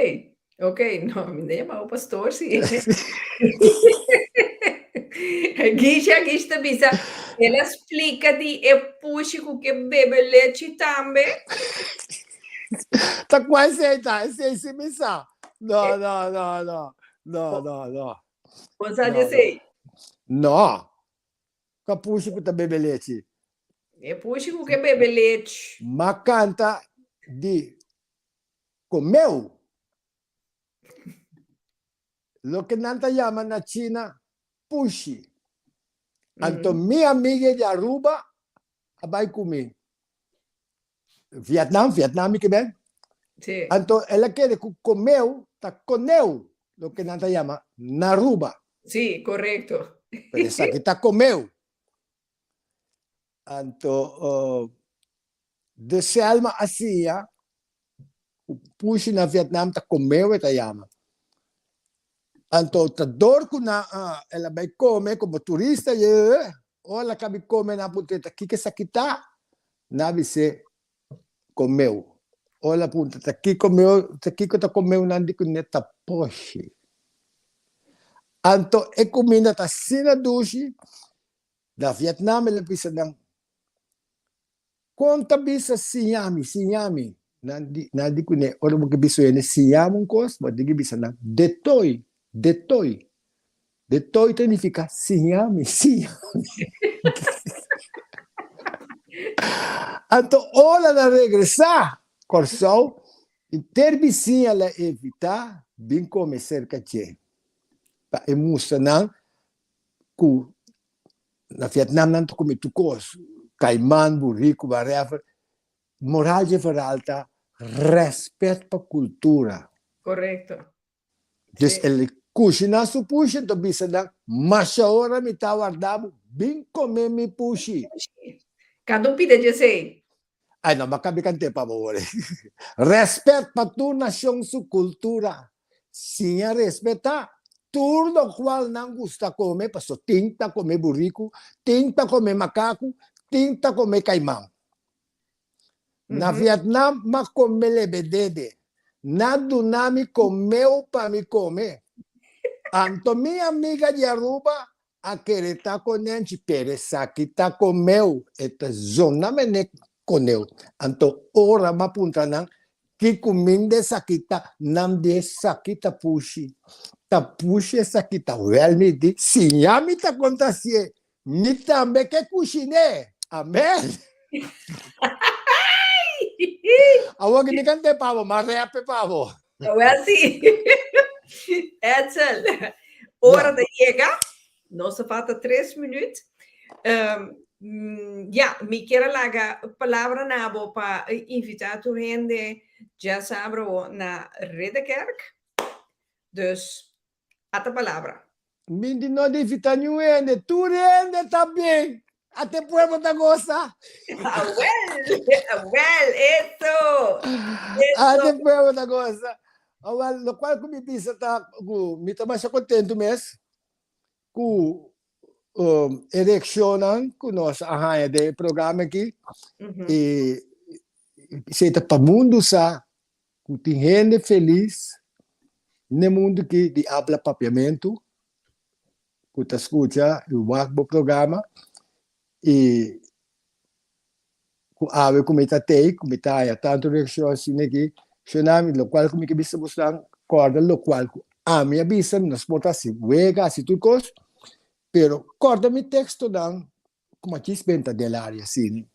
ok. No, mi no yama bo pastor, si. Gisha, Gisha ta bisa, el a splika di e pushi ku ke bebe lechi tambe. Ta kua esei ta? Esei si mi sa. No, no, no, no. No, no, no. Bo sa di esei? No. Ka pushi ku ta bebe lechi? E pushi ku ke bebe lechi. Ma kanta di komeu. Loke nan ta yama na China pushi. Anto mi amiga di Aruba a bai ku mi. Vietnam, Vietnam mi ke ben. Sí. Anto el a kere ku komeu ta koneu, loke nan ta yama na Aruba. Sí, korekto. Pero esaki ta komeu. Anto uh, de Selma a siña ku pushi na Vietnam ta komeu e ta yama. Anto ta dor ku nan a el a bai kome komo turista ye ora el a kabi kome nan a puntra ta kiko esaki ta? Nan a bis'é komeu. Ora el a puntra ta kiko meu ta kiko ta komeu nan di kuné ta poshi. Anto e kuminda ta asina dushi na Vietnam el a bisa nan Kon ta bisa siña mi, siña mi? Nan di, nan di kuné, ora bo ke bisa hende siña mi un kos, bo tin ke bisa nan, de toi, de toi. De toi ta nifiká siña mi, siña mi. Anto ora nan regresá Kòrsou, henter bisiña la evitá bin kome serka dje, pa e mustra nan ku Na Vietnam nan ta come tur cos, caiman, burico, whatever. Moral dje verhaal ta respet pa cultura. Correcto. Dus el kushiná su pushi anto bisa nan, Masha ora mi ta warda bo, bin kome mi pushi. Kanta un pida djesei. Ay no, m'a kabi kant'é pa bo wor. Rèspèt pa tur nashon su kultura. Siña respetá tur lokual nan gusta kome, paso tin ta kome buriku, tin ta kome makaku, tin ta kome kaiman. Na Vietnam m'a kome lebedede, nan duna mi komeu pa mi kome. Anto mi amiga di Aruba a kere ta konenchi, pero esaki ta komeu, e ta zona mene koneu. Anto ora m'a puntra nan ki kuminda esaki ta, nan di esaki ta pushi. Ta pushi esaki ta. Wèl mi di, siña mi ta konta si'e, Mi tambe ke kushiné. Amen. Awor ki mi kant'é pa bo, m'a rèp'e pa bo. Awel si. Edsel, ora ta yega. Nos ta falta tres minuut. Ya, mi kier a laga palabra na bo pa invitá tur hende djasabra bo na Ridderkerk. Dus, Ata palabra. Mi di no di invita niun hende, tur hende ta bin, ata e pueblo ta gosa. Awel, awel, eso, Ata e pueblo ta gosa. Awel, lokual ku mi bisa ta ku mi ta masha kontentu mes ku e reakshonnan ku nos a haña den e programa aki i esei ta pa mundu sa Ku tin hende felis n'e mundu ki di abla papiamentu, ku ta skucha i wak bo programa i ku awe ku mi ta tei, ku mi ta haña tantu reakshon asina aki, shonami lokual ku mi ke bisa bosnan, kòrda lokual ku ami a bisa, nos por ta hasi wega, hasi tur kos, pero kòrda mi tekstonan Kuma kis benta den área asina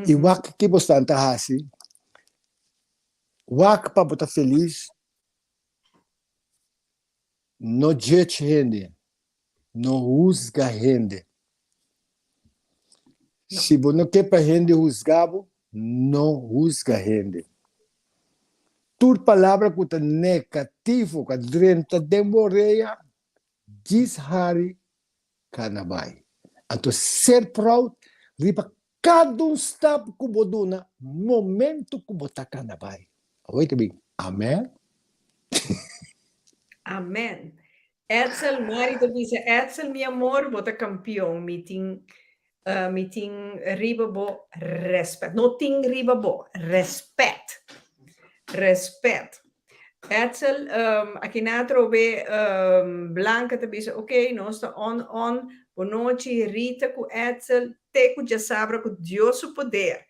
i wak ki bosnan ta hasi, wak pa bo ta felis, no judge hende, no husga hende. Si bo no ke pa hende husga bo, no husga hende. Tur palabra ku ta negativo ku a drenta den bo orea, djis hari Kana bai. Anto ser proud riba kada un stap ku bo duna momento ku bo ta kana bai. Awor ta bin amen. Amen. Edsel, Mari ta bisa, Edsel mi amor, bo ta kampion. Mi tin mi tin riba bo respet. No tin riba bo, respet. Respet. Edsel, aki na atrobe Blanca ta bisa, ok, nos ta on on, bonochi Rita ku Edsel, te ku djasabra ku Dios su poder.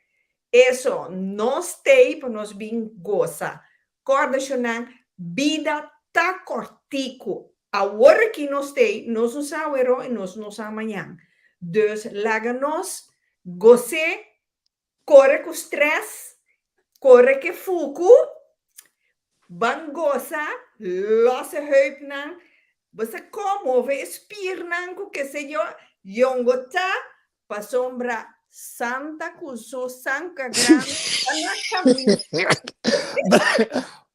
Eso, nos tei pa nos bin gosa. Kòrda shonnan, bida ta kòrtiku. Awor aki nos tei, nos no sa aweró i nos no sa mañan. Dus laga nos gos'é Kore ku stress, kore ke fuku, ban gosa, los e heupnan, bo sa kon move e spiernan ku keseyo, yongo ta pasobra Santa ku su sanka grandi ta na kaminda.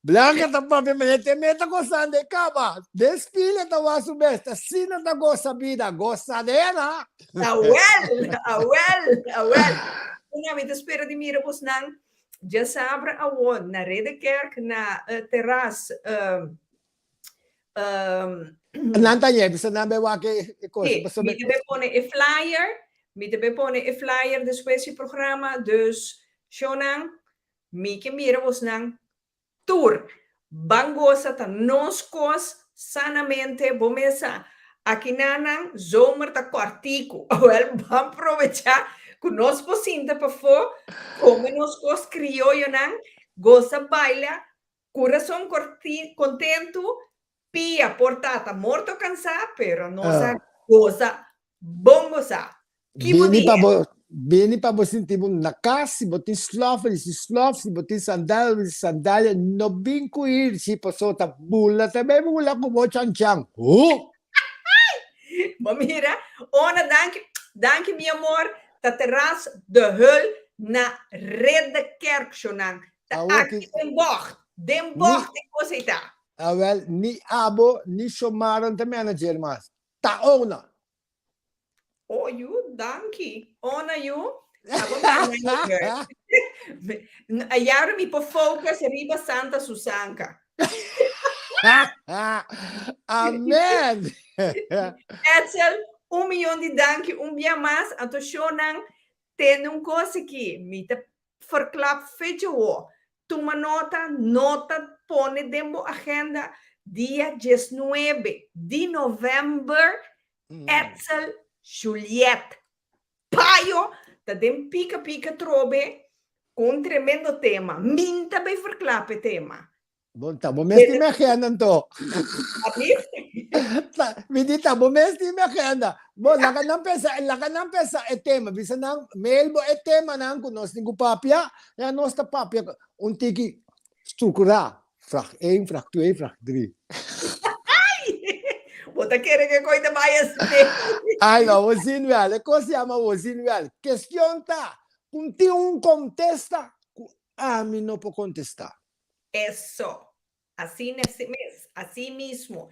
Blanca ta papia manera te meta gosando e kaba. Desfile ta wak su bes, ta asina ta gosa bida, gosadera. Awel, awel, awel. Una mi ta spera di mira bosnan djasabra awo na Ridderkerk na terras. Nan ta yega, bisa nan be wak e kos. Sí, mi ta be pone e flyer, mi ta be pone e flyer despues di programa, dus shownan, mi ke mira bosnan Tur. Ban gosa ta nos kos sanamente bo mesa akinanan zomer ta kòrtiku awèl ban probechá ku nos por sinta pafó kome nos kos krioyonan gosa baila kurason kontentu pia por ta ta morto kansá pero nos a gosa bon gosá Ki bo Bini pa bo, bini pa bo sinti bo na kas, si bo tin slof, bisti slof, si bo tin sandalia, bisti sandalia, no bin ku irshi pasobra ta bula ta bay bula ku bo chanchan. Hu! Bo mira, Ona danki, danki mi amor, ta terras de hul na Ridderkerk shonan, ta Awor aki ki den bocht, den mi bocht e kos ei ta. Awel, ni abo ni Shomara no ta manager mas. Ta Ona. Oh, yu, danki. Ona, yu. Abo mi manager. Ayara mi por focus riba Santa Susanka. Amen. Edsel, un miyon di danki un bia mas. Anto shownan, tende un kos aki. Mi ta verklap fecha wo. Tuma nota, nota, pone den bo agenda dia diesnuebe di november Edsel Juliet Payo ta den Pika Pika trobe ku un tremendo tema. Min ta bay verklap e tema. Bon, ta bo mes tin mi agenda anto. Mi di ta bo mes tin mi agenda. Bon, laga nan pensa, laga nan pensa e tema. Bisa nan, mail bo e temanan ku nos tin ku papia, ya nos ta papia un tiki strukturá. Vraag één, vraag twee, vraag drie. Bo ta kere ku e koi ta bai asina? Ai no, bo zien wel. E kos yama bo zien wel. Kestion ta ku tin un kontesta ku ami no por kontestá. Eso. Asina mes, así mismo.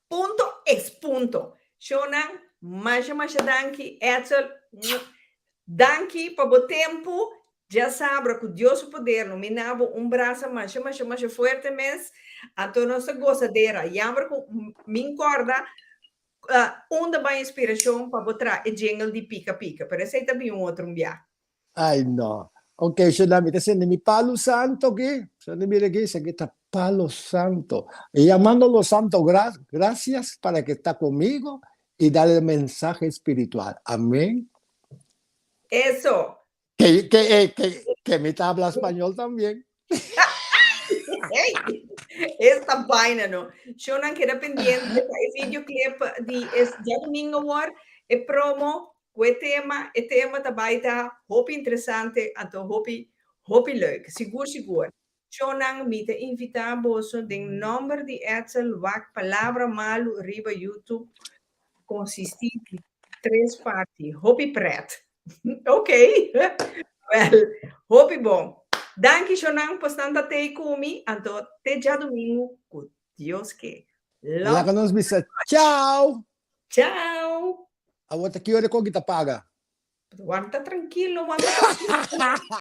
Punto es punto. Shownan, masha masha danki. Edsel, danki pa bo tempu. Djasabra ku Dios su poder no mi na bo un brasa masha masha masha fuerte mes. Anto nos ta gozadera. Jammer ku min korda unda bai inspirashon pa bo traha e jingle di Pika Pika. Pero esei ta bin un otro un bia. Ay no. Ok, Shona, mi ta sende mi palo santo aki. Shona, mira aki, esaki ta palo santo. Y llamando lo santo gracias para que está conmigo y darle el mensaje espiritual. Amén. Eso. Que, que, eh, que, que mi ta habla español también. Hey, esta vaina no. Shonan queda pendiente pa e videoclip di es djadomingo awor, e promo Ku e tema, e tema ta bai ta hopi interesante anto hopi hopi leuk. Sigur sigur. Shownan mi ta invita boso den nomber di Edsel wak Palabra Malu riba YouTube konsisti di tres parti. Hopi pret. Ok. Wel, hopi bon. Danki shownan pa stan ta tei ku mi anto te djadumingu ku Dios ke. Love Laga nos bisa chao! Chao! Awor ta ki ora e koki ta paga? Wanta trankilo, wanta trankilo.